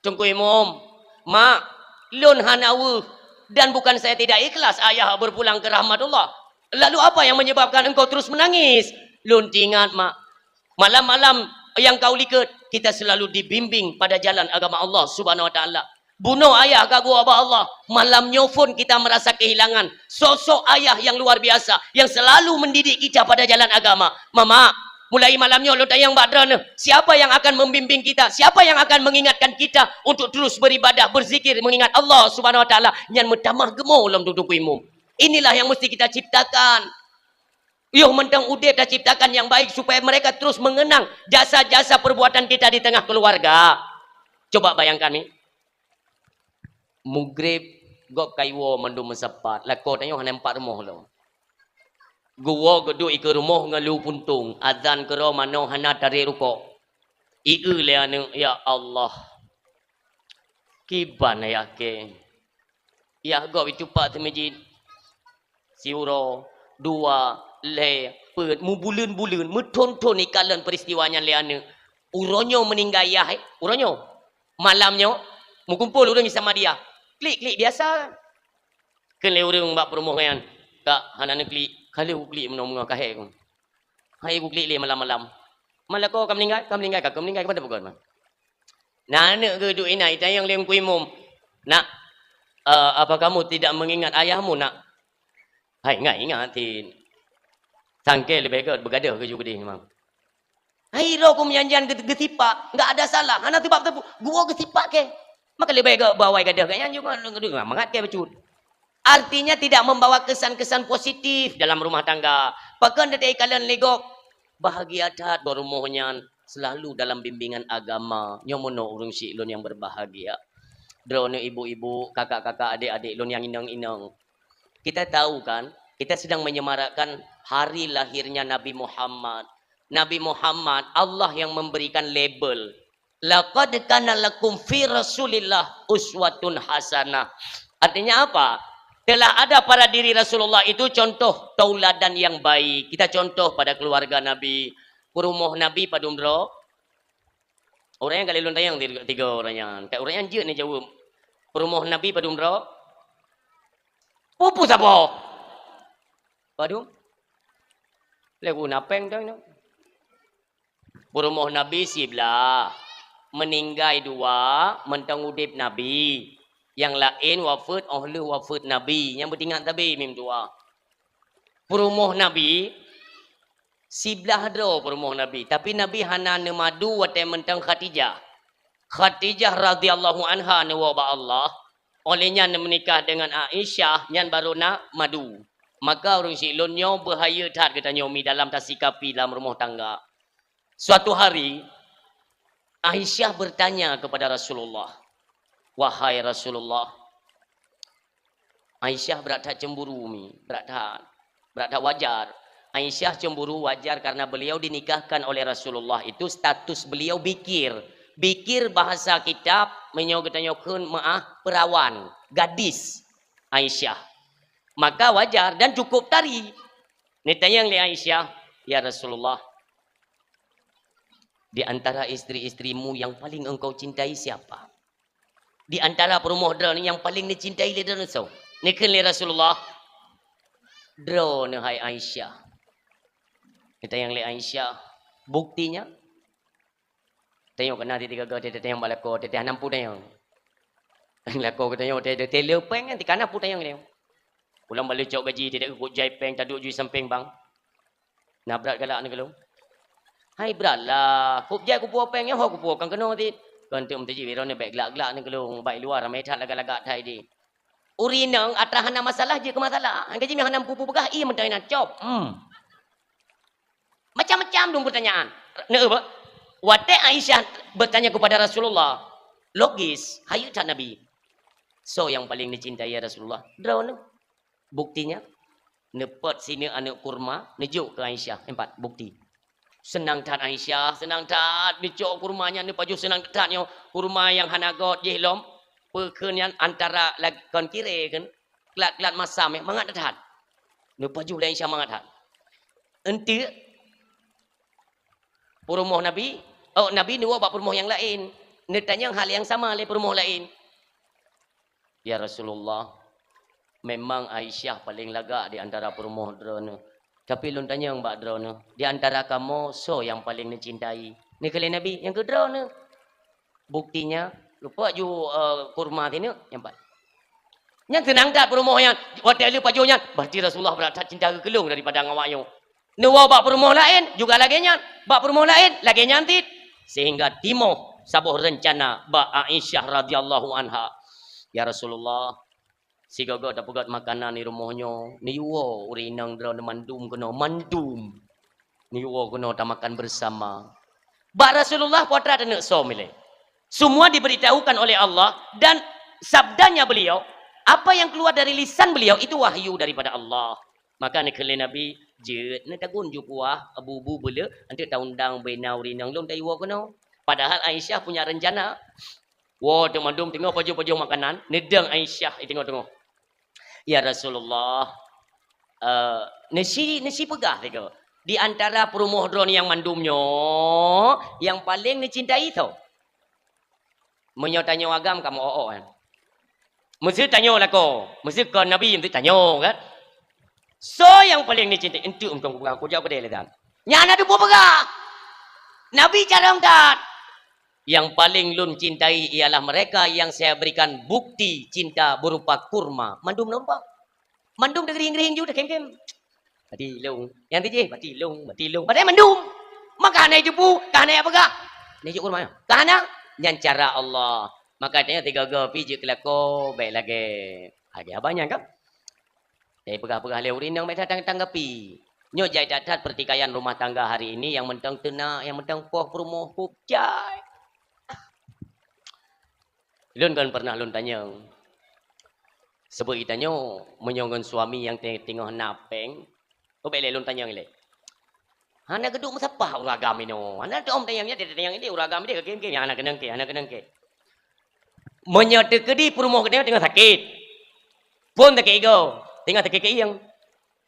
"Teungku Imum, mak, lôn hana weueh dan bukan saya tidak ikhlas ayah berpulang ke rahmatullah. Lalu apa yang menyebabkan engkau terus menangis?" "Lôn teuingat, mak. Malam-malam nyang ka likot, kita selalu dibimbing pada jalan agama Allah Subhanahu wa Taala. Bunoe ayah ka geuwoe bak Allah. Malam nyoe phon kita merasa kehilangan sosok ayah yang luar biasa, yang selalu mendidik kita pada jalan agama. Mamak, mulai malam nyoe lôn tanyong bak droeneuh, siapa yang akan membimbing kita? Siapa yang akan mengingatkan kita untuk terus beribadah, berzikir, mengingat Allah Subhanahu wa Taala?" Nyan meutamah geumo lom Teungku Imum. Inilah yang mesti kita ciptakan. Yoh mantong udeb taciptakan yang baik supaya mereka terus mengenang jasa-jasa perbuatan kita di tengah keluarga. Coba bayangkan ni. Mugreb gob ka iwoe mandum meusapat, lakoe tanyoe hana empat rumoh lom. Geuwoe geuduek ikeue rumoh ngon lu puntông, azan keudroe manoe hana tarek rukok. Ieu lé aneuëk, "Ya Allah, kiban ayah kèe." Yah gob itupat teumeujid. Siuroe, dua, lhèe, peuet, meubuleuen-buleuen, meuthon-thon ikalon peuristiwa nyan lé aneuëk. Uroe nyoe meuninggai yah, eh, uroe nyoe. Malam nyoe, meukumpol ureuëng Samadiyah. Klik-klik biasa. Kheun lé ureuëng bak peurumoh nyan, "Kak, hana neuklik, ka lheueh kuklik meunoe meungoh kahé kong. Hai kuklik lé malam-malam. Malam ko ka meuninggai, ka meuninggai, ka meuninggai, keupada peugöt mah." Na aneuëk geuduek inan, itanyong lé Teungku Imum, "Nak, eh, apa kamu tidak mengingat ayahmu, Nak?" "Hai, ingat, ingat, Tin. Sangke leubeh gét beugadoh keujeuet keudeh memang." Hai droe ku meujanjian geu-, geusipak, enggak ada salah. Hana teuba teupeu, geuwoe geusipak kèe. Maka leubeh gét bawai gadoh gét nyan juga mangat kèe bacut. Artinya tidak membawa kesan-kesan positif dalam rumah tangga. Pakon teuka ikalon lé gob? Bahagia that bak rumoh nyan, selalu dalam bimbingan agama. Nyoe meunoe ureuëng syiek lôn nyang berbahagia. Droeneuh ibu-ibu, kakak-kakak, adik-adik lôn nyang inong-inong. Kita tahu kan, kita sedang menyemarakkan hari lahirnya Nabi Muhammad. Nabi Muhammad, Allah yang memberikan label. "Laqad kana lakum fi Rasulillah uswatun hasanah." Artinya apa? Telah ada pada diri Rasulullah itu contoh tauladan yang baik. Kita contoh pada keluarga Nabi. Peurumoh Nabi padum droe? Ureuëng nyan ka lheueh lôn tanyong tiga, tiga ureuëng nyan. Ka ureuëng nyan jeuet neujaweueb. Peurumoh Nabi padum droe? Pupu saboh? Padum? Lé ku napeng tong nyoe. Peurumoh Nabi siblah, meuninggai dua, mantong udeb Nabi. Nyang laén wafeuet óh lheueh wafeuet Nabi, nyang beutingat sabe mim dua. Peurumoh Nabi, siblah droe peurumoh Nabi, tapi Nabi hana neumadu watée mantong Khadijah. Khadijah radhiyallahu anha neuwoe bak Allah, óh lheueh nyan neumeunikah deungon Aisyah, nyan barô na madu. Maka ureuëng syiek lôn nyoe beuhayeu that geutanyoe mi dalam tasikapi lam rumoh tangga. Suatu hari, Aisyah bertanya kepada Rasulullah, "Wahai Rasulullah," Aisyah brat that cemburu mi, brat that, brat that wajar. Aisyah cemburu wajar karena beliau dinikahkan oleh Rasulullah itu status beliau bikir. Bikir bahasa kitab, meunyoe geutanyoe kheun meu'ah, perawan, gadis Aisyah. Maka wajar dan cukup tari. Neutanyong lé Aisyah, "Ya Rasulullah, di antara istri-istrimu yang paling engkau cintai siapa? Di antara peurumoh droeneuh nyang paleng neucintai lé droeneuh soe?" Neukheun lé Rasulullah, "Droeneuh hai Aisyah." Geutanyong lé Aisyah, buktinya? Tanyong keunan tiga-tiga, tanyong bak lakoe, tanyong hana peue tanyong. Lakoe geutanyong, tanyong teuleupeng kan, tikana peue tanyong tanyong. Pulang bak lé cok gaji, teudeuk kujai péng, taduek ju sampéng bang. Na brat galak nyoe keu lôn. Hai brat lah, kujai kupuwoe péng nyoe, ho kupuwoe kan keunoe cit. Kon teuk meuteujih, droeneuh bék glak-glak nyoe keu lôn, bak luwa ramé that lagak-lagak that idéh. Ureueng inong atra hana masalah jeuet keu masalah. Hana jih hana peue-peue peugah, ie meutai na cop. Hmm. Macam-macam dong pertanyaan. Neu, watée Aisyah bertanya kepada Rasulullah, logis, hayeu that Nabi. Soe nyang paleng neucintai ya Rasulullah? Droeneuh. Buktinya, neupot sineuk aneuk kurma, neujok keu Aisyah. Empat, bukti. Seunang that Aisyah, seunang that, neucok kurma nyan, neupajoh seunang that nyoe. Kurma nyang hana göt jih lom, peukheun nyan antara lag-, kon kiré kheun, klat-klat masam, eh, mangat that. Neupajoh lé Aisyah mangat that. Enteuk peurumoh Nabi, oh, Nabi neuwoe bak peurumoh nyang laén. Neutanyong hal nyang sama lé peurumoh laén. Ya Rasulullah, memang Aisyah paleng lagak di antara peurumoh droeneuh. Tapi lôn tanyong bak droeneuh, di antara kamoe soe nyang paleng neucintai? Neukheun lé Nabi, nyang keu droeneuh. Buktinya, lupok ju, eh, kurma sineuk, nyang pat. Nyan seunang that peurumoh nyan, watée lheueh pajoh nyan, berarti Rasulullah brat that cinta keu lôn daripada ngon awak nyoe. Neuwoe bak peurumoh laén juga lagée nyan, bak peurumoh laén lagée nyan cit, sehingga timoh saboh reuncana bak Aisyah radhiyallahu anha. Ya Rasulullah, sigoe-goe tapeugét makanan di rumoh nyoe, neuyue ureueng inong droeneuh mandum keunoe, mandum. Neuyue keunoe tamakan bersama. Bak Rasulullah peue atra taneuk som ilée. Semua diberitahukan oleh Allah dan sabdanya beliau, apa yang keluar dari lisan beliau itu wahyu daripada Allah. Maka neukheun lé Nabi, jeuet neutagun ju kuah, bu-bu beuleuek, enteuk taundang bubena ureueng inong lôn tayue keunoe. Padahal Aisyah punya rencana. Woe teuk mandum teungoh pajoh-pajoh makanan, neudong Aisyah di teungoh-teungoh. "Ya Rasulullah, eh, neusi, neusi peugah sigoe, di antara peurumoh droeneuh nyang mandum nyoe, nyang paleng neucintai soe?" Meunyoe tanyoe agam ka meu-o-o kan. Meuseu tanyoe lakoe, meuseu kon Nabi meuseu tanyoe kan. Soe nyang paleng neucintai? Enteuk mantong kupeugah, kujak keudeh lé dan. Nyan hana teupeu peugah. Nabi carông that. Yang paling lôn cintai ialah mereka yang saya berikan bukti cinta berupa kurma. Mandum nampak. Mandum teugerihing-gerihing ju, teukhém-khém. Bati lông. Nyang tijih, bati lông, bati lông. Padahai mandum. Maka hana jiteupeue, ka hana jipeugah. Ni jok kurma. Ka hana, nyan cara Allah. Maka tanyoe sigoe-goe pih jeuet keu lakoe, bèk lagèe. Lagèe abah nyan kan? Jadi peugah-peugah lé ureueng inong bèk that tanggapi. Nyoe jai that-that pertikaian rumah tangga hari ini nyang mantong teunak, nyang mantong poh peurumoh, pup jai. Lôn kon pernah lôn tanyong. Seubut geutanyoe, meunyoe ngon suami nyang te-, teungoh na pèng, oh, bèk lé lôn tanyong ilèe. Hana geuduek meusapah ureueng agam inoe. Hana teuom tanyong nyan, tanyong idéh ureueng agam idéh, keukiem-kiem, hana keunong kèe, hana keunong kèe. Meunyoe teukeudi peurumoh geutanyoe teungoh sakét. Phôn sakét igoe, teungoh sakét keuieng.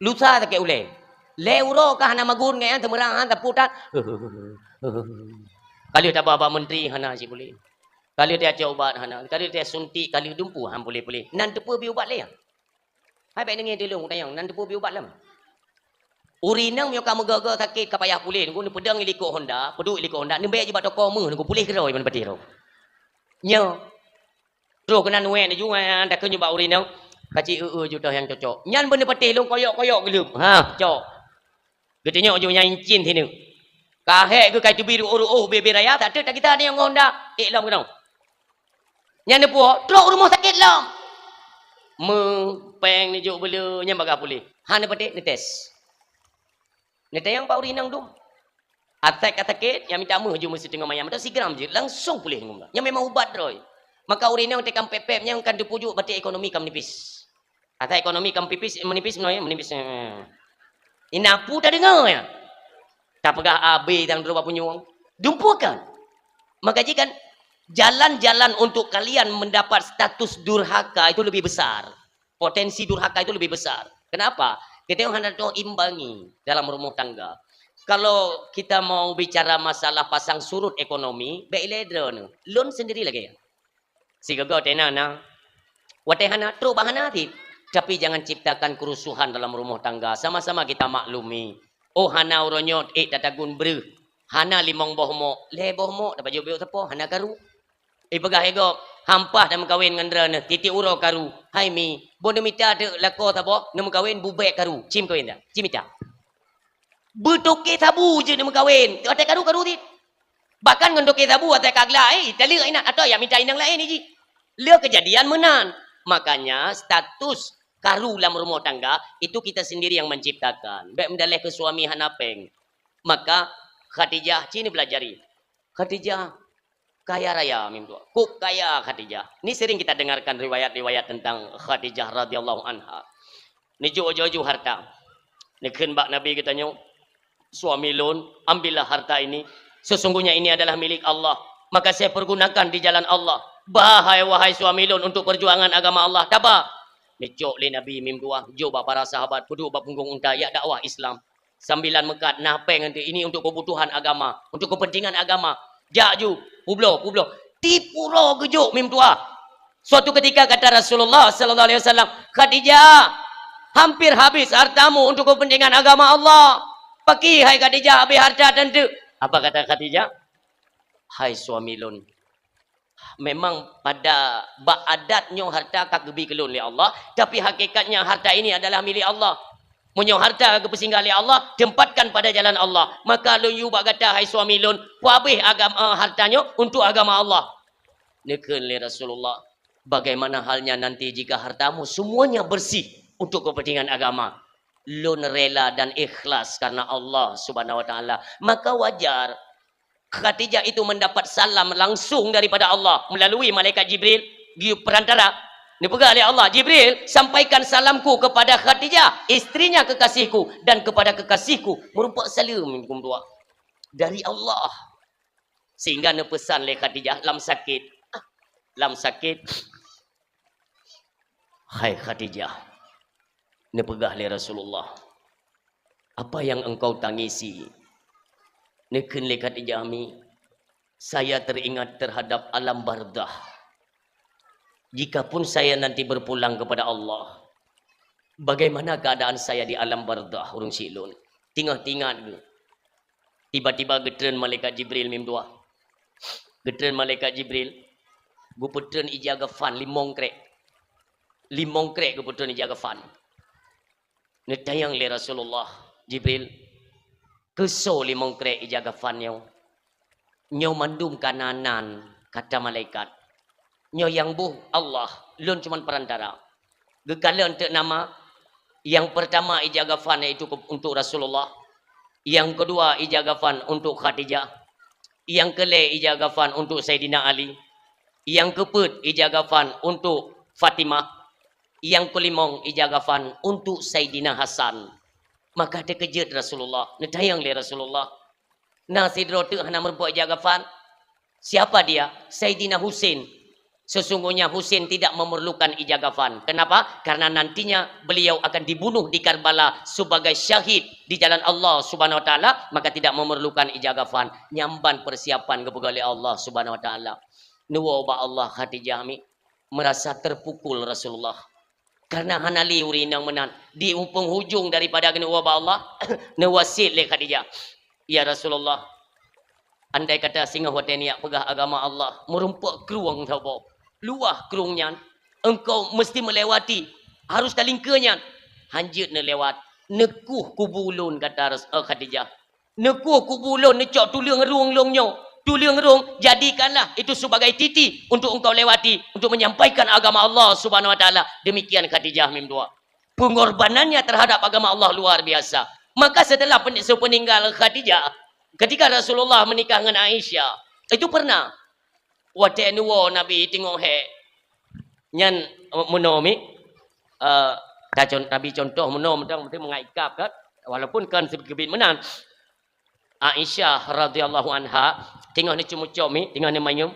Lusa sakét ulèe. Lhèe uroe ka hana magun ngon nyan, seumeurang han, sapeue that. Ka lheueh taba bak menteri hana cit puléh. Ka lheueh tacok ubat hana. Ka lheueh tasuntik, ka lheueh dumpeue han puléh-puléh. Nan teupeue bi ubat lé nyan. Hai bèk deungö teuh lôn tanyong, nan teupeue bi ubat lom. Ureueng inong meunyoe ka meugoe-goe sakét ka payah puléh, nunggu neupeudong i likot honda, peuduek i likot honda, neubèe jih bak toko meuh, nunggu puléh keudroe ban patéh rhom. Nyoe. Troh keunan wèt laju, eh, takheun nyoe bak ureueng inong, ka cit eu-eu ju toh nyang cocok. Nyan beuneupatéh lôn koyok-koyok geuleub. Ha, cok. Geutunyok ju nyang incin sineuk. Ka hék geuh ka teubiet ruoh-ruoh bèe-bèe raya, tak teuk tak gita nyoe ngon honda. Ék lom keunoe. Nyan neupuwoe, trok u rumoh sakét lom. Meupèng neujok beuleu, nyan bagah puléh. Han neupatéh, neutés. Neutanyong bak ureueng inong dum. Asai ka sakét, nyang mita meuh ju meuseutengah manyam, atau sigram jeuet, langsung puléh ngon. Nyan memang ubat droe. Maka ureueng inong teuka pép-pép nyang kan teupujuk baté ekonomi ka meunipis. Asai ekonomi ka meunipis, meunipis meunoe, meunipis. Ina peue tadeungö nyan? Tapeugah abéh nyang droe bak punyueng. Dumpeue kan? Maka jih kan, jalan-jalan untuk kalian mendapat status durhaka itu lebih besar. Potensi durhaka itu lebih besar. Kenapa? Kita hana teuimbangi dalam rumah tangga. Kalau kita mau bicara masalah pasang surut ekonomi, bèk ilèe droeneuh. Lôn sendiri lagèe nyan. Sigoe-goe teuh na, na. Watèe hana, trok bak hana cit. Tapi jangan ciptakan kerusuhan dalam rumah tangga. Sama-sama kita maklumi. Oh, hana uroe nyoe ék tatagun breuh. Hana limong boh mok, lhée boh mok tapajoh beuet sapo, hana karu. Ipeugah lé gob, hampah tameukawen ngon droeneuh, tieb-tieb uroe karu. Hai mi, boh neumita teuk lakoe saboh, neumeukawen bubek karu, ci meukawen dak? Ci mita. Beutoke sabu jeuet neumeukawen, watée karu-karu cit. Bahkan ngon toke sabu watée ka glak, eh, taleuek inan, atawa ya mita inong laén jih. Le keujadian meunan. Makanya status karu lam rumah tangga itu kita sendiri yang menciptakan. Bék meudaleh keu suami hana péng. Maka Khadijah ci neubelajari. Khadijah kaya raya mim tuah. Kok kaya Khadijah. Ini sering kita dengarkan riwayat-riwayat tentang Khadijah radhiyallahu anha. Neujok aju-aju harta. Neukheun bak Nabi geutanyoe, "Suami lôn, ambillah harta ini. Sesungguhnya ini adalah milik Allah. Maka saya pergunakan di jalan Allah. Ba hai, wahai suami lôn, untuk perjuangan agama Allah. Taba." Neucok lé Nabi mim tuah, jok bak para sahabat, peuduek bak punggong unta, jak dakwah Islam. Sambilan meukat, "Na péng ngon teuk, ini untuk kebutuhan agama, untuk kepentingan agama." Jak ju, publoe, publoe. Tieb uroe geujok mim tuah. Suatu ketika kata Rasulullah sallallahu alaihi wasallam, "Khadijah, hampir habis hartamu untuk kepentingan agama Allah." "Pakri hai Khadijah habis harta teunteuk?" Apa kata Khadijah? "Hai suami lôn, memang pada bak adat nyoe harta ka geubi keu lôn lé Allah, tapi hakikatnya harta ini adalah milik Allah. Meunyoe harta geupeusinggah lé Allah, tempatkan pada jalan Allah. Maka lôn yue bak gata, hai suami lôn, peuhabéh agam-, eh, harta nyoe untuk agama Allah." Neukheun lé Rasulullah, "Bagaimana halnya nanti jika hartamu semuanya bersih untuk kepentingan agama?" "Lôn rela dan ikhlas karena Allah Subhanahu wa Taala." Maka wajar Khadijah itu mendapat salam langsung daripada Allah melalui malaikat Jibril, geuyue perantara. Neupeugah lé Allah, "Jibril, sampaikan salamku kepada Khadijah, istrinya kekasihku, dan kepada kekasihku." Meureumpok saleuem mim tuah dari Allah. Sehingga neupeusan lé Khadijah lam sakét. Lam sakét, "Hai Khadijah," neupeugah lé Rasulullah, "apa yang engkau tangisi?" Neukheun lé Khadijah, "Mi, saya teringat terhadap alam barzakh. Jikapun saya nanti berpulang kepada Allah, bagaimana keadaan saya di alam barzakh?" Ureuëng syiek lôn, teungoh teuingat geuh, tiba-tiba geutreun malaikat Jibril mim tuah. Geutreun malaikat Jibril, geupeutreun ija gafan limong krék. Limong krék geupeutreun ija gafan. Neutanyong lé Rasulullah, "Jibril, keusoe limong krék ija gafan nyoe?" "Nyoe mandum ka na nan," kata malaikat. "Nyoe nyang boh Allah, lôn cuma perantara." Geukalon teuk nama, nyang pertama ija gafan yaitu ke-, untuk Rasulullah, nyang kedua ija gafan untuk Khadijah, nyang keulhée ija gafan untuk Saidina Ali, nyang keupeuet ija gafan untuk Fatimah, nyang keulimong ija gafan untuk Saidina Hasan. Maka teukeujot Rasulullah, neutanyong lé Rasulullah, "Na sidroe teuk hana meurumpok ija gafan? Siapa dia?" "Saidina Husain." "Sesungguhnya Husain tidak memerlukan ija gafan. Kenapa? Karena nantinya beliau akan dibunuh di Karbala sebagai syahid di jalan Allah Subhanahu wa Taala, maka tidak memerlukan ija gafan." Nyan ban persiapan geupeugah lé Allah Subhanahu wa Taala. Neuwoe bak Allah Khadijah mi, merasa terpukul Rasulullah. Karena hana lé ureuëng inong meunan. Di penghujung daripada geuneuwoe bak Allah, neuwasiet lé Khadijah, "Ya Rasulullah, andai kata singoh watée neujak peugah agama Allah, meurumpok krueng saboh, luwah krueng nyan, engkau mesti melewati, harus talingkeue nyan." "Hanjeuet neulewat, neukueh kubu lôn," kata Ras-, eh, Khadijah. "Neukueh kubu lôn, neucok tuleueng rhueng lôn nyoe. Tuleueng rhueng, jadikanlah itu sebagai titi untuk engkau lewati, untuk menyampaikan agama Allah Subhanahu wa Taala." Demikian Khadijah mim tuah. Pengorbanannya terhadap agama Allah luar biasa. Maka setelah pen-, sepeninggal Khadijah, ketika Rasulullah menikah dengan Aisyah, itu pernah watée neuwoe Nabi teungoh hék. Nyan, eh, meunoe mi, eh, tacon-, Nabi contoh meunoe, meunoe, meunoe meuikab kan, walaupun kon seugeubit meunan. Aisyah radhiyallahu anha, teungoh neucom-com mi, teungoh neumanyum,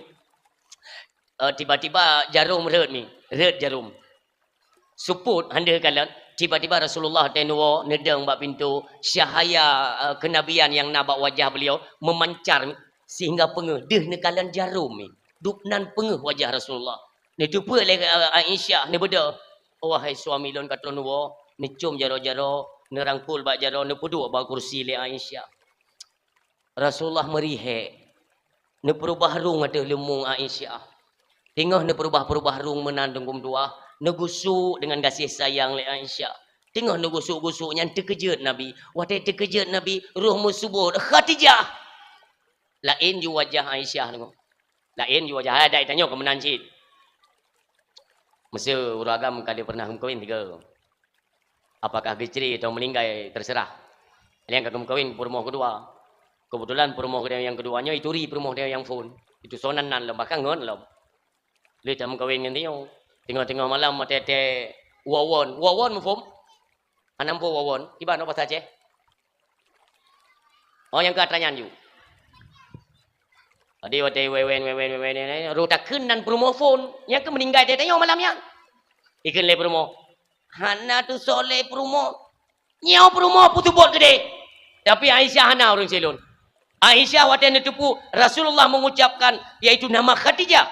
eh, tiba-tiba jarum rhot mi, rhot jarum. Seupôt, han deuh kalon, tiba-tiba Rasulullah watée neuwoe, neudong bak pintoe, cahaya, eh, kenabian nyang na bak wajah beliau memancar mi, sehingga peungeuh deuh neukalon jarum mi. Dub nan peungeuh wajah Rasulullah. Neuteupeue lé, eh, Aisyah, neubeudôh, "Wahai suami lôn ka troh neuwoe, neucom jaroe-jaroe, Neurangkul bak jaroe, neupeuduek bak kursi lé Aisyah. Rasulullah meurihek. Neupeurubah rhueng ateueh leumong Aisyah. Teungoh neupeurubah-peurubah rhueng meunan teungku meutuah, neugusuk deungon gaséh sayang lé Aisyah. Teungoh neugusuk-gusuk nyan teukeujot Nabi. Watée teukeujot Nabi, roh meuseubut, "Khadijah!" Laén ju wajah Aisyah teungku. Laén ju wajah, hai, adak tanyoe keu meunan cit. Meuseu ureueng agam ka lheueh pernah geumeukawen tiga. Apakah geucre atau meuninggai, terserah. Nyang ka geumeukawen peurumoh keudua. Keubeutulan peurumoh nyang keudua nyoe ituri peurumoh nyang phon. Itu sonan nan lom, bahkan ngon lom. Lheueh tameukawen ngon tanyoe. Teungoh-teungoh malam watée-watée wawon. Wawon muphom? Hana muphom wawon? Kiban bahasa Aceh? Oh, nyang ka atra nyan ju. Jadi watée wewen, wewen, wewen, wewen, roh takheun nan peurumoh phon. Nyang ka meuninggai teuh tanyoe malam nyan. Ikheun lé peurumoh. Hana tusoe lé peurumoh. Nyoe peurumoh peuseubot keudeh. Tapi Aisyah hana ureueng silôn. Aisyah watée neuteupeue Rasulullah mengucapkan, yaitu nama Khadijah.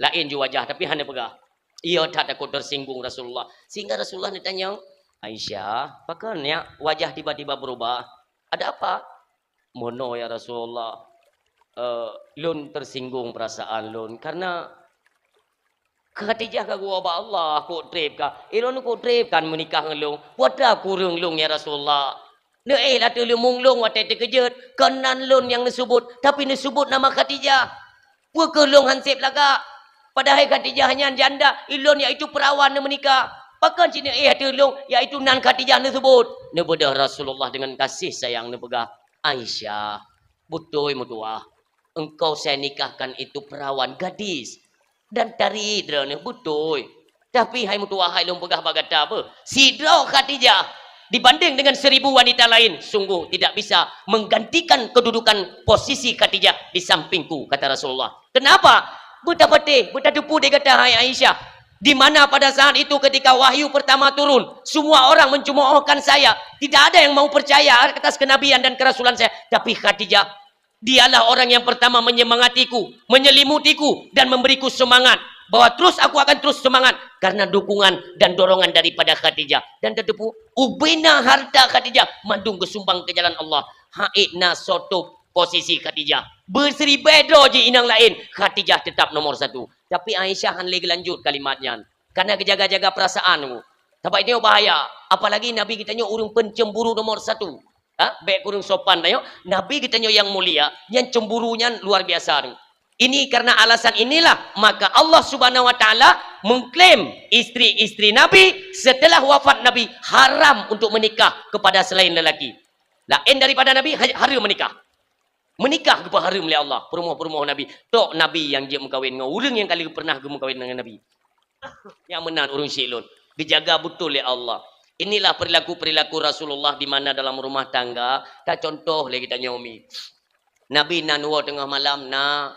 Laén ju wajah, tapi hana peugah. Iya that takot tersinggung Rasulullah. Sehingga Rasulullah neutanyong, "Aisyah, pakon nyak wajah tiba-tiba berubah? Ada apa?" "Meunoe ya Rasulullah, eh, lôn tersinggung perasaan lôn karena Khadijah ka geuwoe bak Allah, kok treb ka. Ilôn kok treb kan meunikah ngon lôn. Peue atra kureueng lôn ya Rasulullah? Neuéh ateueh leumong lôn watée teukeujot, kon nan lôn nyang neuseubut, tapi neuseubut nama Khadijah. Peue keuh lôn han seb lagak? Padahai Khadijah nyan janda, ilôn yaitu perawan neumeunikah. Pakon cit neuéh ateueh lôn, yaitu nan Khadijah neuseubut?" Neubeudôh Rasulullah deungon gaséh sayang neupeugah, "Aisyah, beutôi meutuah, engkau saya nikahkan itu perawan gadis. Dan tari droeneuh beutôi. Tapi hai meutuah, hai lôn peugah bak gata beuh, sidroe Khadijah dibanding dengan seribu wanita lain, sungguh tidak bisa menggantikan kedudukan posisi Khadijah di sampingku," kata Rasulullah. Kenapa? Beutapatéh, beutateupeue lé gata, hai Aisyah, di mana pada saat itu ketika wahyu pertama turun, semua orang mencemoohkan saya. Tidak ada yang mau percaya atas kenabian dan kerasulan saya. Tapi Khadijah, dialah orang yang pertama menyemangatiku, menyelimutiku, dan memberiku semangat bahwa terus aku akan terus semangat karena dukungan dan dorongan daripada Khadijah. Dan tateupeue, ubena harta Khadijah mandum geusumbang keu jalan Allah. Hana soe tôb posisi Khadijah. Beusiribée droe jih inong laén, Khadijah tetap nomor satu. Tapi Aisyah han lé geulanjut kalimat nyan. Karena geujaga-jaga perasaan. Sabab itu bahaya. Apalagi Nabi geutanyoe ureueng pencemburu nomor satu. Ha? Bék kureueng sopan tanyoe. Nabi geutanyoe nyang mulia, nyang cemburu nyan luar biasa. Ini karena alasan inilah maka Allah Subhanahu wa Taala mengklaim istri-istri Nabi setelah wafat Nabi haram untuk menikah kepada selain lelaki. Laén daripada Nabi ha-, hareuem menikah. Menikah geupeuhareuem lé Allah, peurumoh-peurumoh Nabi. Tok Nabi nyang jeuet meukawen ngon ureueng nyang ka lheueh pernah geumeukawen ngon Nabi. Nyang meunan ureueng syik lôn, geujaga beutôi lé Allah. Inilah perilaku-perilaku Rasulullah di mana dalam rumah tangga, tacontoh lé geutanyoe mi. Nabi na neuwoe teungoh malam na,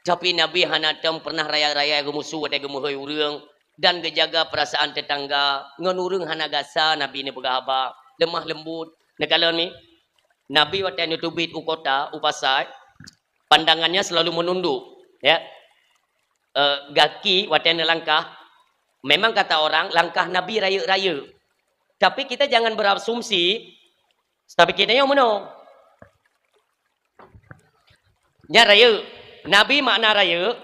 tapi Nabi hana tom pernah raya-raya geumusu watée geumeuhôi ureueng dan geujaga perasaan tetangga. Ngon ureueng hana gasa Nabi neupeugah haba, lemah lembut. Neukalon mi, Nabi watée neuteubiet u kota, u pasai, pandangannya selalu menunduk, ya. Eh, gaki watée neulangkah, memang kata orang langkah Nabi rayeuk-rayeuk. Tapi kita jangan berasumsi, tapi kita nyang meunoe. Nyan rayeuk. Nabi makna rayeuk,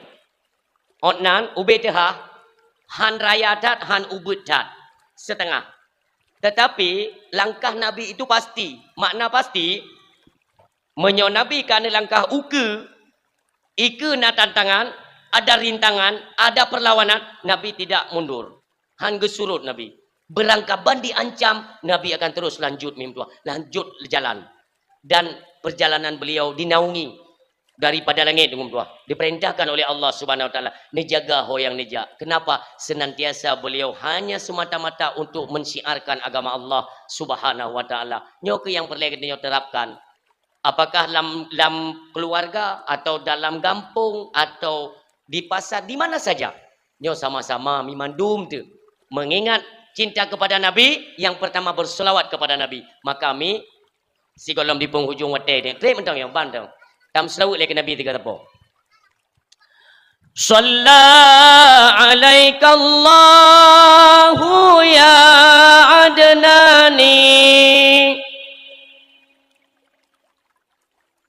ot nan ubé teuhah, han raya that, han ubit that, setengah. Tetapi langkah Nabi itu pasti. Makna pasti, meunyoe Nabi ka neulangkah ukeue, ikeue na tantangan, ada rintangan, ada perlawanan, Nabi tidak mundur. Han geusurot Nabi. Beurangkaban diancam, Nabi akan terus lanjut meutuah, lanjut jalan. Dan perjalanan beliau dinaungi daripada langét, meutuah, diperintahkan oleh Allah Subhanahu wa Taala, neujaga ho nyang neujak. Kenapa? Senantiasa beliau hanya semata-mata untuk mensyiarkan agama Allah Subhanahu wa Taala. Nyoe keuh nyang peureulée geutanyoe terapkan. Apakah lam, lam keluarga atau dalam gampông atau di pasar, di mana saja. Nyoe sama-sama mi mandum tu mengingat cinta kepada Nabi, yang pertama berselawat kepada Nabi. Maka mi sigohlom di penghujung watée nyoe, treb mantong nyang ban tu. Tam seulaweuet lé keu Nabi tiga teupok. Shalla alaikallahu ya Adnani,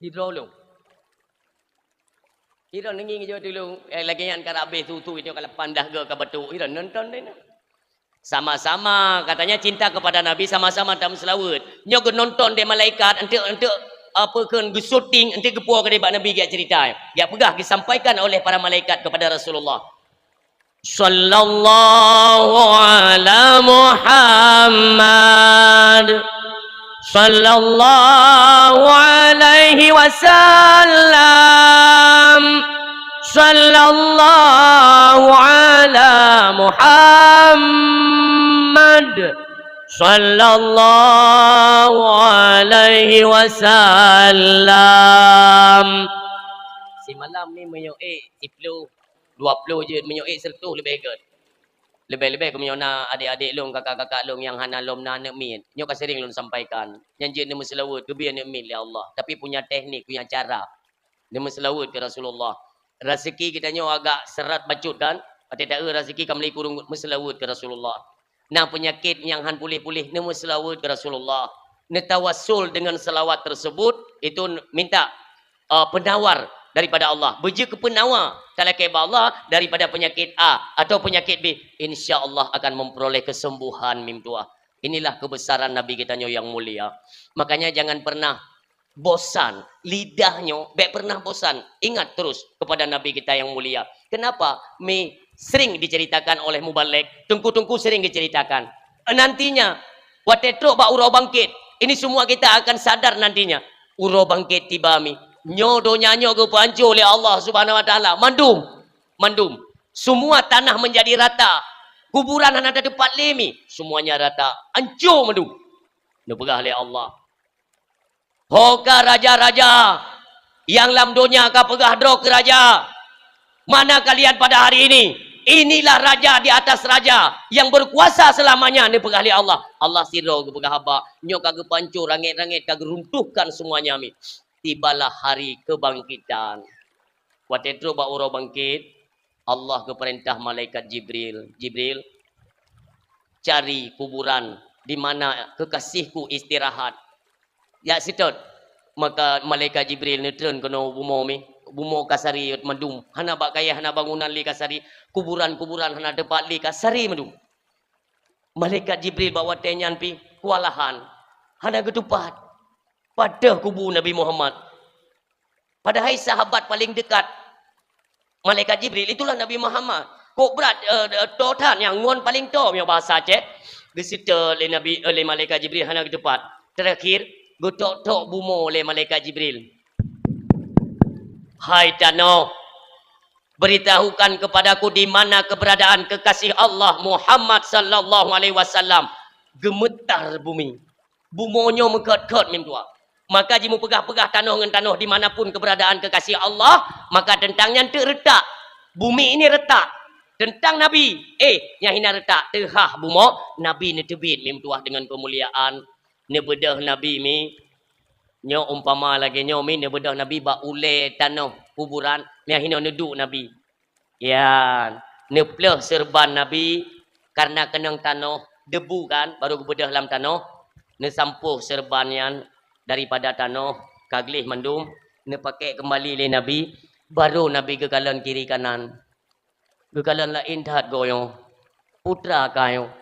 Sidroe lôn. Sidroe neungieng jaweueb tulông. Eh, lagèe nyan ka habéh susu itu ka lapan dah go ka batuk. Sidroe nonton deh na. Sama-sama, katanya cinta kepada Nabi, sama-sama tameuseulaweuet. Nyoe geunonton deh malaikat, enteuk, enteuk, apa, kheun geusyuting, enteuk geupuwoe keudeh bak Nabi geujak cerita. Geujak peugah, disampaikan oleh para malaikat kepada Rasulullah. Sallallahu ala Muhammad. Sallallahu alaihi wasallam. Sallallahu ala Muhammad. Sallallahu alaihi wasallam. Simalam ni meunyoe ék siploh, dua ploh jeuet, meunyoe ék siratoh leubeh gèt. Leubeh-leubeh keu meunyoe na adék-adék lôn, kakak-kakak lôn nyang hana lom na aneuk miet. Nyoe ka sering lôn sampaikan. Nyang jeuet neumeuseulaweuet, geubri aneuk miet lé Allah. Tapi punya teknik, punya cara. Neumeuseulaweuet keu Rasulullah. Raseuki geutanyoe agak seurat bacut kan? Watèe taeu raseuki ka meuli kureueng, meuseulaweuet keu Rasulullah. Na peunyakét nyang han puléh-puléh, neumeuseulaweuet keu Rasulullah. Neutawassul deungon seulaweuet tersebut, itu minta, eh, peunawar daripada Allah. Beujeuet keu peunawa talakèe bak Allah daripada peunyakét A atau peunyakét B, insya Allah akan memperoleh kesembuhan, mim tuah. Inilah kebesaran Nabi geutanyoe nyang mulia. Makanya jangan pernah bosan. Lidah nyoe bèk pernah bosan ingat terus kepada Nabi kita yang mulia. Kenapa? Mi sering diceritakan oleh mubalek, teungku-teungku sering diceritakan. Nantinya, watèe trok bak uroe bangkit, ini semua kita akan sadar nantinya. Uroe bangkit tiba mi. Nyoe donya nyoe geupeuhanco lé Allah Subhanahu wa Taala. Mandum, mandum. Semua tanah menjadi rata. Kuburan hana ada tempat lé mi. Semuanya rata. Hanco mandum. Neupeugah lé Allah. Ho ka raja-raja nyang lam donya ka peugah droe keu raja, "Mana kalian pada hari ini? Inilah raja di atas raja yang berkuasa selamanya," neupeugah lé Allah. Allah sidroe geupeugah haba, nyoe ka geupancô rangét-rangét, ka geuruntuhkan semuanya mi. Tibalah hari kebangkitan. Watèe trok bak uroe bangkét, Allah geupeurintah malaikat Jibril, "Jibril, cari kuburan di mana kekasihku istirahat. Jak seutôt." Maka malaikat Jibril neutreun keunoe bumoe mi, bumoe ka sari mandum, hana bak kayèe, hana bangunan lé ka sari, kuburan-kuburan hana teupat lé ka sari mandum. Malaikat Jibril bak watèe nyan pih keuwalahan, hana geutupat. Padahai kubu Nabi Muhammad. Padahai sahabat paling dekat malaikat Jibril itulah Nabi Muhammad. Kok brat, eh, eh, toh that nyang ngon paling toh, meunyoe bahasa Aceh. Geuseutôt lé Nabi, eh, lé malaikat Jibril hana geutupat. Terakhir, geutok-tok bumoe lé malaikat Jibril. "Hai tanoh, beritahukan kepadaku di mana keberadaan kekasih Allah Muhammad sallallahu alaihi wasallam." Geumeutar bumi. Bumoe nyoe meukot-kot mim tuah. Maka jimeupeugah-peugah tanoh ngon tanoh di mana pun keberadaan kekasih Allah, maka teuntang nyan teuk retak. Bumi ini retak. Teuntang Nabi, eh, nyang hina retak, teuhah bumoe, Nabi neuteubiet mim tuah deungon keumuliaan. Neubeudôh Nabi mi, nyoe umpama lagèe nyoe mi, neubeudôh Nabi bak ulèe tanoh kuburan, nyang hinoe neuduek Nabi. Yan, neupleuh seureuban Nabi, karena keunong tanoh, debu kan, baru geubeudôh lam tanoh, neusampôh seureuban nyan daripada tanoh, ka gleh mandum, neupakèk keumbali lé Nabi, baru Nabi geukalon kiri kanan. Geukalon laén that goe nyoe, putra kah nyoe.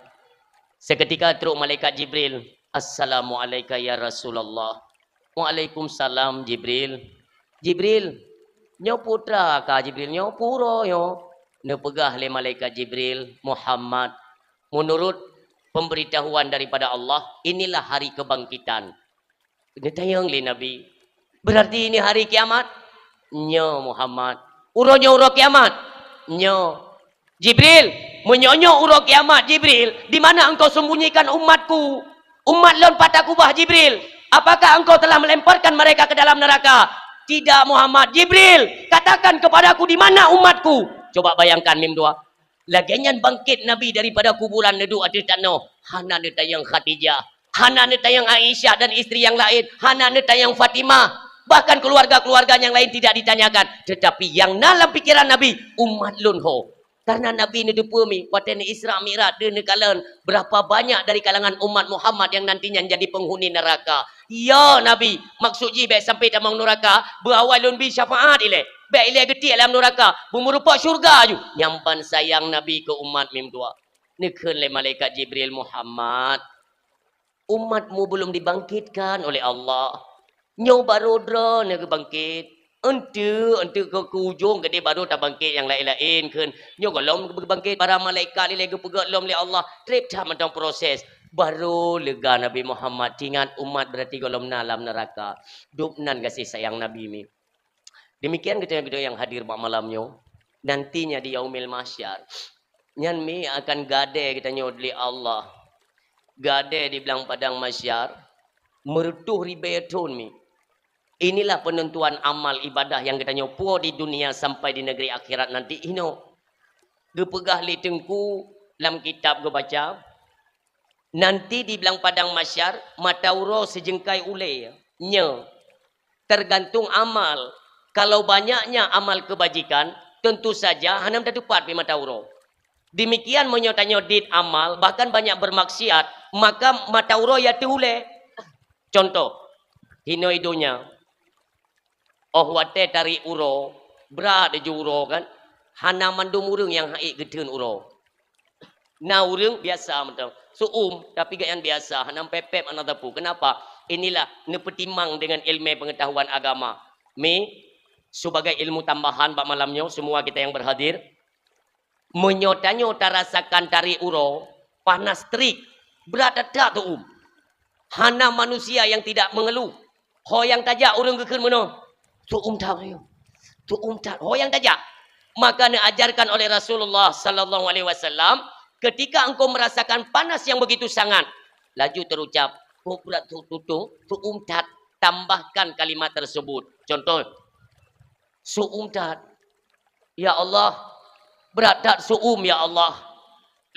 Seketika trok malaikat Jibril, "Assalamu'alaika ya Rasulullah." "Waalaikumsalam, Jibril." "Jibril, nyoe putra kah, Jibril, nyoe pue uroe nyoe?" Neupeugah lé malaikat Jibril, "Muhammad, menurut pemberitahuan daripada Allah, inilah hari kebangkitan." Neutanyong lé Nabi, "Berarti ini hari kiamat?" "Nyoe, Muhammad." "Uroe nyoe uroe kiamat?" "Nyoe." "Jibril, meunyoe nyoe uroe kiamat, Jibril, di mana engkau sembunyikan umatku? Umat lôn pat takeubah, Jibril? Apakah engkau telah melemparkan mereka ke dalam neraka?" "Tidak, Muhammad." "Jibril, katakan kepadaku di mana umatku." Coba bayangkan, mim tuah. Lagèe nyan bangkét Nabi daripada kuburan, neuduek ateueh tanoh, hana neutanyong Khadijah, hana neutanyong Aisyah dan istri yang lain, hana neutanyong Fatimah, bahkan keluarga-keluarga yang lain tidak ditanyakan. Tetapi nyang na lam pikeran Nabi, umat lôn ho. Karena Nabi neuteupeue mi, watèe neu-Isra Mi'raj deuh neukalon, berapa banyak dari kalangan umat Muhammad yang nantinya jadi penghuni neraka. "Ya Nabi, maksud jih bèk sampai tamong nuraka, beuawai lôn bi syafaat ilèe. Bèk ilèe geutiek lam nuraka, beumeurumpok syeuruga aju." Nyan ban sayang Nabi keu umat meutuwah. Neukheun lé malaikat Jibril, "Muhammad, umatmu belum dibangkitkan oleh Allah. Nyoe barô droeneuh geubangkit. Eunteuk, eunteuk keu, keu ujong geude barô tabangkit nyang laén-laén kheun. Nyoe gohlom geubangkit para malaikat ilèe geupeugöt lom lé Allah. Trép that mantong proses." Barô lega Nabi Muhammad, teuingat umat berarti gohlom na lam neuraka. Dub nan gaséh sayang Nabi mi. Demikian geutanyoe-geutanyoe nyang hadir bak malam nyoe. Nantinya di Yaumil Mahsyar, nyan mi akan gadée geutanyoe lé Allah. Gadée di blang padang mahsyar, meureutôh ribée thon mi. Inilah penentuan amal ibadah nyang geutanyoe puwoe di dunia sampai di negeri akhirat nanti inoe. Geupeugah lé Teungku lam kitab geubaca, Nanti di blang padang mahsyar, mata uroe sijeungkai ulée. Nyoe, tergantung amal. Kalau banyaknya amal kebajikan, tentu saja hana meutatupat pi mata uroe. Demikian meunyoe tanyoe dit amal, bahkan banyak bermaksiat, maka mata uroe ya teuh ulée. Contoh, hinoe donya. Óh watée tarék uroe, brat ju uroe kan, hana mandum ureuëng nyang haiek geutheun uroe. Na ureuëng biasa mantong, suum, tapi gobnyan biasa, hana pép-pép, hana teupeu. Kenapa? Inilah neupeutimang dengan ilmu pengetahuan agama. Mi, sebagai ilmu tambahan bak malam nyoe, semua kita yang berhadir, Meunyoe tanyoe tarasakan tarék uroe, panas terik, brat that-that teuum. Hana manusia yang tidak mengeluh. Ho nyang tajak ureuëng geukheun meunoe, "Teuum that, teuum. Teuum that." Ho nyang tajak. Maka neuajarkan oleh Rasulullah sallallahu alaihi wasallam, ketika engkau merasakan panas yang begitu sangat, laju terucap, "Ho brat tu tutong, teuum that." Tambahkan kalimat tersebut. Contoh, Su'um that. Ya Allah, brat that su'um, ya Allah.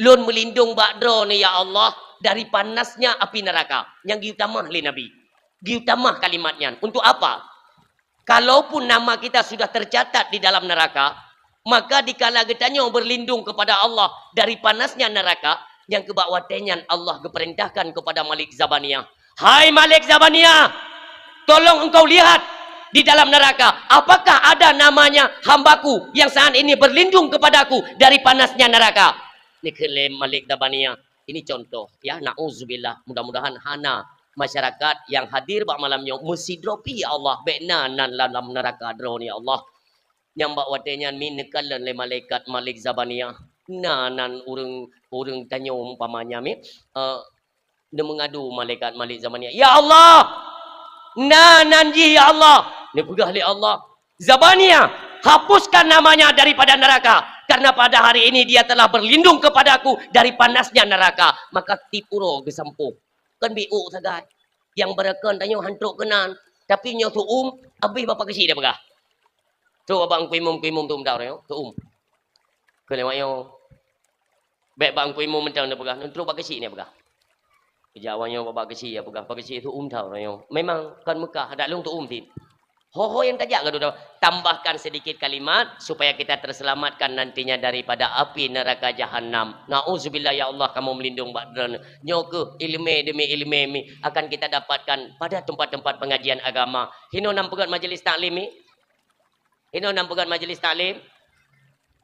Lôn meulindong bak droeneuh, ya Allah, dari panasnya api neraka. Nyang geutamah lé Nabi. Geutamah kalimat nyan. Untuk apa? Kalaupun nama kita sudah tercatat di dalam neraka, maka dikala geutanyoe berlindung kepada Allah dari panasnya neraka, nyang keubak watée nyan Allah geupeurintahkan kepada Malik Zabaniyah, "Hai Malik Zabaniyah, tolong engkau lihat di dalam neraka, apakah ada namanya hambaku yang saat ini berlindung kepadaku dari panasnya neraka?" Neukheun lé Malik Zabaniyah. Ini contoh, ya, nauzubillah. Mudah-mudahan hana masyarakat yang hadir bak malam nyoe meusidroe pih, ya Allah, bék na nan lam, lam neraka droeneuh, ya Allah. Nyang bak watée nyan mi neukalon lé malaikat Malik Zabaniyah. Na nan ureuëng, ureuëng tanyoe umpamanya mi, eh, neumeungadu malaikat Malik Zabaniyah, "Ya Allah, na nan jih, ya Allah." Neupeugah lé Allah, "Zabaniyah, hapuskan namanya daripada neraka, karena pada hari ini dia telah berlindung kepadaku dari panasnya neraka." Maka tiep uroe geusampôh. Kon biôk sagai. Nyang beurakon tanyoe han trok keunan. Tapi nyoe su'um, abéh bapak keuchik dia peugah. Trok bak Teungku Imum, Teungku Imum tu meudaur nyoe, su'um. Keu lewat nyoe. Bék bak Teungku Imum mantong dia peugah, trok bak keuchik dia peugah. Keujawa nyoe bak keuchik dia peugah, bak keuchik su'um tau nyoe. Memang kon Mekah, dak lôn su'um cit. Ho-ho nyang tajak gadoh, tambahkan sedikit kalimat supaya kita terselamatkan nantinya daripada api neraka jahanam. Nauzubillah, ya Allah, kamoe meulindong bak droeneuh. Nyoe keuh ileumé demi ileumé mi akan kita dapatkan pada tempat-tempat pengajian agama. Hinoe nan peugöt majlis taklim mi? Hinoe nan peugöt majlis taklim?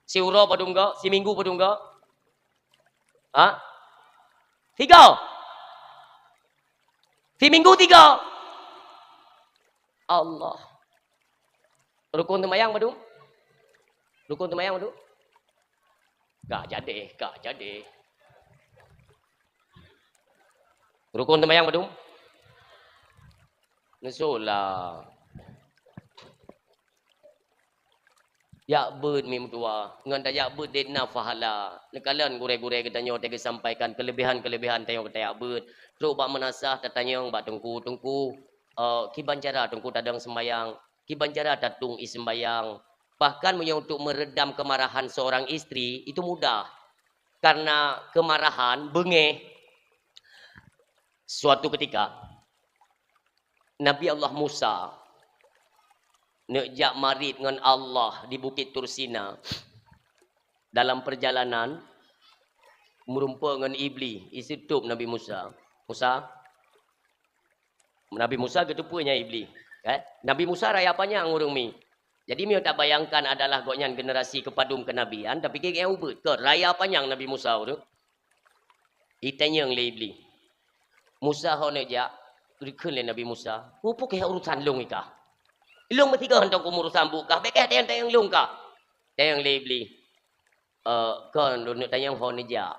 Siuroe padum go? Siminggu padum go? Ha? Tiga. Siminggu tiga. Allah. Rukun seumayang padum? Rukun seumayang padum? Ka jadi, ka jadi. Rukun seumayang padum? Neusoe lah. Jak beuet mi meutuwah, ngon tajak beuet deh na pahala. Neukalon gurée-gurée geutanyoe teuka sampaikan keulebihan-keulebihan tanyoe ka tajak beuet. Trok bak meunasah tatanyong bak teungku-teungku, eh, kiban cara teungku tadong seumbayang, kiban cara tatueng ie seumbayang. Bahkan meunyoe untuk meredam kemarahan seorang istri, itu mudah. Karena kemarahan, beungéh, suatu ketika, Nabi Allah Musa neuk jak marit ngon Allah di Bukit Tursina. Dalam perjalanan, meurumpok ngon Iblih, iseutôb Nabi Musa. "Musa, Nabi Musa geuteupeue nyan Iblih. Eh? Nabi Musa raya panyang ureuëng mi. Jadi meunyoe tabayangkan adalah gobnyan generasi keupadum keunabian, tapike nyang ubit ke raya panyang Nabi Musa ureuëng. Itanyong lé Iblih. Musa ho neujak, dikheun lé Nabi Musa. Peue keuh urusan lôn ikah? Lôn meusigoe hantom kumurusan buet kah, bék kah tanyong-tanyong lôn kah? Tanyong lé Iblih. Eh, kon lôn neuk tanyong ho neujak.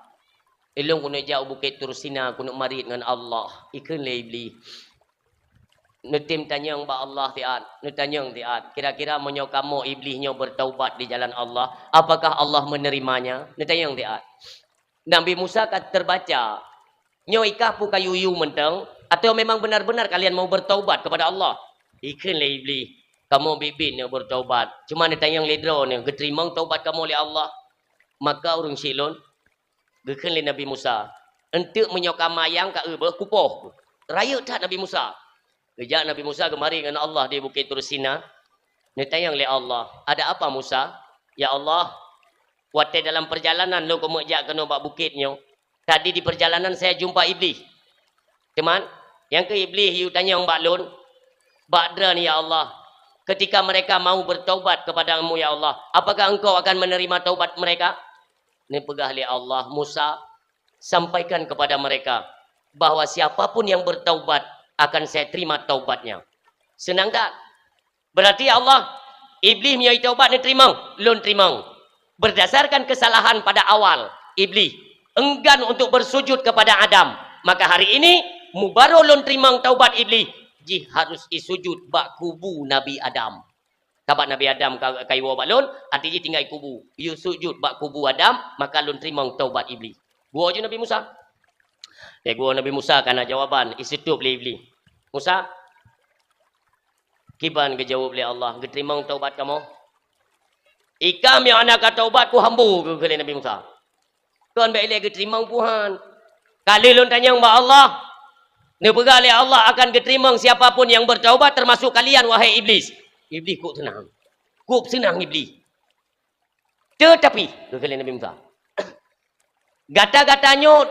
Ilôn keuneuk jak u Bukét Tursina keuneuk marit ngon Allah. Ikheun lé Iblih. Neutem tanyong bak Allah siat, neutanyong siat. Kira-kira meunyoe kamoe Iblih nyoe bertaubat di jalan Allah, apakah Allah menerimanya? Neutanyong siat. Nabi Musa ka terbaca, nyoe ikah peue kayue-yue mantong, atau memang benar-benar kalian mau bertaubat kepada Allah? Ikheun lé Iblih, kamoe biet-biet neuk bertaubat. Cuma neutanyong lé droeneuh, geuteurimong taubat kamoe lé Allah? Maka ureuëng syiek lôn, geukheun lé Nabi Musa, eunteuk meunyoe ka mayang ka eu beuh kupoh. Rayeuk that Nabi Musa. Geujak Nabi Musa geumarit ngon Allah di Bukét Tursina. Neutanyong lé Allah, "Ada apa Musa?" "Ya Allah, watée dalam perjalanan lôn keumeuk jak keunoe bak bukét nyoe, tadi di perjalanan saya jumpa Iblih. Teuma, nyang keuh Iblih yue tanyong bak lôn, bak droeneuh ya Allah, ketika mereka mau bertaubat kepada-Mu ya Allah, apakah Engkau akan menerima taubat mereka?" Neupeugah lé Allah, "Musa, sampaikan kepada mereka bahwa siapa pun yang bertaubat akan saya terima taubatnya." Seunang that. Berarti ya Allah, Iblih meunyoe taubat neuteurimong, lôn teurimong. Berdasarkan kesalahan pada awal, Iblih enggan untuk bersujud kepada Adam. Maka hari ini, mubaroe lôn teurimong taubat Iblih, jih harus isujud bak kubu Nabi Adam. Sabab Nabi Adam ka, ka iwoe bak lôn, até jih tinggai kubu. Yue sujud bak kubu Adam, maka lôn teurimong taubat Iblih. Geuwoe ju Nabi Musa. Lé geuwoe Nabi Musa ka na jawaban, iseutôb lé Iblih. "Musa, kiban geujaweueb lé Allah, geuteurimong taubat kamoe?" "Ikah meunyoe hana ka taubat, kuhambo," geukheun lé Nabi Musa. Kon bék ilée geuteurimong Tuhan. Ka lheueh lôn tanyong bak Allah, neupeugah lé Allah akan geuteurimong siapa pun nyang bertaubat, termasuk kalian, wahai Iblih. Iblih kok seunang. Kok seunang Iblih. Teutapi, geukheun lé Nabi Musa, gata-gata nyoe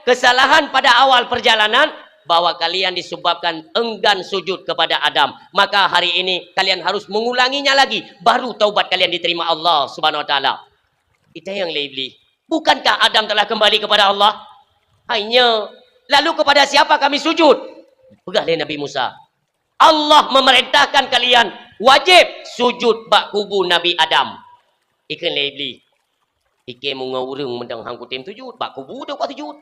kesalahan pada awal perjalanan bahwa kalian disebabkan enggan sujud kepada Adam. Maka hari ini kalian harus mengulanginya lagi, baru taubat kalian diterima Allah Subhanahu Wa Taala. Itanyong lé Iblih, "Bukankah Adam telah kembali kepada Allah?" "Hai nyo, lalu kepada siapa kami sujud?" Peugah lé Nabi Musa, "Allah memerintahkan kalian wajib sujud bak kubu Nabi Adam." Ikheun lé Iblih, "Ikheun meungoh ureuëng meudong han kutem sujud, bak kubu teuh ka sujud."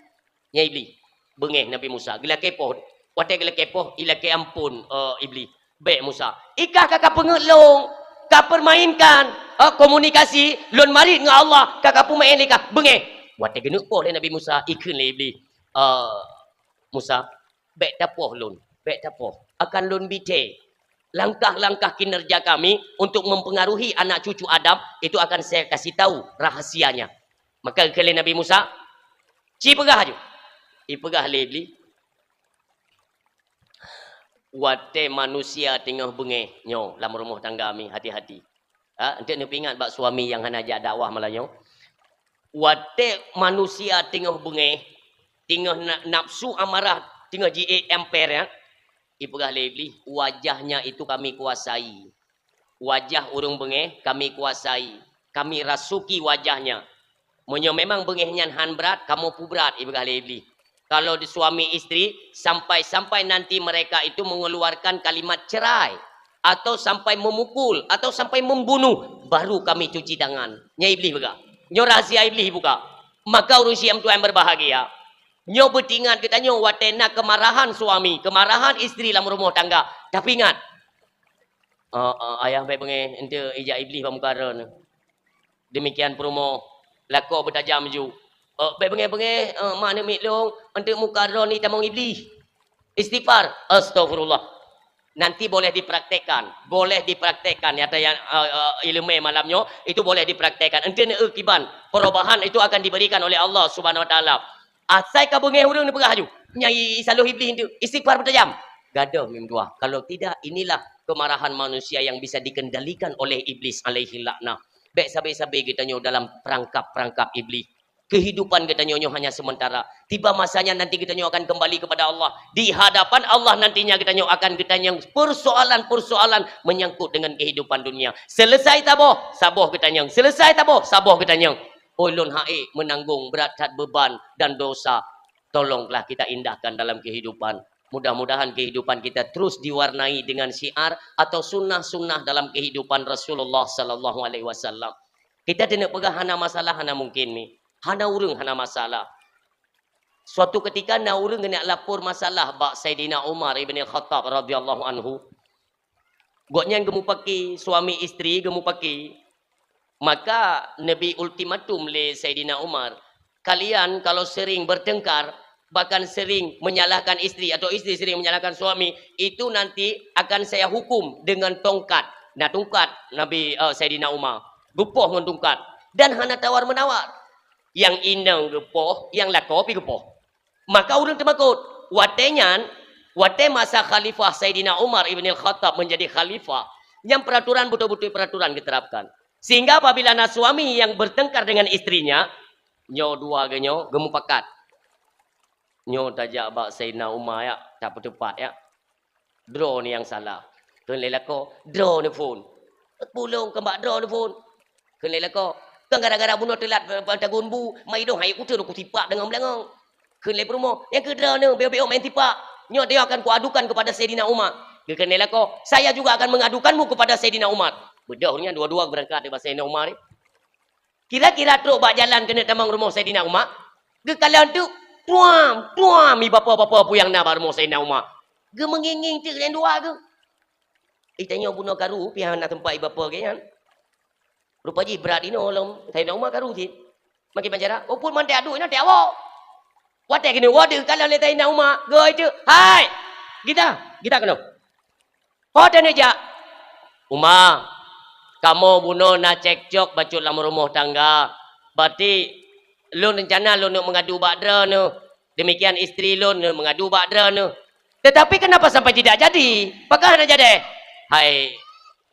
Nyan Iblih, beungéh Nabi Musa, geulakée poh. Watée geulakée poh, ilakée amphon, eh, Iblih. "Bék Musa, ikah ka kapeungeuet lôn, kapeumainkan, eh, komunikasi lôn marit ngon Allah, ka kapeumeu'en lé kah, beungéh." Watée geuneuk poh lé Nabi Musa, ikheun lé Iblih, "Eh, Musa, bék tapoh lôn, bék tapoh. Akan lôn bithée langkah-langkah kinerja kami untuk mempengaruhi anak cucu Adam, itu akan saya kasih tahu rahasianya." Maka geukheun lé Nabi Musa, "Ci peugah aju." Ipeugah lé Iblih, "Watée manusia teungoh beungéh nyoe lam rumoh tangga mi, hati-hati." Ha, eunteuk neupeuingat bak suami nyang hana jak dakwah malam nyoe. Watée manusia teungoh beungéh, teungoh na-, nafsu amarah, teungoh jiék amper, ya, ipeugah lé Iblih, "Wajahnya itu kami kuasai. Wajah ureuëng beungéh kami kuasai. Kami rasuki wajahnya. Meunyoe memang beungéh nyan han brat, kamoe peubrat," ipeugah lé Iblih. "Kalau di suami istri, sampai-sampai nanti mereka itu mengeluarkan kalimat cerai, atau sampai memukul, atau sampai membunuh, baru kami cuci tangan." Nyan Iblih peugah. Nyoe rahsia Iblih buka. Maka ureuëng syiek meutuah nyang berbahagia, nyoe beutingat geutanyoe watée na keumarahan suami, keumarahan istri lam rumoh tangga. Tapi ingat, eh, eh, ayah bék beungéh, eunteuk ijak Iblih bak muka droeneuh. Demikian peurumoh, lakoe beutajam ju. Eh, bék beungéh-beungéh, eh, mak aneuk miet lôn, eunteuk muka droeneuh itamong Iblih. Istighfar, astaghfirullah. Nanti boleh dipraktekkan, boleh dipraktekkan. Nyata nyang, eh, eh, ileumé malam nyoe, itu boleh dipraktekkan. Eunteuk neueu kiban, perubahan itu akan diberikan oleh Allah Subhanahu Wa Taala. Asai ka beungéh ureuëng neupeugah aju, nyan i-, isaloh Iblih eunteuk, istighfar beutajam. Gadôh mi meutuah. Kalau tidak, inilah kemarahan manusia yang bisa dikendalikan oleh Iblis alaihi laknah. Bék sabe-sabe geutanyoe dalam perangkap-perangkap Iblih. Kehidupan geutanyoe nyoe hanya sementara. Tiba masanya nanti geutanyoe akan kembali kepada Allah. Di hadapan Allah nantinya geutanyoe akan geutanyong persoalan-persoalan menyangkut dengan kehidupan dunia. Selesai saboh, saboh geutanyong. Selesai saboh, saboh geutanyong. Ulôn hana menanggung berat that beban dan dosa. Tolonglah kita indahkan dalam kehidupan. Mudah-mudahan kehidupan kita terus diwarnai dengan syiar atau sunnah-sunnah dalam kehidupan Rasulullah sallallahu alaihi wasallam. Kita teuneuk peugah hana masalah, hana mungkin ni. Hana ureuëng hana masalah. Suatu ketika na ureuëng geuneuk lapor masalah bak Saidina Umar ibn Khattab radhiyallahu anhu. Gobnyan geumupaki suami istri geumupaki. Maka neubi ultimatum lé Saidina Umar, "Kalian kalau sering bertengkar, bahkan sering menyalahkan istri atau istri sering menyalahkan suami, itu nanti akan saya hukum dengan tongkat." Na tongkat Nabi, eh, Saidina Umar. Geupoh ngon tongkat. Dan hana tawar-menawar. Nyang inong geupoh, nyang lakoe pih geupoh. Maka ureuëng teumakot. Watée nyan, watée masa Khalifah Saidina Umar ibn al-Khattab menjadi khalifah, nyang peraturan beutôi-beutôi peraturan geuterapkan. Sehingga apabila na suami yang bertengkar dengan istrinya, nyoe dua geuh nyoe geumupakat. Nyoe tajak bak Saidina Umar, ya, tapeuteupat, ya. Droeneuh nyang salah. Kheun lé lakoe, droeneuh phon. Pulong keu bak droeneuh phon. Kheun lé lakoe, kan gara-gara bunoe teulat, eh, tagun bu, mai dong hai kuteun kusipak deungon beulangong. Kheun lé peurumoh, nyang keu droeneuh, beu-beu main sipak. Nyoe dia akan kuadukan kepada Saidina Umar. Geukheun lé lakoe, saya juga akan mengadukanmu kepada Saidina Umar. Beudôh nyan dua-dua beurangkat bak Saidina Umar ni. Kira-kira trok bak jalan keuneuk tamong rumoh Saidina Umar, geukalon teuk, tuam, tuam, i bapo-bapo peue nyang na bak rumoh Saidina Umar. Geumeungieng-ngieng teuk nyang dua geuh. Itanyoe bunoe karu, pih hana teumpat i bapo geuh nyan. Rupa jih brat inoe lom Saidina Umar karu cit. Makin panjara, uput mantek aduk inoe teuawok. Watée keuneuk woe geukalon lé Saidina Umar, geuh teuk, "Hai! Gita, gita keunoe." Ho teuneuk jak? Uma, kamoe bunoe na cekcok bacut lam rumoh tangga. Berarti lôn reuncana lôn neuk meungadu bak droeneuh. Demikian istri lôn neuk meungadu bak droeneuh. Tetapi kenapa sampai tidak jadi? Pakon hana jadi? Hai,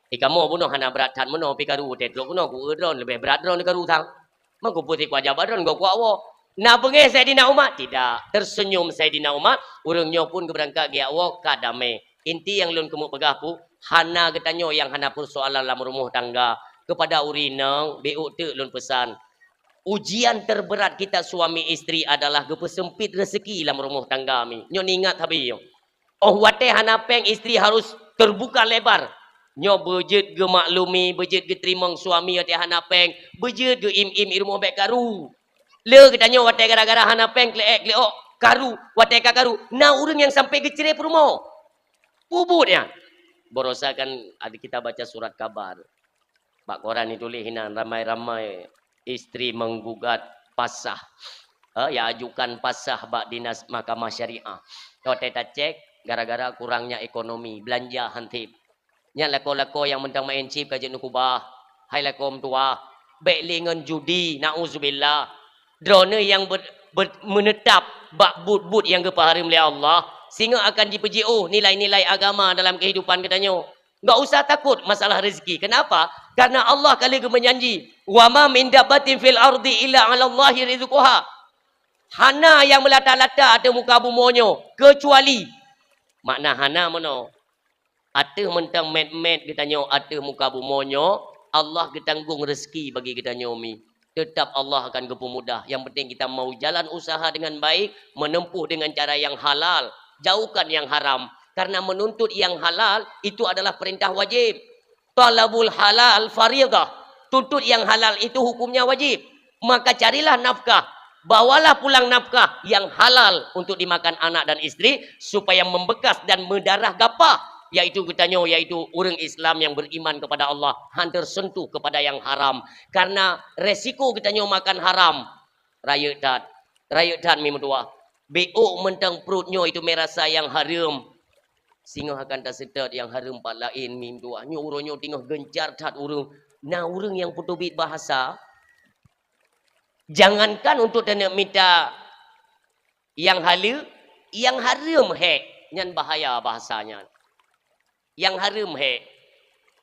di kamoe bunoe hana brat that meunoe pih karu, teutrok bunoe ku droeneuh leubeh brat droeneuh karu sang. Meukeupeuet sikua jabat droeneuh gok kuak woe. Na beungéh Saidina Umar? Tidak. Tersenyum Saidina Umar, ureuëng nyoe pun geubeurangkat geujak woe ka damé. Inti nyang lôn keumeung peugah pu, hana geutanyoe nyang hana peusoalan lam rumoh tangga. Keupada ureuëng inong, beu teuk lôn peusan. Ujian terberat kita suami istri adalah geupeuseumpit rezeki lam rumoh tangga mi. Nyoe ingat habéh nyoe. Óh watée hana péng, istri harus terbuka lebar. Nyoe beujeuet geumaklumi, beujeuet geuteurimong suami watée hana péng, beujeuet geuim-im i rumoh bék karu. Le geutanyoe watée gara-gara hana péng, kleuek-kleuok, karu, watée ka karu, na ureuëng nyang sampai geucré peurumoh. Peubuet nyan. Barosa kan ada kita baca surat kabar. Bak koran ituléh inan ramai-ramai istri menggugat pasah. Eh, ya ajukan pasah bak dinas mahkamah syariah. Watée tacék, gara-gara kurangnya ekonomi, belanja hansip. Nyan lakoe-lakoe nyang mantong maén chip ka jeuet neukubah. Hai lakoe meutuwah, bék lé ngon judi, nauzubillah. Droeneuh nyang be-, be-, meunetap bak buet-buet nyang geupeuhareuem lé Allah, singoh akan jipeujiôh nilai-nilai agama dalam keuhidupan geutanyoe. Enggak usah takot masalah rezeki. Kenapa? Karena Allah ka lheueh geumeujanji, "Wa ma min dabbatin fil ardi illa 'alallahi rizquha." Hana nyang meulata-lata ateueh muka bumoe nyoe, keucuali, makna hana meunoe, ateueh mantong mét-mét geutanyoe ateueh muka bumoe nyoe, Allah geutanggong rezeki bagi geutanyoe mi. Teutap Allah akan geupeumodah. Yang penting kita mau jalan usaha dengan baik, menempuh dengan cara yang halal, jauhkan yang haram. Karena menuntut yang halal itu adalah perintah wajib. Talabul halal faridah. Tuntut yang halal itu hukumnya wajib. Maka carilah nafkah, bawalah pulang nafkah yang halal untuk dimakan anak dan istri, supaya membekas dan mendarah gapah, yaitu geutanyoe, yaitu ureuëng Islam yang beriman kepada Allah, han tersentuh kepada yang haram. Karena resiko geutanyoe makan haram, rayeuk that, rayeuk that mi meutuwah. Bék mantong pruet nyoe itu meurasa nyang hareuem. Singoh akan taseutôt nyang hareuem pat laén mi meutuwah. Nyoe uroe nyoe teungoh gencar that ureuëng. Na ureuëng nyang peuteubiet bahasa, jangankan untuk taneuk mita nyang haleue, nyang hareuem hék, nyan bahaya bahasa nyan. Nyang hareuem hék,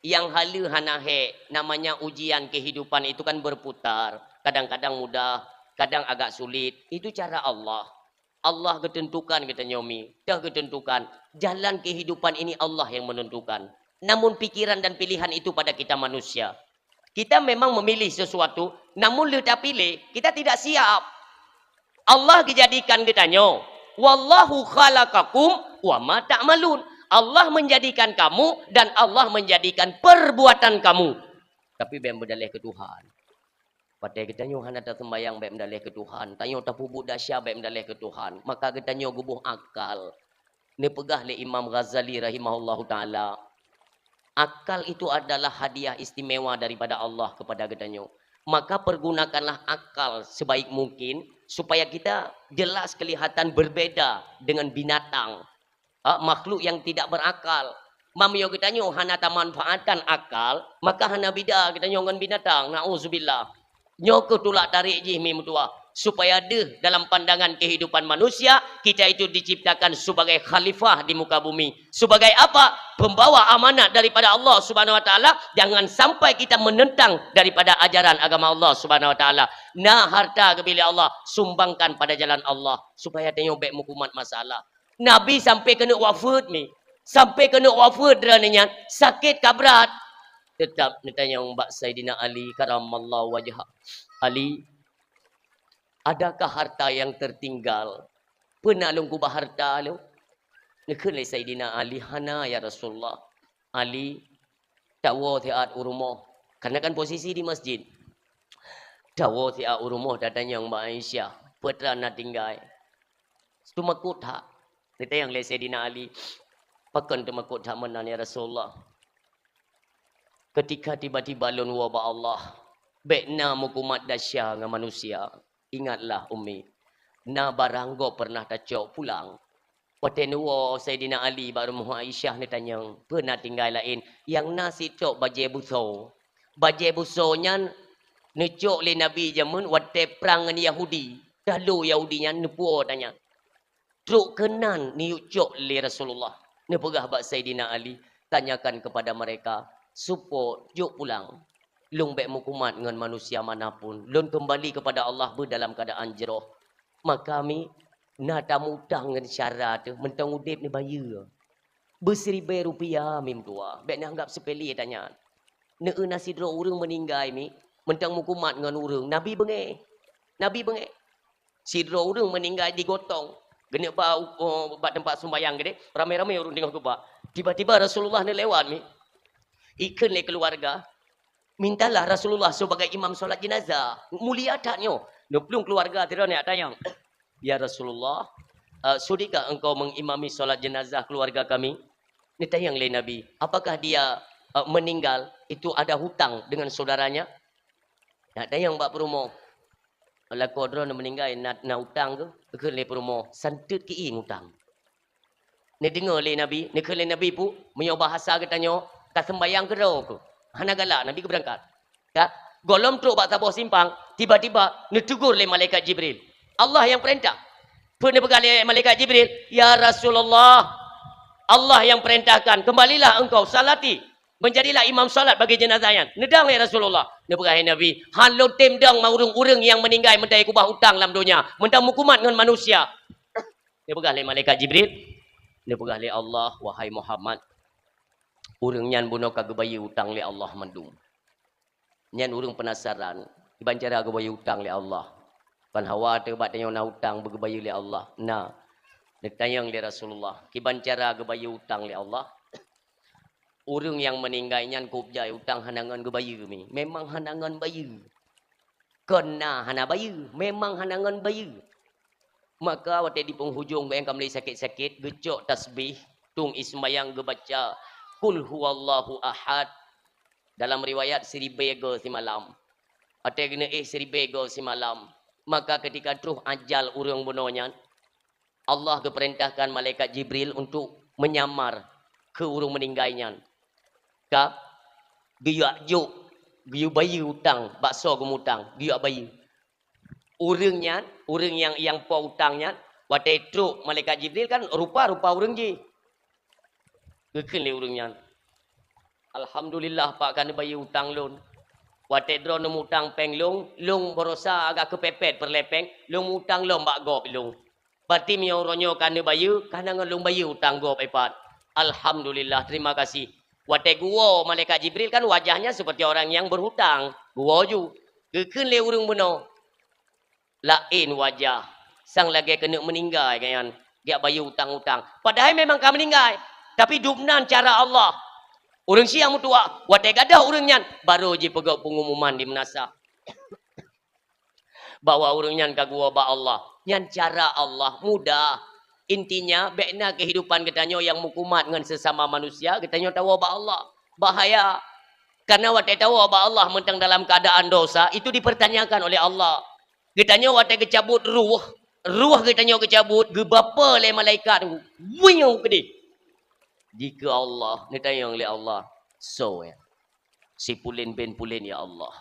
nyang haleue hana hék, namanya ujian kehidupan itu kan berputar. Kadang-kadang mudah, Kadang agak sulit, itu cara Allah. Allah geutentukan geutanyoe mi, teuh geutentukan. Jalan kehidupan ini Allah yang menentukan. Namun pikiran dan pilihan itu pada kita manusia. Kita memang memilih sesuatu, namun lheueh tapiléh, kita tidak siap. Allah geujadikan geutanyoe. "Wallahu khalaqakum wa ma ta'malun." Allah menjadikan kamu dan Allah menjadikan perbuatan kamu. Tapi bèk meudaleh keu Tuhan. Watèe geutanyoe hana taseumbayang, bèk meudaleh keu Tuhan. Tanyoe tapeubuet desya, bèk meudaleh keu Tuhan. Maka geutanyoe geuboh akal. Neupeugah lé Imam Ghazali rahimahullahu taala, akal itu adalah hadiah istimewa daripada Allah kepada geutanyoe. Maka pergunakanlah akal sebaik mungkin supaya kita jelas kelihatan berbeda dengan binatang, ha, makhluk yang tidak berakal. Meunyoe geutanyoe hana tamanfaatkan akal, maka hana bida geutanyoe ngon binatang. Nauzubillah. Nyoe keuh tulak tarék jih mi meutuah, supaya deuh dalam pandangan kehidupan manusia, kita itu diciptakan sebagai khalifah di muka bumi. Sebagai apa? Pembawa amanat daripada Allah Subhanahu Wa Taala. Jangan sampai kita menentang daripada ajaran agama Allah Subhanahu Wa Taala. Na harta geubri lé Allah, sumbangkan pada jalan Allah, supaya tanyoe bèk meukumat masalah. Nabi sampai keuneuk wafeuet mi. Sampai keuneuk wafeuet droeneuh nyan, sakét ka brat. Teutap neutanyong bak Saidina Ali karamallahu wajhah, "Ali, adakah harta yang tertinggal? Peue na lôn keubah harta lôn?" Neukheun lé Saidina Ali, "Hana, ya Rasulullah." "Ali, tawoe siat u rumoh." Karena kan posisi di masjid. Tawoe siat u rumoh, tatanyong bak Aisyah, "Peue teuma na tinggai?" Teumakot that. Neutanyong lé Saidina Ali, "Pakon teumakot that meunan, ya Rasulullah?" "Ketika tiba-tiba lôn woe bak Allah, bèk na meukumat desya ngon manusia. Ingatlah, Ummi, na barang gob pernah tacok pulang." Watèe neuwoe Saidina Ali bak rumoh Aisyah, neutanyong, "Peue na tinggai laén?" "Nyang na sicok bajèe busoe. Bajèe busoe nyan neucok lé Nabi jameun watèe prang ngon Yahudi. Talo Yahudi nyan neupuwoe tanyan. Trok keunan neuyue cok lé Rasulullah." Neupeugah bak Saidina Ali, "Tanyakan kepada mereka, supok jok pulang. Lôn bèk meukumat ngon manusia manapun. Lôn keumbali kepada Allah beuh dalam keuadaan jroh." Maka mi na tamutang ngon syara teuh, mantong udép neubayeue. Beusiribèe rupiah mi meutuah, bèk neuanggap seupele tanyan. Neueu na sidroe ureueng meuninggai mi, mantong meukumat ngon ureueng, Nabi beungèh. Nabi beungèh. Sidroe ureueng meuninggai di gotong, geuneuk ba, uh, bak teumpat sumbayang geude, ramé-ramé ureueng teungoh geuba. Tiba-tiba Rasulullah neulewat mi. Ikheun lé keuluwarga, "Mintalah Rasulullah sebagai imam salat jenazah." Mulia that nyoe. Neuplueng keuluwarga sidroe neujak tanyong, "Ya Rasulullah, eh, sudikah engkau mengimami salat jenazah keluarga kami?" Neutanyong lé Nabi, "Apakah dia, eh, meninggal itu ada hutang dengan saudaranya?" Neujak tanyong bak peurumoh, "Lakoe droeneuh meuninggai na, na utang keuh?" Neukheun lé peurumoh, "Santeuet keu ié utang." Neudeungoe lé Nabi, neukheun lé Nabi peue, meunyoe bahasa geutanyoe, taseumbayang keudroe keuh. Hana galak, Nabi geubeurangkat. Ka, gohlom trok bak saboh simpang, tiba-tiba neutegur lé malaikat Jibril. Allah nyang peurintah. Peue neupeugah lé malaikat Jibril, "Ya Rasulullah, Allah nyang peurintahkan, kembalilah engkau, salati, menjadilah imam salat bagi jenazah nyan." Neudong lé Rasulullah. Neupeugah lé Nabi, "Han lôn tem dong ma ureueng-ureueng nyang meuninggai meutai kubah utang lam donya, mantong meukumat ngon manusia." Neupeugah lé malaikat Jibril, neupeugah lé Allah, "Wahai Muhammad, ureueng nyan bunoe ka geubayeue utang lé Allah mandum." Nyan ureueng peunasaran, kiban cara geubayeue utang lé Allah. Kon hawa teuh bak tanyoe na utang beugeubayeue lé Allah. Na. Neutanyong lé Rasulullah, kiban cara geubayeue utang lé Allah? Ureueng nyang meuninggai nyan kôb jai utang hana ngon geubayeue mi. Memang hana ngon bayeue. Kon na hana bayeue, memang hana ngon bayeue. Maka watèe di penghujung gobnyan ka mulai sakét-sakét, geucok tasbih, tueng ie seumayang geubaca, "Qul huwallahu ahad." Dalam riwayat siribèe goe simalam. Watèe geuneuk éh siribèe goe simalam, maka keutika troh ajal ureueng bunoe nyan, Allah geupeurintahkan malaikat Jibril untuk menyamar keu ureueng meuninggai nyan. Ka geuyue jok, geuyue bayeue utang bak soe geumutang, geuyue bayeue. Ureueng nyan, ureueng nyang, nyang po utang nyan, watèe trok malaikat Jibril kan rupa-rupa ureueng jih. Geukheun lé ureueng nyan, "Alhamdulillah, Pak, ka neubayeue utang lôn." Watée droeneuh mutang péng lôn, lôn barosa agak keupepet peureulée péng, lôn mutang lom bak gob lôn. Berarti meunyoe uroe nyoe ka neubayeue, ka na ngon lôn bayeue utang gob ipat. Alhamdulillah, terima kasih. Watée geuwoe malaikat Jibril kan wajahnya seperti orang yang berhutang. Geuwoe ju. Geukheun lé ureuëng bunoe. Laén wajah, sang lagée keuneuk meuninggai gobnyan, geujak bayeue utang-utang. Padahai memang ka meuninggai, tapi dubnan cara Allah. Ureuëng siang meutuwah, watée gadôh ureuëng nyan, barô jipeugét pengumuman di meunasah bahwa ureuëng nyan ka geuwoe bak Allah. Nyan cara Allah, mudah. Intinya, bék na keuhidupan geutanyoe nyang meukumat ngon sesama manusia, geutanyoe tawoe bak Allah. Bahaya. Karena watée tawoe bak Allah mantong dalam keadaan dosa, itu dipertanyakan oleh Allah. Geutanyoe watée geucabut ruh, ruh geutanyoe geucabut, geubapa lé malaikat, "Weueh keudeh!" Dikeue Allah, neutanyong lé Allah, "Soe ya? Si pulen bin pulen ya Allah.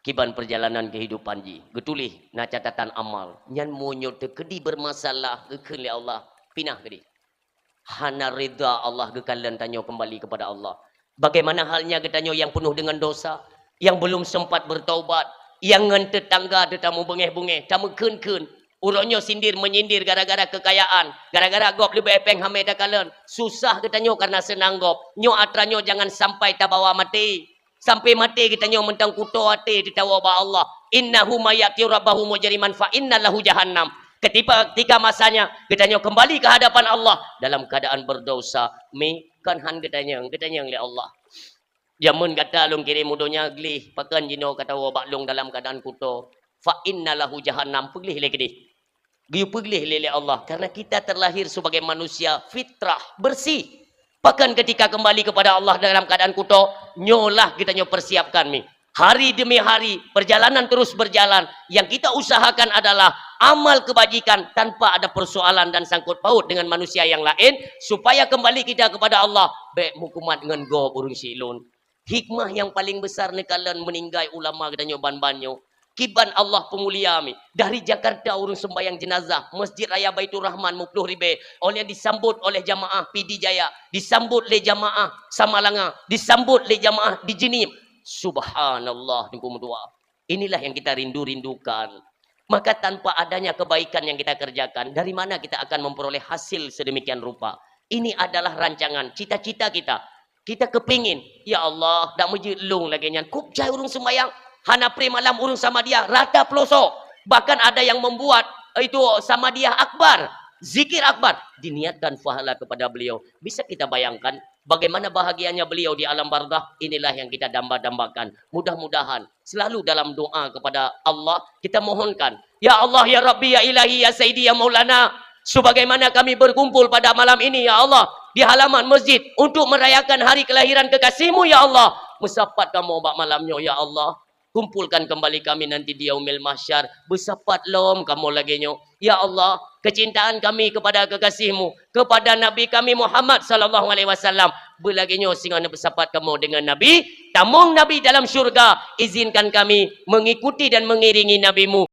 Kiban perjalanan kehidupan jih?" Geutuléh na catatan amal. Nyan meunyoe teukeudi bermasalah, geukheun lé Allah, "Pinah keudeh." Hana ridha Allah geukalon tanyoe kembali kepada Allah. Bagaimana halnya geutanyoe nyang peunoh deungon dosa, nyang belum sempat bertaubat, nyang ngon tetangga teuh tameubungéh-bungéh, tameukheun-kheun. Uroe nyoe sindir menyindir gara-gara kekayaan, gara-gara gob leubeh péng hamé takalon. Susah geutanyoe karena seunang gob. Nyoe atra nyoe jangan sampai tabawa maté. Sampai maté geutanyoe mantong kuto até teutawoe bak Allah. "Innahu may ya'ti rabbahu mujriman fa inna lahu jahannam." Ketika, ketika masanya geutanyoe kembali ke hadapan Allah dalam keadaan berdosa, mi kan han geutanyong, geutanyong lé Allah. Jameun gata lôn kirém u donya gleh, pakon jinoe ka tawoe bak lôn dalam keadaan kuto? "Fa inna lahu jahannam," peugleh lé keudeh. Geuyue peugleh lé, lé Allah, karena kita terlahir sebagai manusia fitrah, bersih. Pakon ketika kembali kepada Allah dalam keadaan kuto, nyoe lah geutanyoe persiapkan mi. Hari demi hari, perjalanan terus berjalan. Yang kita usahakan adalah amal kebajikan tanpa ada persoalan dan sangkut paut dengan manusia yang lain, supaya kembali kita kepada Allah. Bék meukumat ngon gob ureuëng siklon. Hikmah nyang paleng besar neukalon meuninggai ulama geutanyoe ban-ban nyoe. Kiban Allah peumulia mi. Dari Jakarta ureuëng sembahyang jenazah, Masjid Raya Baiturrahman muploh ribée, oleh disambot oleh jamaah Pidie Jaya, disambot lé jamaah Samalanga, disambot lé jamaah di Jeunieb. Subhanallah, Teungku meutuah. Inilah yang kita rindu-rindukan. Maka tanpa adanya kebaikan yang kita kerjakan, dari mana kita akan memperoleh hasil sedemikian rupa? Ini adalah rancangan, cita-cita kita. Kita kepingin, "Ya Allah, dak meujeuet lôn lagée nyan." Kok jai ureuëng seumayang, hana pri malam ureuëng Samadiyah, rata peulosok. Bahkan ada yang membuat itu Samadiyah Akbar, zikir akbar, diniatkan pahala kepada beliau. Bisa kita bayangkan bagaimana bahagianya beliau di alam barzakh? Inilah yang kita damba-dambakan. Mudah-mudahan selalu dalam doa kepada Allah, kita mohonkan, "Ya Allah, ya Rabbi, ya Ilahi, ya Sayyidi, ya Maulana, sebagaimana kami berkumpul pada malam ini, ya Allah, di halaman masjid untuk merayakan hari kelahiran kekasih-Mu, ya Allah, meusapat kamoe bak malam nyoe, ya Allah. Kumpulkan kembali kami nanti di Yaumil Mahsyar, beusapat lom kamoe lagée nyoe. Ya Allah, kecintaan kami kepada kekasih-Mu, kepada Nabi kami Muhammad sallallahu alaihi wasallam, beulagée nyoe singoh neubeusapat kamoe deungon Nabi, tamong Nabi dalam syurga. Izinkan kami mengikuti dan mengiringi Nabi-Mu."